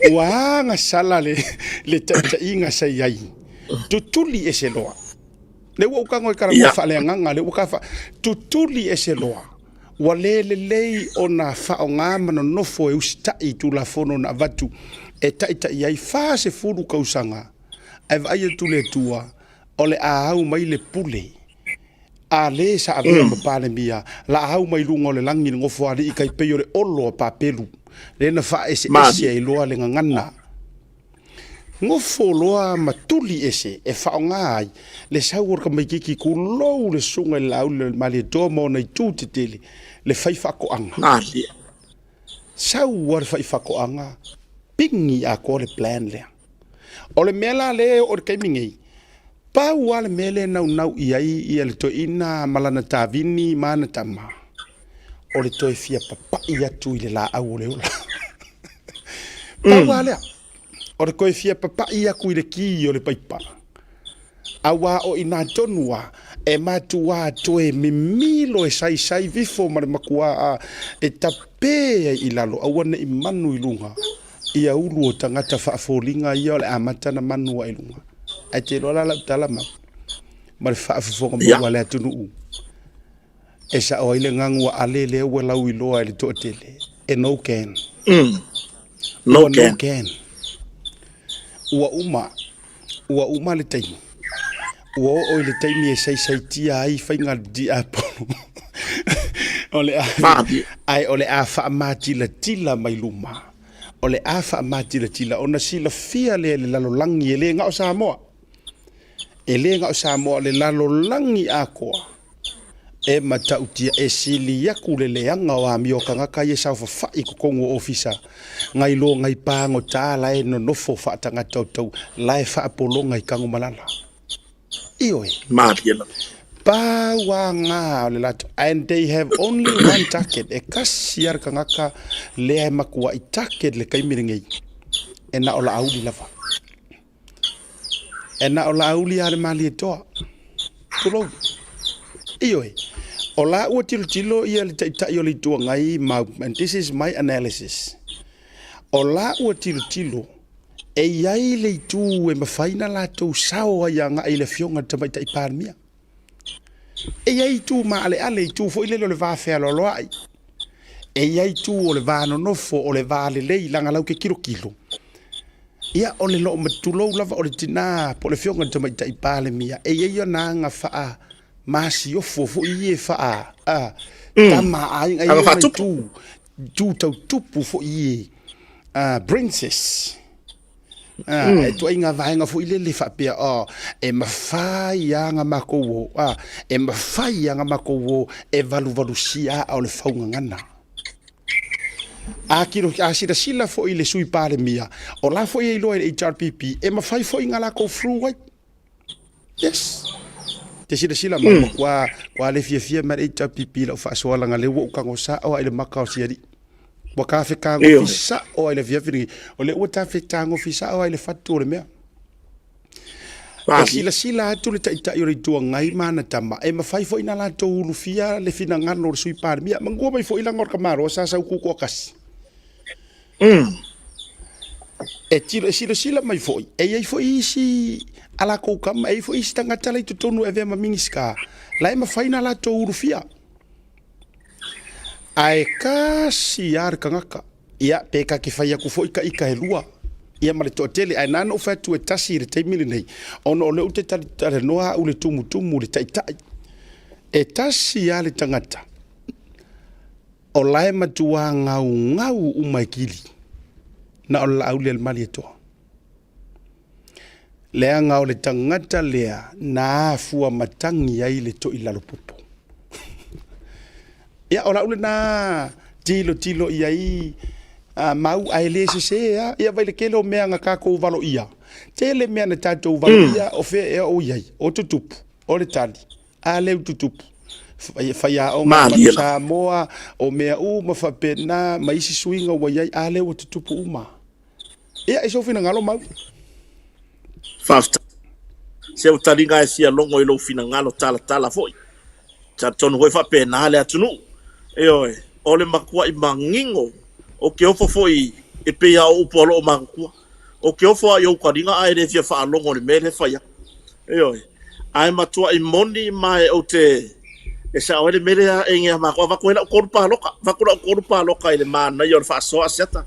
ua agasala le, le taitaiga sa i ai tutuli ese loa le ua ou tago e talanoa faaleagaga le ua ka fa tutuli ese loa ua le lelei ona faaaoga ma nonofo e usitai i Tulafono na avatu e taitai ai 40 tausaga, ae vaai atu le Atua, o le a au mai le pule a le sa avea ma Palemia, la au mai luga o le lagi le nofoalii kai pei o le olo a Papelu, lea na faaeseese ai loa le gagana. Nofo loa ma tuli ese e faaaoga ai le sau o le tamaitiiti tulou le susuga i le Laauli o le Malietoa ma ona itu tetele, le fai faatoaga. Sau lava le fai faatoaga, pigi atoa le plan lea. O le mea la lea e oo i le taimi nei, pau lava le mea lea e naunau i ai ia le toeaina ma lana tavini ma ana tama, o le toe fia papai atu i le laau o le ola. Pau lava lea, o le toe fia papai atu i le ki o le Paipala, aua o i ina tonu lava e matuā toe mimilo e saisai vifo ma le makuā a e tapē ai i lalo, aua ne i manu i luga ia ulu o tagata faafoliga ia o le amata na manu ai i luga. Ae te iloa la lau tala ma, ma le faafofoga maua a le atunuu. E sao ai le gagu a Ale lea ua lauiloa e le toatele, e no can. No Ua no can. can. Ua uma, ua uma le taimi. Ua oo i le taimi e saisaitia ai faiga a le diapolo. O le a, Malie. ae o le a faamatilatila mai luma. O le a faamatilatila ona silafia lea e le lalolagi e le na o Samoa. E le na o Samoa, o le lalolagi atoa. E matautia e sili aku le leaga o amio tagata ia saofafai i totonu o ofisa nai lo nai pagota la e nonofo faatagata o tau la e faapologa i Tanumalala. Ioe. Malie lava. Pau a ngā o le latou and they have only one target e kasi a le tagata lea e matuai target le taimi lenei e na o Laauli lava. E na o Laauli a le Malietoa. Tulou. Ioe. O la ua tilotilo ia le Taitai o le Itu Agai ma, and this is my analysis, o la ua tilotilo e i ai le itu e mafai na latou sao ai agai i le Afioga i le Tamaitai Palemia. E i ai itu maaleale, itu foi lele o le va fealoaloai. E i ai itu o le va nonofo, o le va lelei, leaga lau ke kilokilo. Ia, o le loo matulou lava o le tinā po o le Afioga i le Tamaitai Palemia, e i ai ona aga faa masiofo foi ia e faa a, tama a aiga, e i ai Aga ona faatupu. itu, itu tau tupu foi ia, a, princess. A, e tuaiga vaega foi lele faapea, oh, e mafai lava ona matou o, a, e mafai lava ona matou o e valuvalusia aa o le faugagana. A, tilo, a silasila foi i le Sui Palemia, o la foi e iloa e le HRPP, e mafai foi ona latou through ai. Yes. Te silasila mai, mm. kua, kua le fiafia mai le HRPP lau faasoa langa le ua ou tago sao ai le maka o siali. Ua ka fetagofi sao ai le fiafi lenei. O le ua ta fetagofi sao ai le fatu o le mea. E silasila atu le Taitai o le Itu Agai ma ana tama, e mafai foi ona latou ulufia le finagalo o le Sui Palemia. Manatua mai foi leaga o le tamaloa sa sau tutoatasi. E tilo, e silasila mai foi, e i ai foi isi a latou tama, e i ai foi isi tagata la i totonu e avea ma Minisita, la e mafai ona latou ulufia. Ae kasi lava le tagata. Ia, pe ta te fai atu foi ta ita e lua, ia ma le toatele, ae na ona ou fai atu e tasi i le taimi lenei, ona o lea ou te talanoa au i le tumutumu, i le taitai. E tasi lava le tagata o la e matua gaugau uma e kili, na o le Laauli a le Malietoa. Leaga o le tagata lea na afua matagi ai le toilalopopo. Ia, o lau lena tilotilo i ai a, mau ae le sese a. Ia vai le tele o mea na tatou valoia. Tele mea na tatou valoia o fea ea o i ai. O tutupu, o le tali, a leu tutupu. Faiaoga Malie lava. Samoa, o mea uma faapena ma isi suiga ua i ai, a lea ua tutupu uma. Ia, i sou finagalo mau. Faafetai. Se ua taliga e fia logo i lou finagalo talatala foi. Talitonu foi faapena le atunuu. Ioe, o le matua'i manino o ke ofo foi e pei a o upu a loo matutua. O ke ofo a i ou taliga ae le fia faalogo i le mea lea e fai atu. Ioe, ae matua'i moni ma e ou te e sao ai le mea lea e gea matou. Avatu ai lau tolu paloka, avatu lau tolu paloka i le manaia o le faasoa Asiata.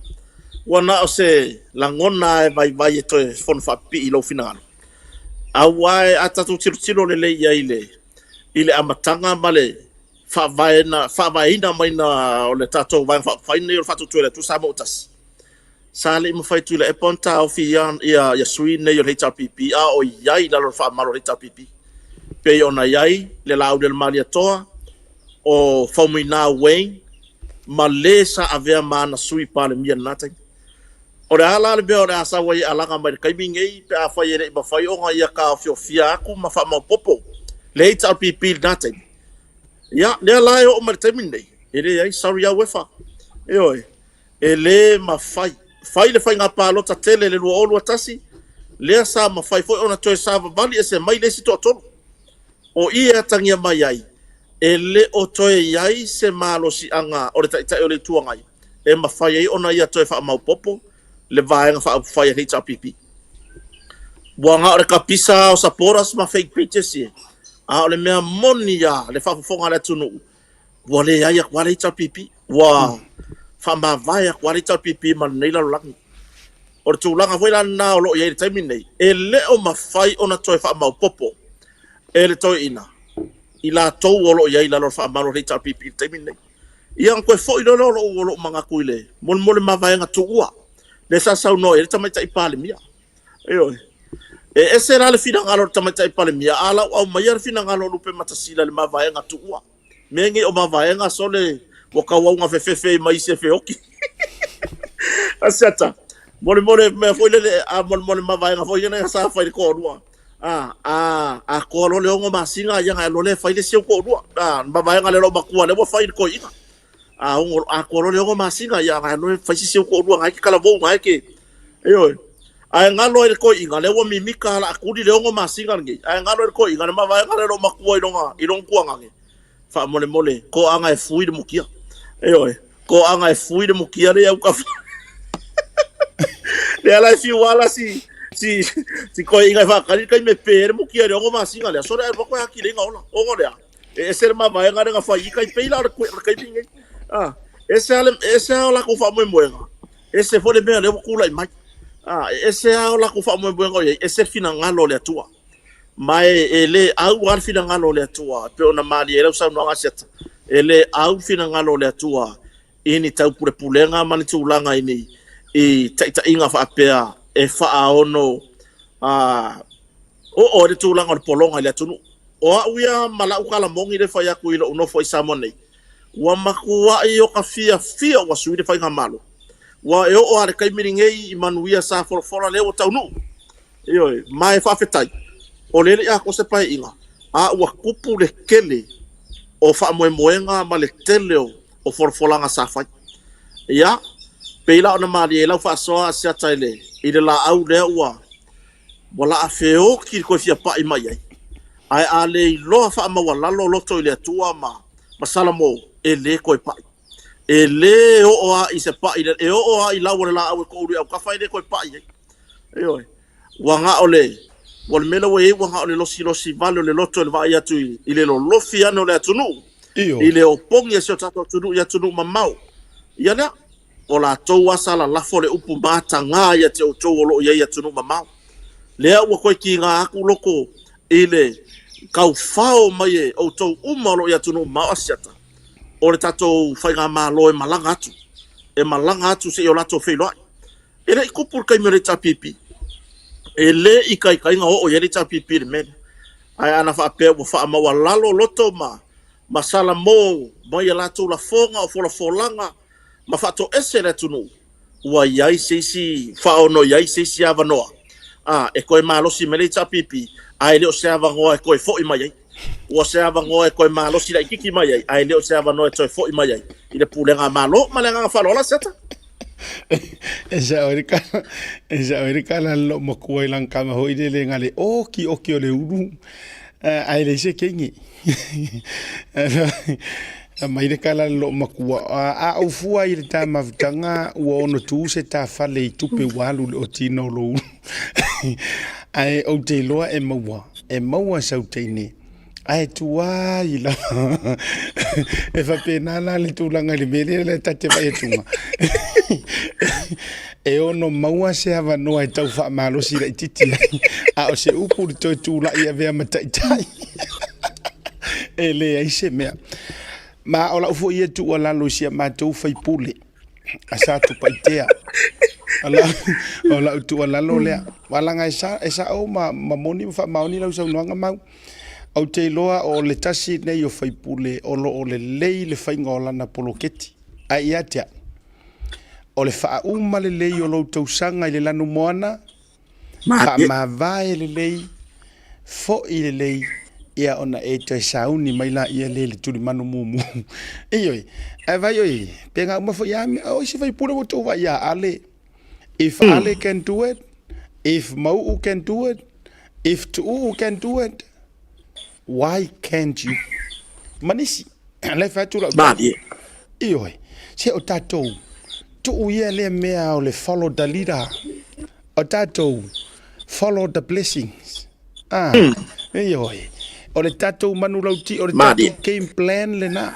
Ua na o se lagona e vaivai e toe fono faapipii i lou finagalo. Aua e a tatou tilotilo lelei i ai i le i le amataga ma le faavaena faavaeina mai na o le tatou Vaega Faaupufai lenei o le Faatuatua i le Atua Samoa ua Tasi. Sa le i mafai Tuilaepa ona taofi ia ia ia sui nei o le HRPP a o i ai i lalo o le faamalu o le HRPP. Pei ona i ai le Laaulialemalietoa, o Faumuina Wayne ma le sa avea ma ana sui Palemia i lena taimi. O le a la le mea o le a sau ai e alaga mai i le taimi nei pe afai e le i mafai ona ia taofiofia atu ma faamaopoopo le HRPP i lena taimi? Ia, lea la e oo mai i le taimi lenei, e leai, sorry Auefa. Ioe, e le mafai. Fai le faiga palota tele i le 2021, lea sa mafai foi ona toe savavali ese mai le isi toatolu. O i e atagia mai ai, e le o toe i ai se malosiaga o le Taitai o le Itu Agai e mafai ai ona ia toe faamaopoopo le Vaega Faaupufai a le HRPP. Ua na o le kapisa lava o supporters ma fake pages ia, a o le mea moni lava le faafofoga a le atunuu, ua leai atu lava le HRPP, ua faamavae atu lava le HRPP ma lenei lalolagi. O le tulaga foi la lena o lo o i ai i le taimi lenei, e le o mafai ona toe faamaopoopo e le toeaina i latou o lo o i ai i lalo o le faamalu o le HRPP i le taimi lenei. Ia ona toe foi loa lea o lou, o lou manatu i le molemole mavaega tuua lea sa saunoa i ai le Tamaitai Palemia. Ioe. E ese la le finagalo o le Tamaitai Palemia, a lau aumaia le finagalo o Lupematasila i le mavaega tuua. Mea nei o mavaega sole ua tauauga fefefe ai ma isi e feoki. Asiata, molemole mea foi lele, a molemole mavaega foi lele sa fai le toalua. A, a, atoa loa le 6 masina, ia na loa lea fai le isi au toalua. A, mavaega lea lou matua lea ua fai i le toeaina. A ono, atoa loa le 6 masina, ia na loa fai se isi au toalua, na e ke talavou, na e ke, ioe. Ae galo ai le toeaina, lea ua mimita la tuli le 6 masina lenei. Ae galo ai le toeaina, le mavaega lea lou matua i lona, i lona tuagane. Faamolemole, toaga e fui le mukia. Ioe, toaga e fui le mukia le au kafa. Lea la e fiu ala si si si toeaina e faatali le taimi e pe ai le mukia i le 6 masina lea. Sole ae alu atu e haki leiga ola. Ono lea, e ese le mavaega lea na fai i tai pei la o le o le taimi lenei. Ah, ese lava le ese lava o latou faamoemoega, ese foi le mea lea ua tulai mai. Ah, e ese lava o latou faamoemoega o i ai, ese le finagalo o le Atua. Ma e le au lava le finagalo o le Atua, e pei ona malie ai lau saunoaga Asiata, e le au le finagalo o le Atua i ni taupulepulega ma ni tulaga i ni i taitaiga faapea e faaono oo ai le tulaga o le pologa i le atunuu. O au ia ma lau tala moni lea e fai atu i lou nofo i Samoa nei, ua matuai o ka fiafia ua sui le faigamalo. Ua e oo lava i le taimi lenei i manuia sa folafola lea ua taunuu. Ioe, ma e faafetai, o lea e le i atoa se paeaiga, a ua tupu le tele o faamoemoega ma le tele o folafolaga sa fai. Ia, pei la ona malie ai lau faasoa Asiata i le, i le laau lea ua, ua laa feoti le toe fia pai mai ai. Ae a le iloa faamaualalo loto i le Atua ma, ma Salamo, e le toe pai. E le oo lava i se pai, e oo lava i lau o le laau e toulu i autafa e le toe pai ai. Ioe. Ua na o le, ua le mea lea ua i ai ua na o le losilosi vale o le loto i le vaai atu i, i le lolofi ane o le atunuu, Ioe. i le opogi a si o tatou atunuu i atunuu mamao. Ia lea, o latou lava sa lalafo le upu mataga ia te outou o lo o i ai i atunuu mamao. Lea ua toe kiga atu loko i le taufao mai e outou uma o lo o i atunuu mamao Asiata, o le tatou faigamalo e malaga atu, e malaga atu seia o latou feiloai. E le i tupu le taimi o le HRPP. E lē ikaikaina oo i ai le HRPP i le mea lea. Ae ana faapea ua faamaualalo loto ma ma salamo mai a latou lafoga o folafolaga ma faatoese le atunuu, ua i ai se isi faaono i ai se isi avanoa a e toe malosi mai le HRPP, ae le o se avanoa e toe foi mai ai. Ua se avanoa e toe malosi laitiiti mai ai, ae le o se avanoa e toe foi mai ai i le pulega a Malo. Ma le agaga faaaloalo, Asiata. E sa'o ai le kala, e sa'o ai le kala a le loomatua i lana tama foi lele na le oki oki o le ulu, ae leai se kenge. Aumai le kala a le loomatua, a ou fua i le ta mafutaga ua ono tu se ta fale i tupe ua alu i le otina o lou ulu. Ae ou te iloa e maua, e maua sau teine. Ae tuai lava. E faapena la le tulaga i le mea lea la ta te vaai atuga. E ono maua se avanoa e tau faamalosi laitiiti ai, a o se upu i le toe tulai e avea ma taitai. E leai se mea. Ma o lau foi ia tuualalo i si a matou faipule a Satupaitea. O lau tuualalo lea. Aua leaga e sao ma moni ma faamaoni lau saunoaga Mau. Ou te iloa o le tasi lenei o faipule o lo o lelei le faiga o lana poloketi. Ae ia te au, o le faauma lelei o lou tausaga i le lanumoana, faamavae lelei, foi lelei, ia ona e toe sauni mai laia lea i le tulimanu mumu. Ioe, ae vaai oe, pe na uma foi lava mea, o isi faipule ua outou vaai ia Ale, If Ale can do it, if Mau'u can do it, if Tu'u'u can do it, why can't you? Ma nisi, la e fai atu lau tala. Ioe, se o tatou, tuu ia lea mea o le follow the leader, o tatou, follow the blessings. Ah, ioe, o le tatou manulauti, o le tatou game plan lena.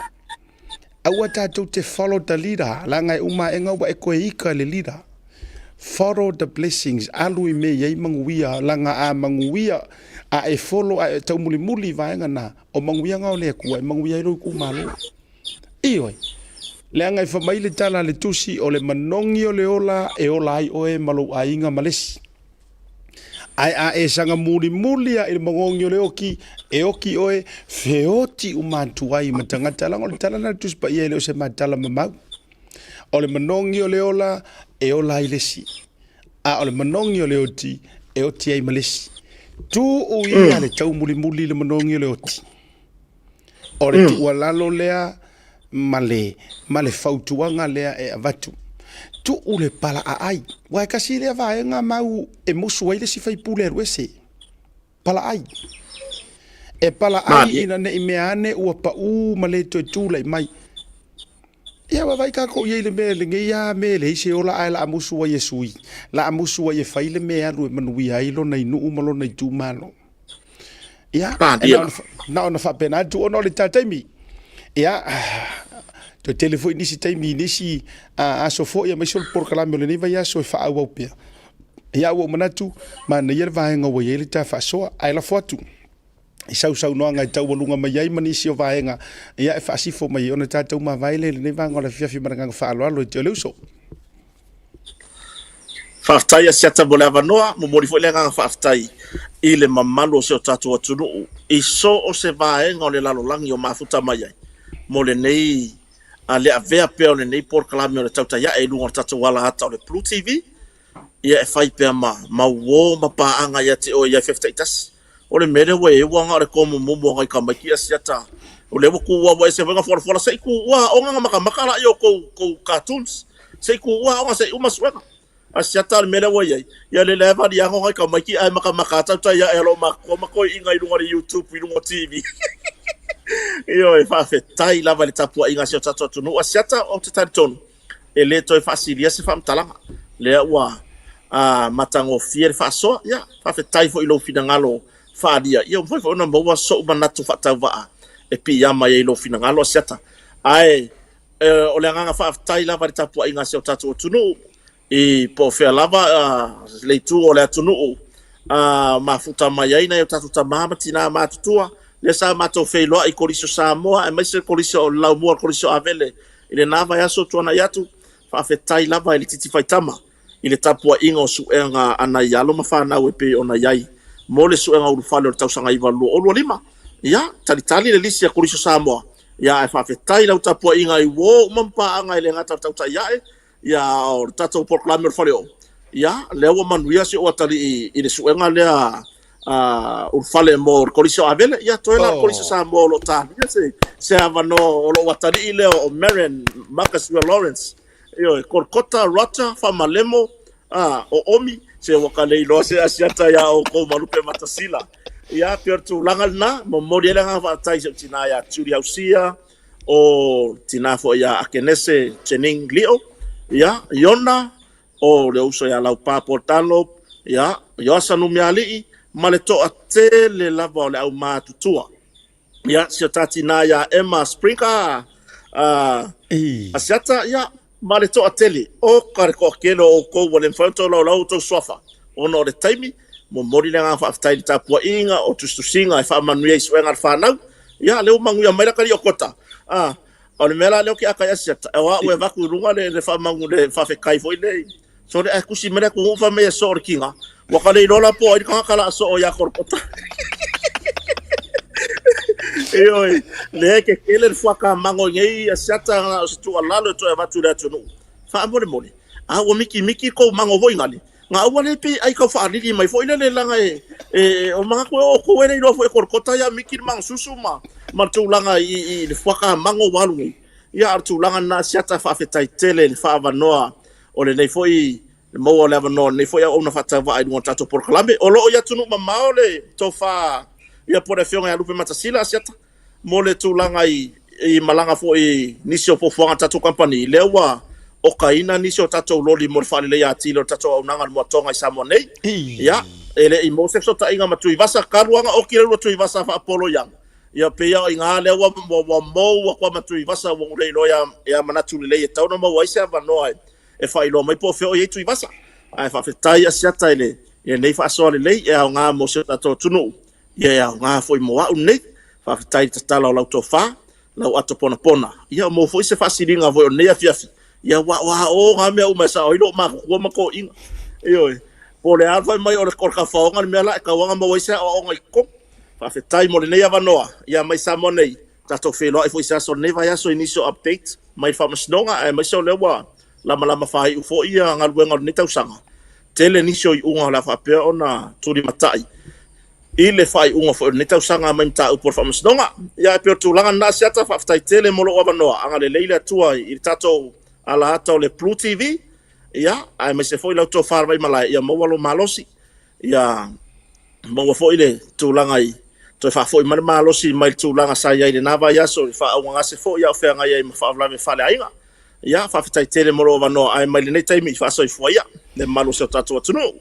Aua tatou te follow the leader, leaga e uma aega ua e koe ika le leader. Follow the blessings, alu i mea i ai manuia, leaga a manuia, a e follow a e taumulimuli i vaega na, o manuiaga o le Atua e manuia ai lou itumalo. Ioe, leaga e fai mai le tala a le Tusi, o le manogi o le ola e ola ai oe ma lou aiga ma le isi. Ae a e saga mulimuli lava i le magogi o le oki, e oki oe, feoti uma atu ai ma tagata. Leaga o le tala lena a le Tusi Paia e le o se matala mamau. O le manogi o le ola, e ola ai le isi. A o le manogi o le oti, e oti ai ma le isi. Tuu ia le taumulimuli i le manogi o le oti. O le tuualalo lea ma le, ma le fautuaga lea e avatu. Tuu le pala aai. Aua e tasi lea vaega mau e musu ai le isi faipule alu ese. Pala ai. E pala ai ina ne i mea ane ua pau ma le toe tulai mai. Ia ua vaai tatou i ai i le mea lenei lava mea e leai se ola ae la musu ai e sui, la musu ai e fai le mea e alu e manuia ai lona nuu ma lona itumalo. Ia, na ona faapena atu ona o le ta taimi. Ia, toe tele foi nisi taimi i nisi aso foi aemaise o le polokalame o lenei vaiaso e faaauau pea. Ia, ua ou manatu, manaia le vaega ua i ai le ta faasoa, ae lafo atu i sau saunoaga e taualuga mai ai ma nisi o vaega ia e faasifo mai ai ona tatou mavae lea i lenei vaega o le afiafi ma le agaga faaaloalo e te o le uso. Faafetai Asiata mo le avanoa, momoli foi le agaga faafetai i le mamalu o si o tatou atunuu i so o se vaega o le lalolagi o mafuta mai ai mo lenei le avea pea o lenei polokalame o le tautai ae i luga o le tatou alaata o le Blue TV. Ia e fai pea ma ma uō ma paaga ia te oe i FF taitasi. O le mea lea ua i ai ua na o le tomumumu a nai tamaiti Asiata o lea ua tuua ua ese foi na folafola se i tuua aoga na matamata laia o tou tou cartoons se i tuua aoga se i uma suega. Asiata o le mea lea ua i ai ia lele lava e valiaga nai tamaiti ae matamata a tautai ae a loo matutua ma toeaiina i luga o le YouTube i luga o TV. Ioe, faafetai lava i le tapuaiga a si o tatou atunuu. Asiata ou te talitonu e le toe faasilia se faamatalaga, lea ua matagofie le faasoa. Ia, faafetai foi i lou finagalo faaalia, ia ua mafai foi ona maua sou manatu faatauvaa e piiama ai i lou finagalo, Asiata. Ae o le agaga faafetai lava i le tapuaiga a si o tatou atunuu, i po o fea lava le itu o le atunuu mafuta mai ai nai o tatou tama ma tina matutua, lea sa matou feiloai i Kolisi o Samoa aemaise le Kolisi o le Laumua, le Kolisi o Avele i lena vaiaso tuanai atu. Faafetai lava i le titi faitama i le tapuaiga o suega a nai alo ma fanau e pei ona i ai mo le suega ulufale o le tausaga 2025. Ia, talitali le lisi a Kolisi o Samoa, ia ae faafetai i lau tapuaiga i uo uma ma paaga e le gata o le tautai ae, ia a o le tatou polokalame o le Faleoo, ia lea ua manuia si ou atalii i le suega lea ulufale mo le Kolisi o Avele, ia toe la le Kolisi o Samoa o lo o talia se avanoa o lou atalii lea o Marion Marcus Will Lawrence. Ioe, Kolkota, Roger, Faamalemo, o Omi, se ua ka le iloa se asiata iā oukou ma Lupe Matasila. Ia, pei o le tulaga lena, momoli ai le agaga faafetai i si ou tinā iā Judy Ausia, o le tinā foi iā Akenese Jening Lio, ia, Iona, o le uso iā Laupa Paul Dunlop, ia, Ioasa Numialii, ma le toatele lava o le aumatutua. Ia, si o ta tinā iā Emma Springer, Asiata, ia, ma le toatele, oka le toatele o outou ua le mafai ona tolaulau outou suafa, ona o le taimi, momoli le agaga faafetai i le tapuaiga o tusitusiga e faamanuia i suega a le fanau, ia, lea ua manuia mai la ta alii o Kota, a, o le mea la lea ou te ata ai Asiata, o au e avatu i luga le, le faamanu, le faafetai foi lea i, sole ae tusi mai le atunuu fai mai e soo le tiga, ua ka le iloa la po o ai le tagata la a soo ia Kolokota. Ioe, lea e tetele le fuakamago i nei asiata na o se tuualalo e toe avatu i le atunuu. Faamolemole, a ua mikimiki kou mago foi gale, na aua le pei ai tau faalili mai foi lele leaga e, e, o manatu e outou e le iloa foi e Kolokota ia miki le magasusu ma, ma le tulaga i, i le fuakamago ua alu nei. Ia, a o le tulaga lena asiata faafetai tele i le faaavanoa o lenei foi le maua o le avanoa o lenei foi auauna faatauvaa i luga o le tatou polokalame. O lo o i atunuu mamao le tofa ia po o le Afioga ia Lupe Matasila Asiata mo le tulaga i i malaga foi i nisi o fuafuaga a le tatou kamupani, lea ua okaina nisi o tatou loli mo le faaleleia atili o le tatou auaunaga i le moatoga i Samoa nei. Ia, e le i maua se fesootaiga ma Tuivasa, talu lava ona oki le lua Tuivasa faapolo i aga, ia pei lava o i ina lea ua ua mou atu lava ma Tuivasa ua ou le iloa ia ia manatu lelei e tatau ona maua ai se avanoa e e faailoa mai po o fea o i ai Tuivasa. Ae faafetai Asiata i le i lenei faasoa lelei e aoga mo si o tatou atunuu, ia e aoga foi mo au lenei. Faafetai i le tatala o lau tofa, lau ato ponapona, ia maua foi se faasiliga foi o lenei afiafi, ia aua o a o na mea uma e sao ai lou matutua ma toeaiina. Ioe, po o le a fai mai o le tafaoga le mea la e tatau lava ona maua ai se aoaoga i totonu. Faafetai mo lenei avanoa, ia mai Samoa nei, tatou feiloai foi i se aso o lenei vaiaso i nisi o update mai le Faamasinoga, aemaise o lea ua lamalama faaiu foi ia galuega o lenei tausaga. Tele nisi o iuga o le a faapea ona tulimatai i le faaiuga foi o lenei tausaga mai mataupu o le Faamasinoga. Ia, e pei o le tulaga lena Asiata, faafetai tele mo lou avanoa, agalelei le Atua i le tatou alaata o le Plu TV, ia, aemaise foi lau tofa Vaimalae, ia maua lou malosi, ia maua foi le tulaga i toe faafoi mai le malosi mai le tulaga sa i ai i lena vaiaso i faaauagase foi a o feagai ai ma faalavelave faaleaiga. Ia, faafetai tele mo lou avanoa, ae mai lenei taimi i faasoifua ia le mamalu o si o tatou atunuu.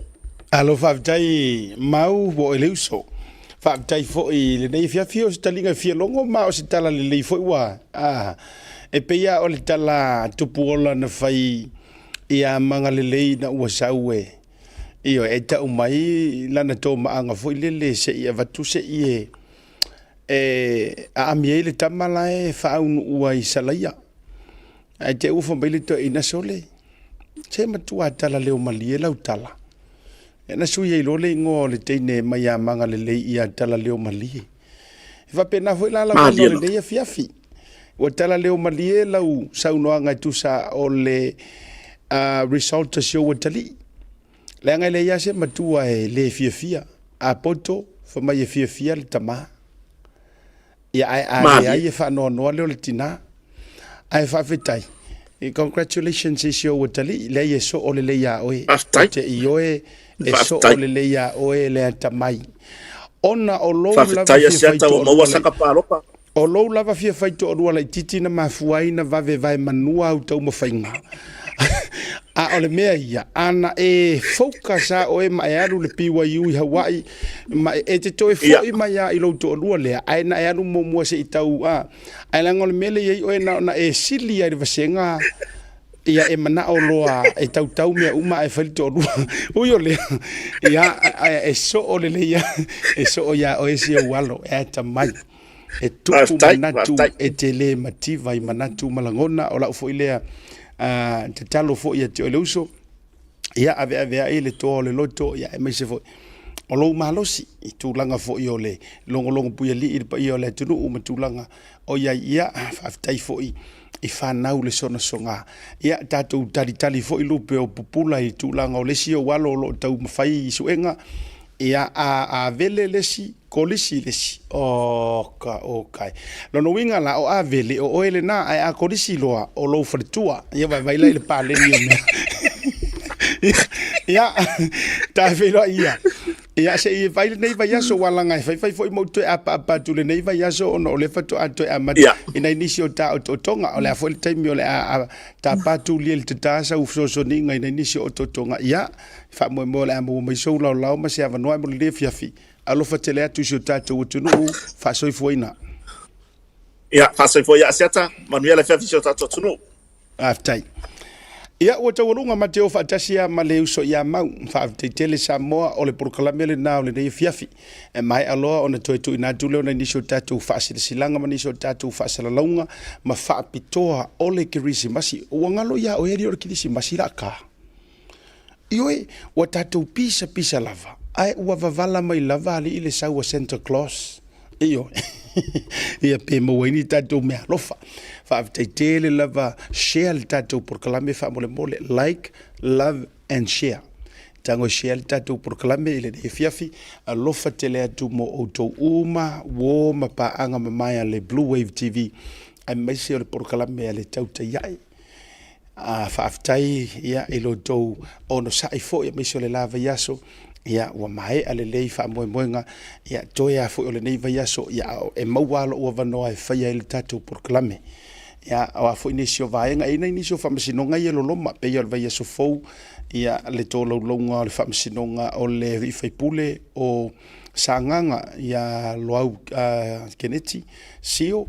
Alo faafetai Mau ua oe le uso. Faafetai foi i lenei afiafi o se taliga e fia logo ma o se tala lelei foi ua a e pei lava o le tala tupu ola na fai ia Magalelei ina ua sau e Ioe, e tau mai lana tomaaga foi lele se i avatu se i e e aami ai le tama la e faaunuua i Salaia. Ae te ua fai mai le toeaina sole, se matua tala leo malie lau tala. Ia na sui ai loa le igoa o le teine mai ia Magalelei ia tala leo malie. E faapena foi la lau ona o lenei afiafi. Ua tala leo malie lau saunoaga e tusa o le result o si ou atalii. Leaga e leai lava se matua e le fiafia. A poto, fai mai e fiafia le tama. Ia ae a leai e faanoanoa lea o le tina. Ae faafetai. Congratulations i si ou atalii, leai e soo lelei ia oe. Ou te ioe e soo lelei ia oe le atamai. Ona o lou lava fia fai toalua, o lou lava fia fai toalua laitiiti na mafua ai na vave vae manua au taumafaiga. A o le mea ia, ana e focus a oe ma e alu le BYU i Hawaii, ma e te toe foi mai lava i lou toalua lea, ae na e alu muamua se i tau, a, ae leaga o le mea lea e i ai oe na ona e sili lava i le vasega, ia e manao loa e tautau mea uma ae fai le toalua. Ui o lea, ia, e soo lelei lava, e soo iā oe si ou alo e atamai. E tupu manatu e te le mativa i manatu ma lagona, o lau foi lea tatalo foi ia te oe le uso. Ia aveaveai le toa o le loto, ia aemaise foi o lou malosi i tulaga foi o le logologo puialii i le paia o le atunuu ma tulaga o i ai. Ia faafetai foi i fanau le sogasoga. Ia tatou talitali foi lupe o pupula i tulaga o le isi ou alo o lo o taumafai i suega. Ia a Avele le isi, Kolisi le isi. Oka, oka. Lona uiga la, o Avele, o oe lena, ae a Kolisi loa, o lou faletua. Ia vaivai la i le paleni o mea. Ia, ta feiloai ia. Ia, se i fai lenei vaiaso, ua laga e faifai foi ma ou toe apaapa atu lenei vaiaso ona o lea faatoa toe amata Ia. i nai nisi o ta otootoga. O le a foi le taimi o le a tapa tuli e le tata sau fesoasoaniga i nai nisi o otootoga. Ia, faamoemoe o le a maua mai sou laolao ma se avanoa mo lenei afiafi. Alofa tele atu i si o tatou atunuu, faasoifuaina. Ia, faasoifua ia Asiata, manuia le afiafi i si o tatou atunuu. Faafetai. Ia, ua taualuga ma te o faatasi lava ma le uso ia Mau. Faafetai tele Samoa, o le polokalame lena o lenei afiafi. E maea loa ona toe tuuina atu lea o nai nisi o tatou faasilasilaga ma nisi o tatou faasalalauga ma faapitoa o le Kerisimasi. Ua galo ia oe alii o le Kerisimasi la ka. Ioe, ua tatou pisapisa lava, ae ua vavala mai lava alii le sau a Santa Claus. Ioe. Ia pe maua ai ni tatou meaalofa. Faafetai tele lava, share le tatou polokalame faamolemole, like, love and share. Tago e share le tatou polokalame i lenei afiafi. Alofa tele atu mo outou uma, uo ma paaga mamae a le Blue Wave TV, aemaise o le polokalame a le Tautai Ae. A faafetai ia i lo outou onosai foi aemaise o le la vaiaso, ia ua maea lelei faamoemoega, ia toe lava foi o lenei vaiaso, ia e maua lava lou avanoa e faia ai le tatou polokalame. Ia o a foi nisi o vaega, e i ai nisi o faamasinoga ia e loloma, pei o le vaiaso fou, ia le tolaulauga o le faamasinoga o le alii faipule o Sagaga ia Loau Keneti Sio,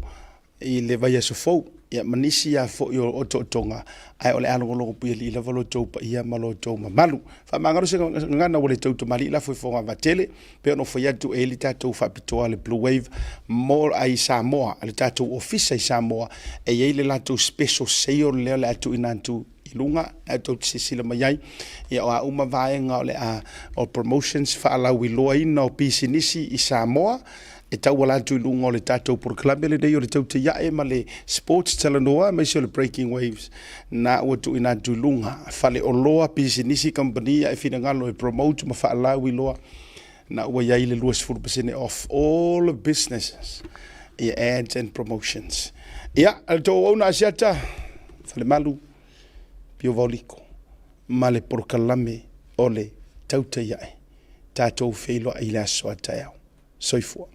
i le vaiaso fou, ia ma nisi lava foi o otootoga, ae o le a logologo puialii lava lo outou paia ma lo outou mamalu. Faamagalo se gagana ua le tau tamalii lafo i Fogavatele, pei ona ou fai atu e i ai le tatou faapitoa le Blue Wave mo ai Samoa, le tatou ofisa i Samoa, e i ai le latou special sale lea o le a tuuina atu i luga, ae tou te silasila mai ai, ia o a uma vaega o le a o promotions faalauiloaina o pisinisi i Samoa, e tauala atu i luga o le tatou polokalame lenei o le Tautai Ae ma le Sports Talanoa aemaise o le Breaking Waves na ua tuuina atu i luga. Faleoloa, pisinisi, kamupani ae finagalo e promote ma faalauiloa na ua i ai le 20% off all of businesses ia ads and promotions. Ia, le tou auauna Asiata, Falemalu, Pio Vaoliko ma le polokalame o le Tautai Ae. Tatou feiloai i le aso a taeao. Soifua.